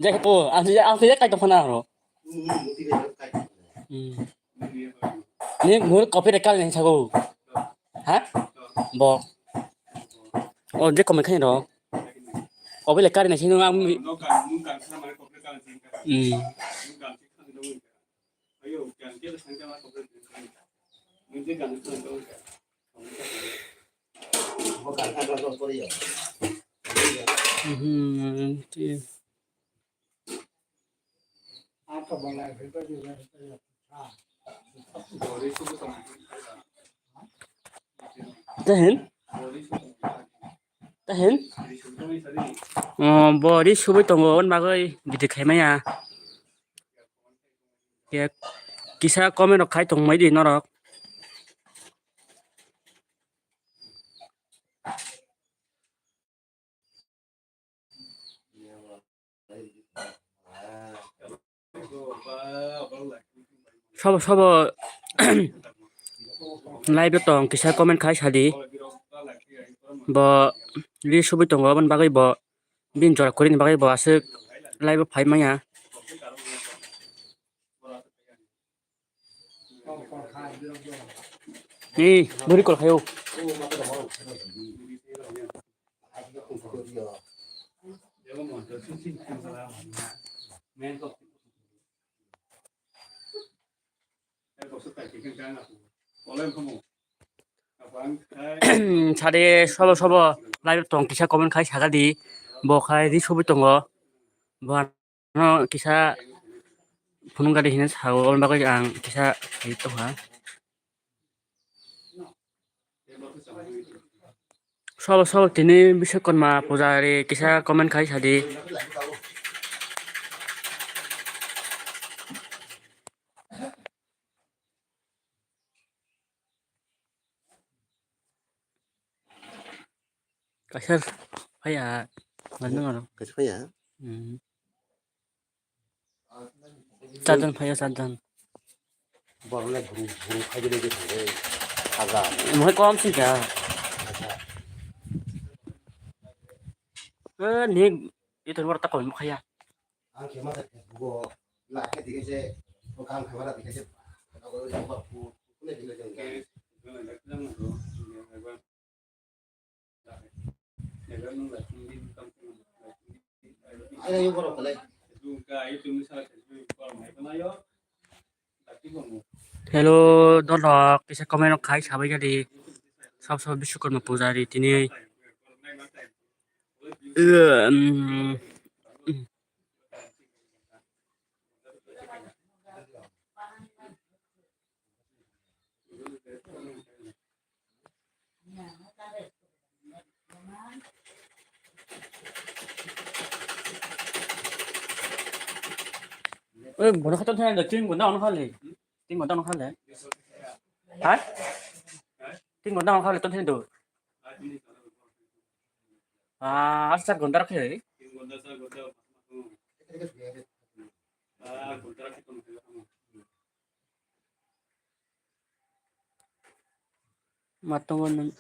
Je khe po, ang je, ang je kai tongphana aro. Hmm. Ni mur copy record ni sago. Ha? Bo. O je comment khai ro. Copy record ni sino ang. Hmm. Ayo, kan kira sangka ma kobra dun kani. Mungkin kan itu untuk kan. Mhm, ti-, Tahin? Tahin? Oh, bo ri subui tongo, on bagwi bidi khaimaya. Kisa comment rok khai tongmai di norok. Sobo sobo live o tong kisa comment khai sadi. Bo ri subui tongo, aboni bagwi bo bini jora kwrwini bagwi bo aswk live o phai manya. Ni, buri kol khayo. Sade sobo sobo live tong kisa comment khai saka di. Bo khai ri subui tongo. Bo no kisa phunuk gari hinwi sao, aboni bagwi ang kisa sai tongkha. Sobo sobo tini Biswakarma pujari kisa comment khai sadi. Kaisa phaiya, nang aro. Kaisa phaiya? Hmm. Charjon phaiya, charjon. Borok le buru, buru phai bini je thangwi khaja. Mohai kom sing kha. Khaja. Eh, ni itu luar tak kau khaya. Ang khe ma ta Facebook o like khe dikhe se, o kam khe ma ta dikhe se. Ang ko ni ba pu, pu ne dile jeng ga. Ai, ai, borok le. Hello, dolok, kisa comment rok khai sabai gadi. Sab sab Biswakarma pujari tini. Umm. Oi, bono khato thang da, tin gonda ono khale. Tin gonda ono khale. Ha? Tin gonda ono khale ton thang do. Ah, asa gonda rakhe. Matongo nang.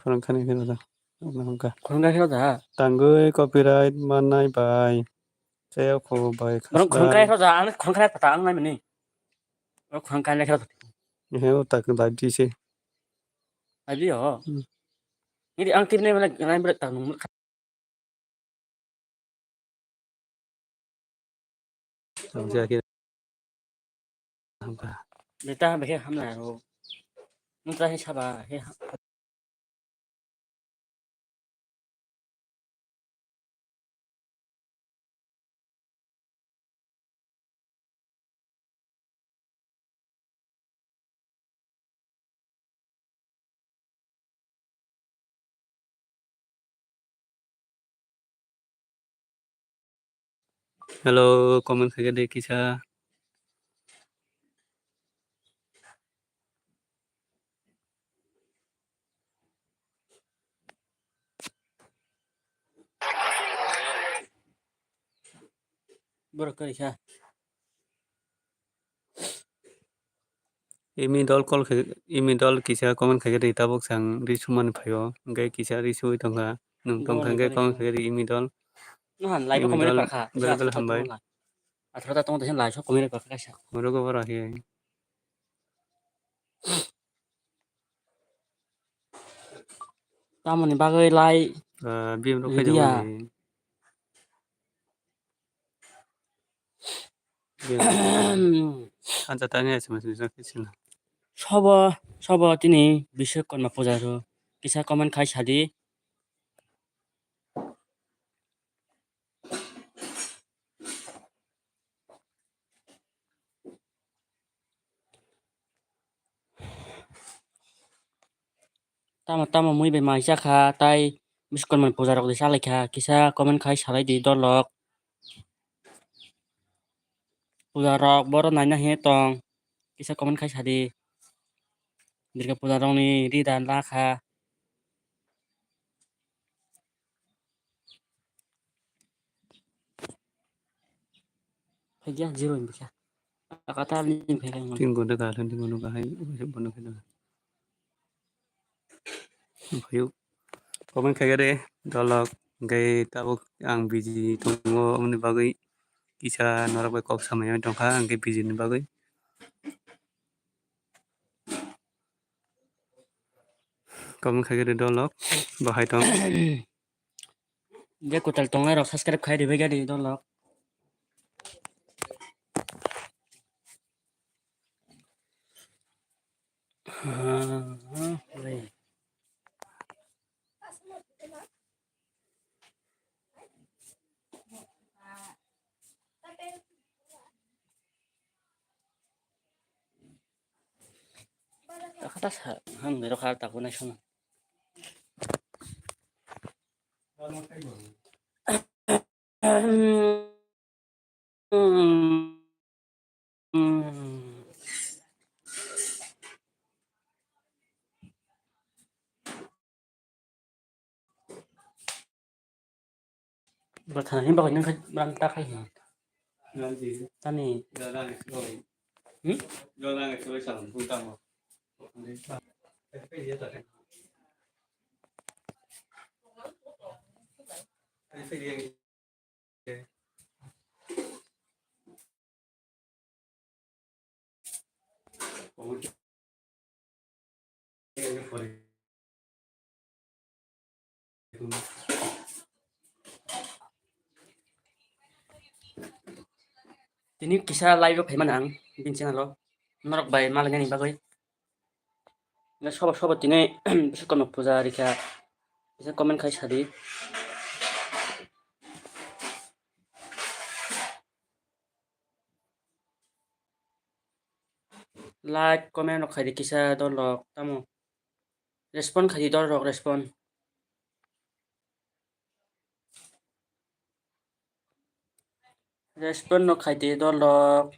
Khorang khani khe rwda. Ang hwnka. Khorang khai rwda. Tangwi copyright mannai bai. Chayok kho bai khorang khai rwda. Ang khorang khai rwda ang nai mani. O khorang khai rwda. He o tak live di se. Live di o. Hmm. Ini ang tip nai mani nai mani tak nung. Ang siya kira. Hamka. Beta beke hamna ro. Nung try saba he. Hello, comment khaikhe de kisa. Borok kwrwi kha. Imi dol call khai, imi dol kisa comment khaikhe de tabuk sang ri sumani phaio. Hwnkhe kisa ri sui tongkha. Nwng tongkha hwnkhe comment khaikhe de imi dol. Nahan live comment rwkha. Belai belai hambai. Atharo ta tong tong live comment rwkha kaisa. Borok bo rwkha. Tamoni bagwi lai. Ah, biyam rok khaidi. Biyam. Anja tani S M S ni jok khe sina. Sobo, sobo tini Biswakarma puja ro. Kisa comment khai sadi. Tamo tamo mui bai mai chakha tai Biswakarma puja rok de chalaikha kisa comment khai salai di dolok. Puja rok boro naina he tong kisa comment khai sadi. Durga puja rok ni ri dan lakha. Phaiya zero ni bwkha. Akatal ni phaiya. Tin gonta kahai, tin gonta kahai, bono khe. Phaiyo. Comment khaikhe de, dolok, hwnkhe tabuk ang busy tongo, aboni bagwi kisa norok bai kok samani tongkha, hwnkhe busy ni bagwi. Comment khaikhe de dolok, bahai tong. Je kwtal tongnai rok subscribe khai ribai gadi dolok. Kata sa hang de rokha ta ko nai sono. Bwthana ni bagwi nang khai, nang ta khai hino. Tani. Hmm? Tini kisa live o phaimani ang bini channel o norok bai malainani bagwi. Sobo sobo tini Biswakarma puja rikha kisa comment khai sadi. Like, comment rok khaidi kisa dolok tamo. Respond khaidi dolok respond. Respond no khaidi dolok.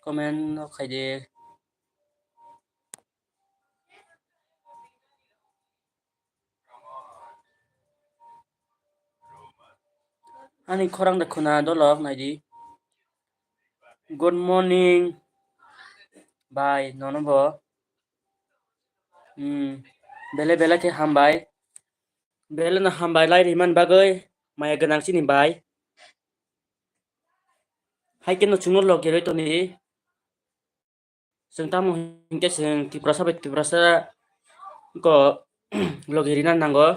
Comment no khaidi. Ani khorang de khuna dolok naidi. Good morning. Bye, nono bo. Hmm. Bele bele khe hambai. Bele no hambai lai rimani bagwi maya gwnang chini bai. Hai khe no chwngno logirwi toni. Chwng tamo hinkhe chwng Tiprasa bai Tiprasa ko logi rina nango.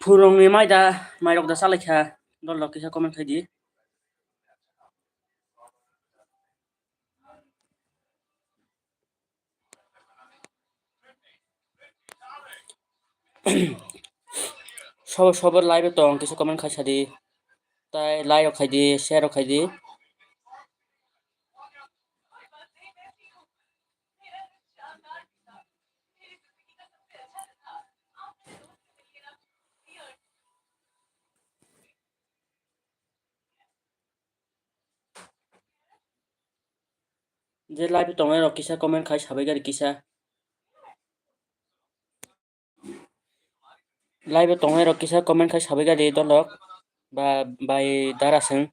Phurungni mai da, mairok da chalaikha, dol rok kisa comment khai di. Sobo sobo live o tong kisa comment khai sadi. Tai like rok khai di, share rok khai di. Je live tongnai rok kisa comment khai sabai gari kisa. Live tongnai rok kisa comment khai sabai gari dolok ba bai dara seng.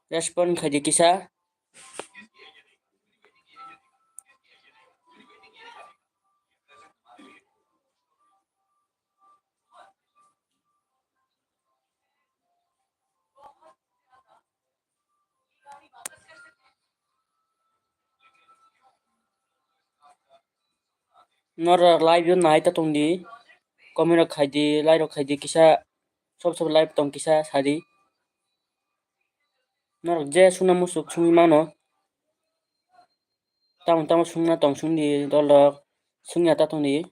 Respond khai di kisa. Norok live o nai ta tong di, comment rok khai di, like rok khai di, kisa sob sob live tong kisa sa di. Norok je suna musuk sungwi mano, tamo tamo sungna tong sung di, dol rok sungya ta tong di.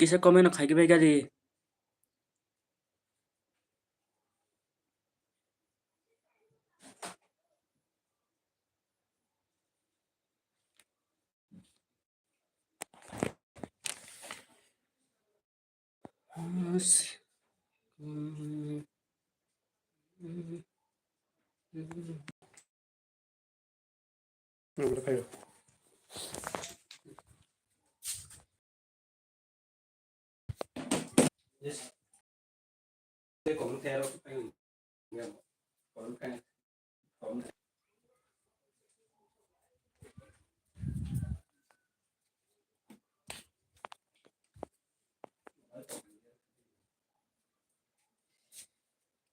Kisa comment no khai khe bai gari.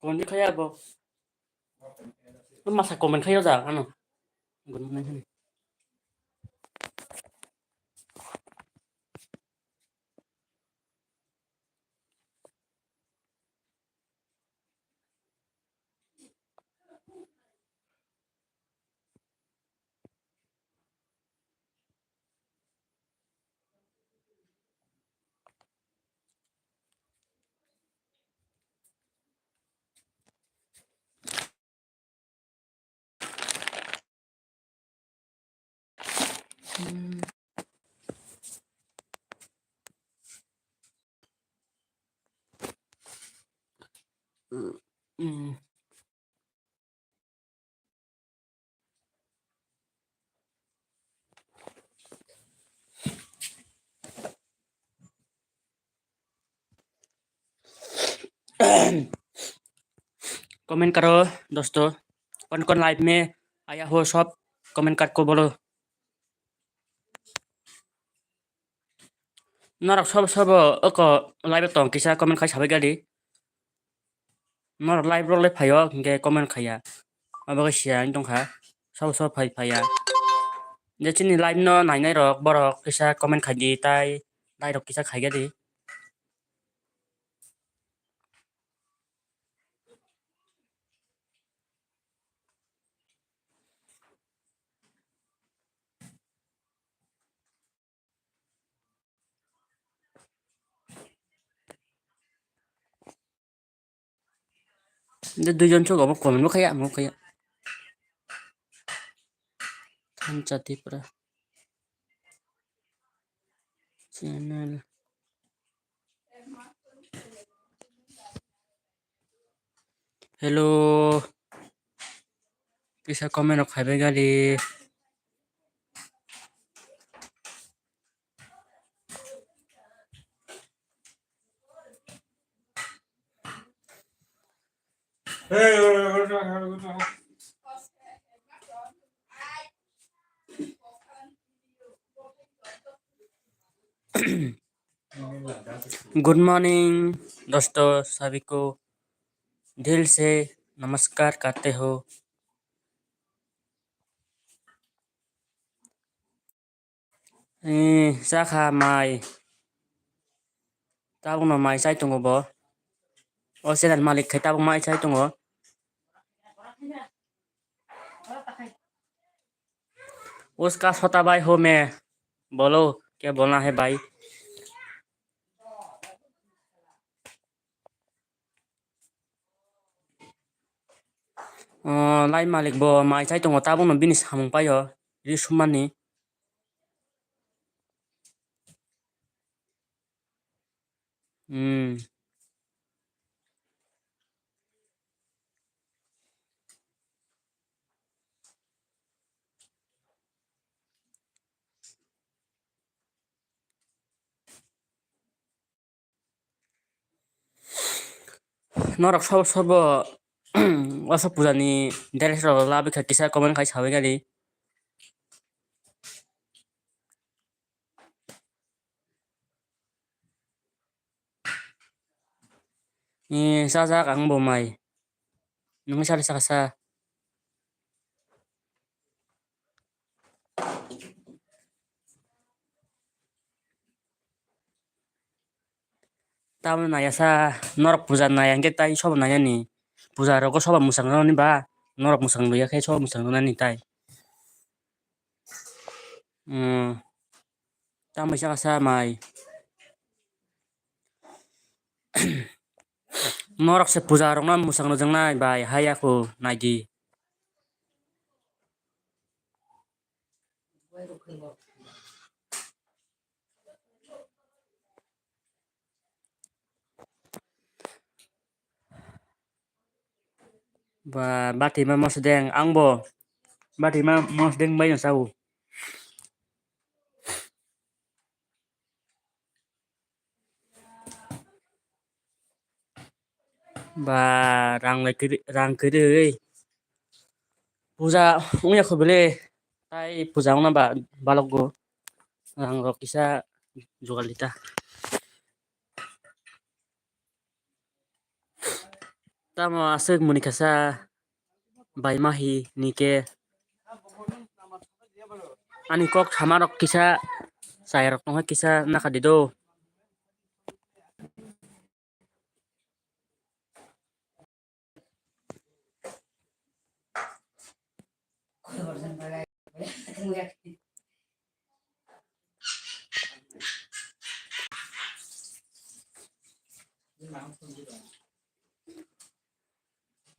Comment khai abo. Masa comment khai o ja ano. Comment karo dosto, kon kon live me aya ho sob comment kar ko bolo. Norok sobo sobo oko live tong kisa comment khai sabai gadi. Norok live rok le phaio hinkhe comment khaiya. Abo khe siya wng tongkha. Sobo sobo phai phaiya. Je chini live no nainai rok borok kisa comment khai di tai Dai rok kisa khaikhe di. Nde duijon chuk obo comment bo khaiya, amo khaiya. Thansa Tripura channel. Hello. Kisa comment rok khaibai gali. Good morning दोस्तों, सभी को दिल से नमस्कार करते हो। Eh, chakha mai. Tabukno mai chai tongo bo. O channel malik khai tabuk mai chai tongo. उसका छोटा भाई हूँ मैं, बोलो क्या बोलना है भाई। O, lai malik bo mai chai tongo, tabukno bini samung paio, ri sumani. Hmm. Norok sobo sobo wasak puja ni dress rok labikha kisa comment khai sawi gani. Ni sajak ang bo mai. Nungwi sari saka sa. Tamoni naiya sa, norok puja naiya hwnkhe tai sobo naiya ni. Puja rogo sobo mwchang rwni ba, norok mwchang rwya khe sobo mwchang rwnani tai. Hmm. Tamoni saka sa mai. Norok se puja rokno mwchang rwjaknai bai, hai ya kho naidi. Ba, batima mosdeng, ang bo batima mosdeng bai no sao. Ba, rang lai kwrwi, rang kwrwi. Puja wngya kho bele, tai puja wngna ba balok go. Rang rok kisa jugal di ta. Tamo aswk muni kasa bai mahi ni khe ani kok sama rok kisa chaya rok tongkha kisa nakha di do.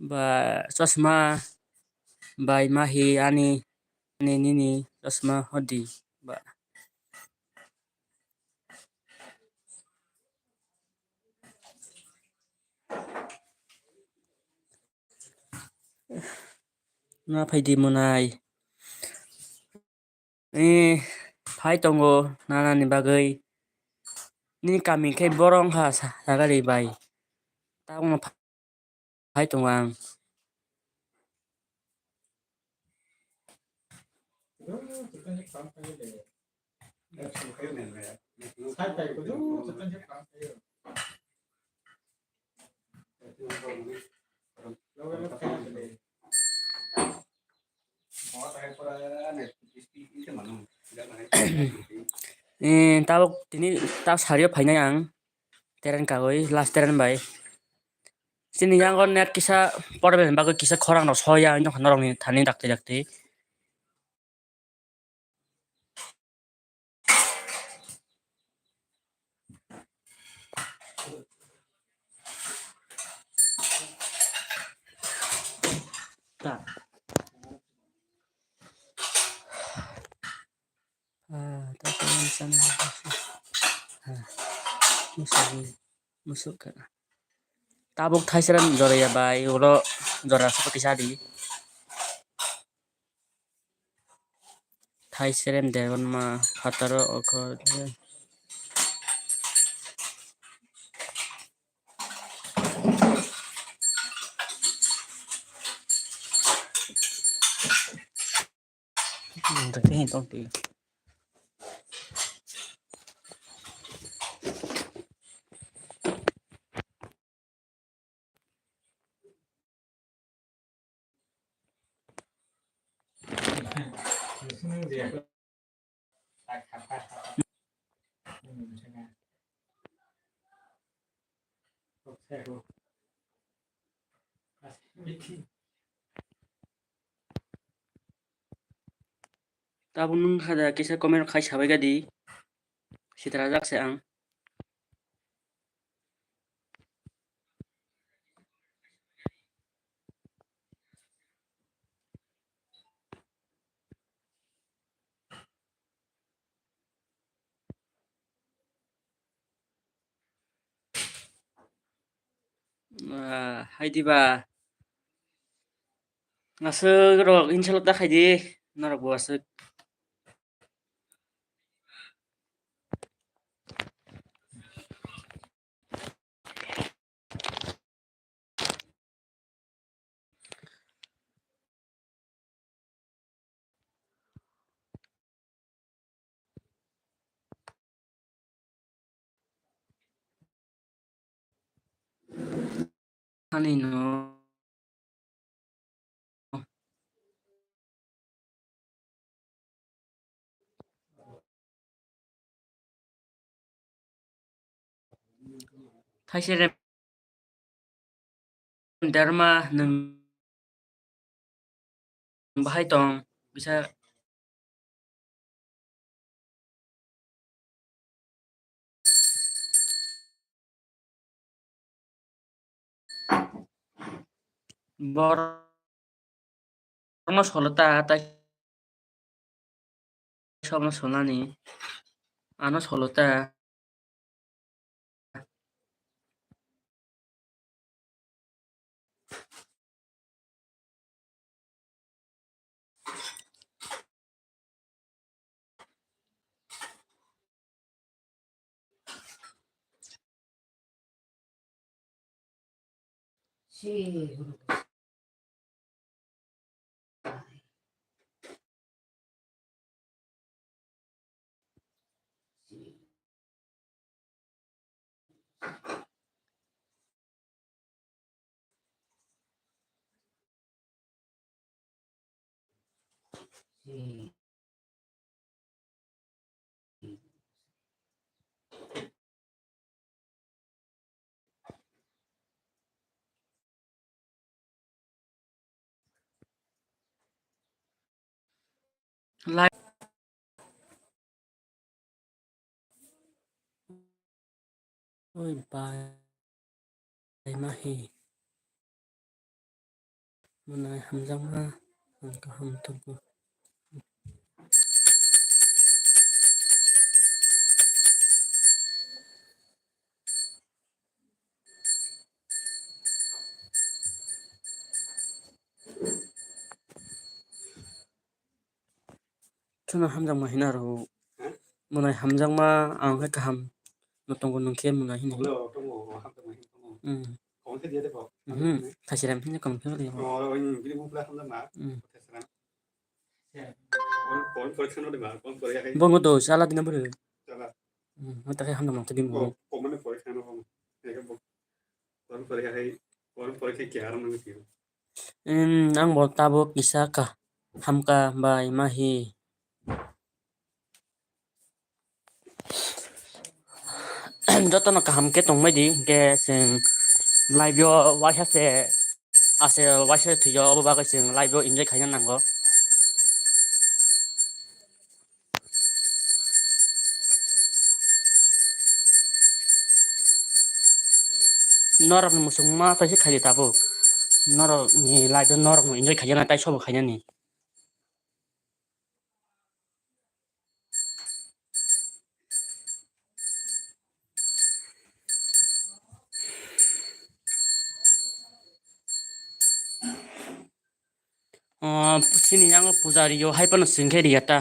Ba chosma bai mahi ani, ani nini chosma hodi ba. Na phaidi monai. Eh, phai tongo nanani bagwi. Nini kami khe borok wngkha sa-, sagari bai. Tabukno phai tongo ang. Eh, tabuk tini ta sario phainai ang, train kagwi, last train bai. Chini yango net kisa problem bagwi kisa khorang rok soya wngtongkha norokni thani dakti dakti. Ta. Ah, ta ta ta ta. Ah, musuk, musuk ka. Tabuk thaisram joraya bai, ulo jora sapa kisa di. Thaisrem Debbarma phataro oko. Tabuk nwng kha da kisa comment khai sabai gadi. Sitra jak se ang. Ah, hai diba? Aswk rok insult ta khai di, norok bo aswk. Ani no. Thaisrem Debbarma nwng bahai tong kisa. Borokno solo ta, tai sono sonani, ano solo ta. Lai. Oi bai, bai ma hi. Mwnai hamjakma, ang kaham tongo. Chwngno hamjakma hino aro. Ha? Mwnai hamjakma ang khe kaham no tongo, nwng khe mwnai hino. Tongo, tongo, hamjakma hino tongo. Hmm. Comment khe diya de bo. Mhm. Hamjakma. Thaichirem hino comment khe diya. Oh, oro ini bini bukla hamjakma. Hmm. Thaichirem. Comment, comment khe no de ba, comment khe ya hai. Bongo do, chala dina bwrwi. Chala. Hmm, mata khe hamjakma khe bini. Oh, comment khe no. Eke bo. Comment khe ya hai. Comment khe ya hai, aro nang khe. Hmm, ang bo tabuk kisa ka hamka bai ma hi. Jotono kaham khe tongbai di, hinkhe chwng live o waisa se, ase waisa se thwiyo, obo bagwi chwng live o enjoy khaina nango. Norokni muchungma taisa khaidi tabuk. Norokni live o norokno enjoy khaina, tai sobo khainani. Ah, chini yango pujari yo hai phano chwng khe riya ta.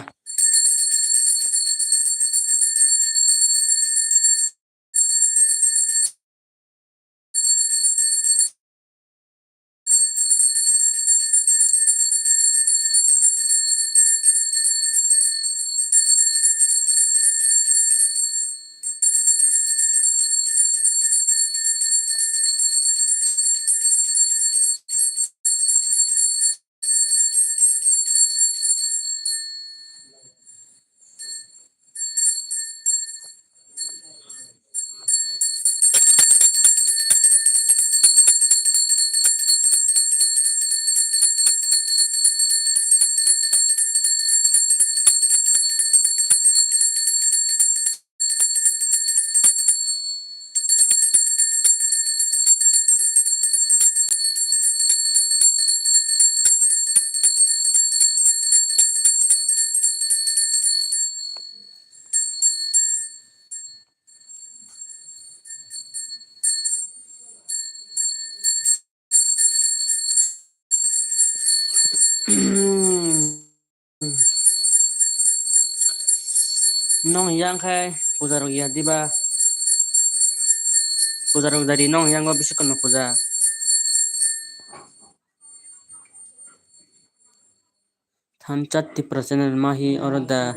Nong yang khai puja rok ya diba? Puja rok dari nong yang go bisi kono puja. Thansa Tipra channel mahi oro da.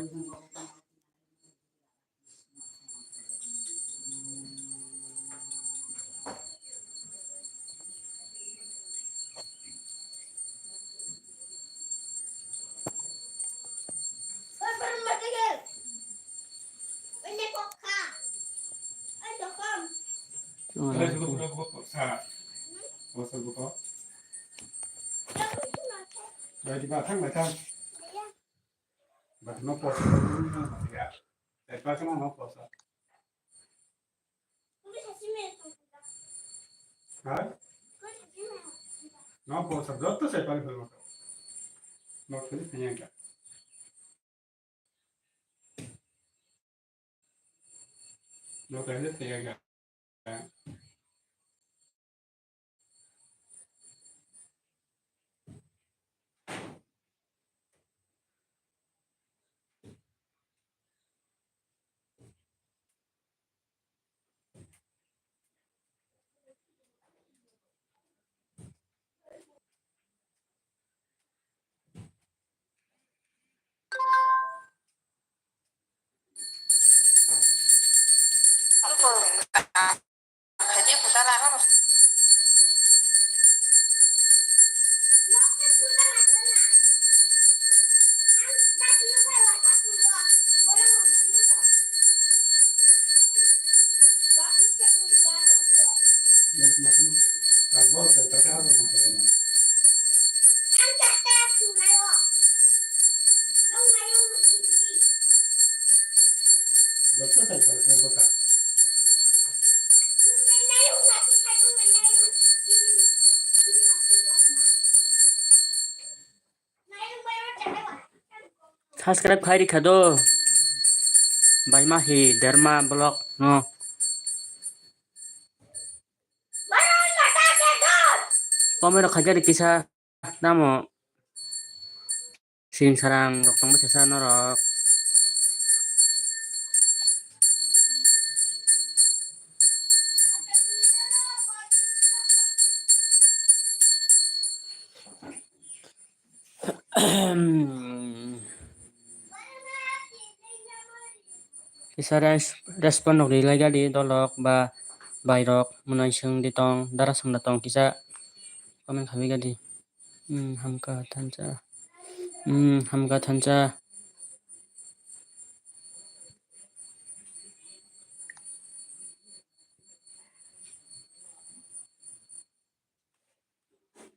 Bai di ba thang bai thang. Ba no posa. Bai ba thang no posa. Ha? No posa. Jotto sai pari phel mata. No khali thang yang ka. No khali thang yang ka. Subscribe khai rikha do. Baima hi derma block no. Comment rok khaikhe kisa tamo. Siring sarang rok tongma kisa norok. Kisa res-, respond rok rilai gadi dolok ba bairok mwnai swng di tong, dara swng da tong kisa comment khabi gadi. Hmm, hamkha thansa. Hmm, hamkha thansa.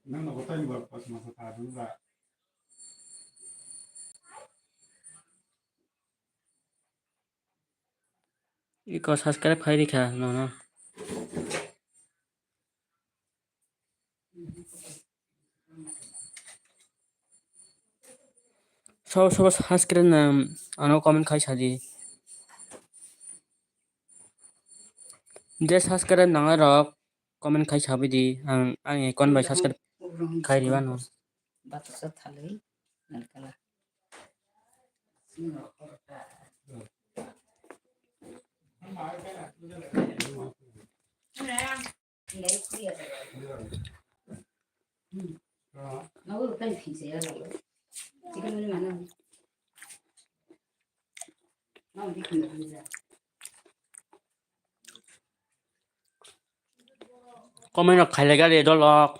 Nang no kotai ni bor pas masa ta dun ba. Iko subscribe khai rikha nono. Sobo sobo subscribe na ano comment khai sadi. Je subscribe nangnai rok comment khai sabai di, ang ang account bai subscribe khai ribano. Batasa thalwi nalkala. Comment rok khailai gari dolok.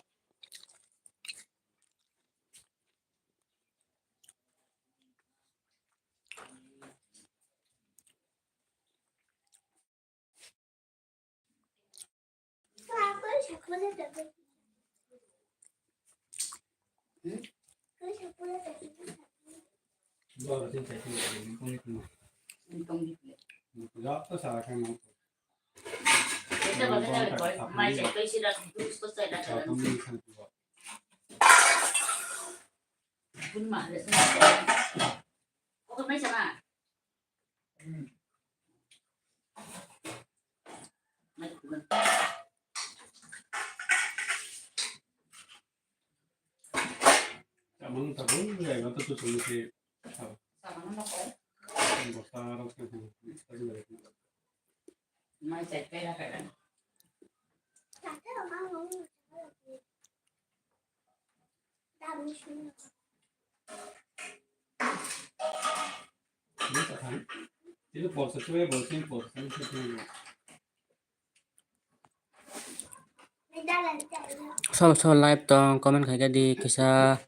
Samung tabung ya, nonton tuh solusi. Bosta rok tuh, tadi balik. Mai cek kayak apa kan? Ini tak kan? Ini polsek tuh ya, polsek, polsek itu tuh. Sob sob live tong comment khai di kisa.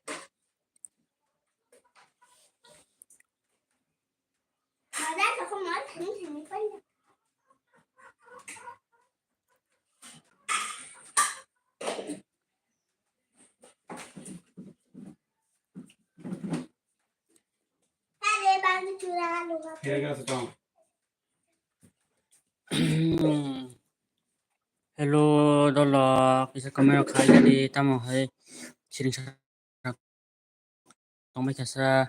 Hello, dolo, kisa comment khai di, tamo hai, siring sa, tong mai kasa.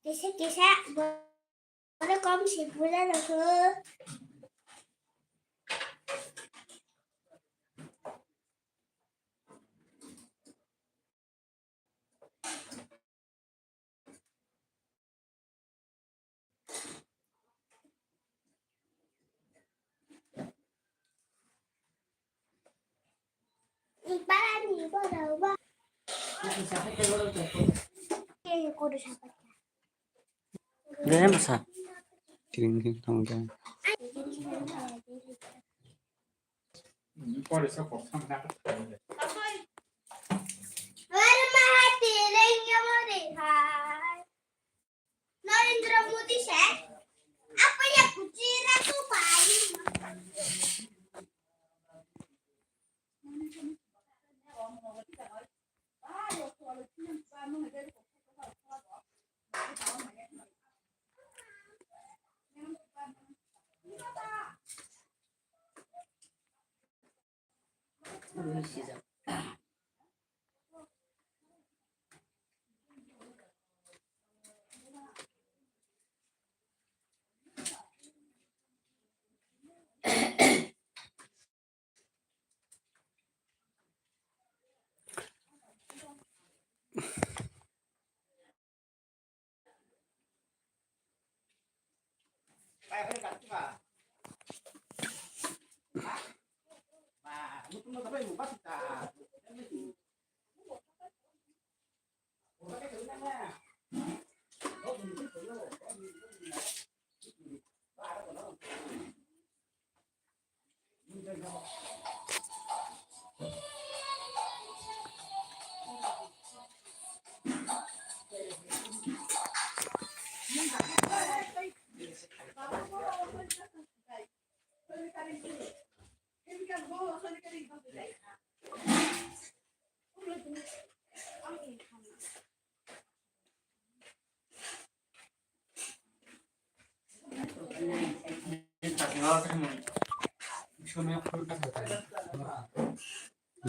Kisa kisa, bole kom si pura rokho. Deh masa. Kiring kiring tong deh. Narendra Modi said, "Apa ya kucira tu paling."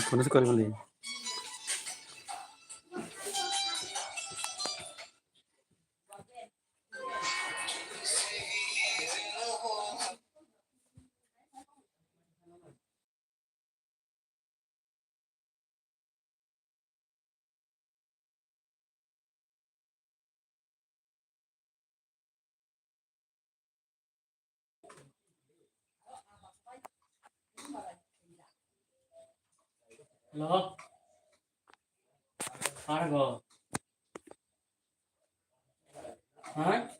Kono se kori bali. Hello? Argo. Hah?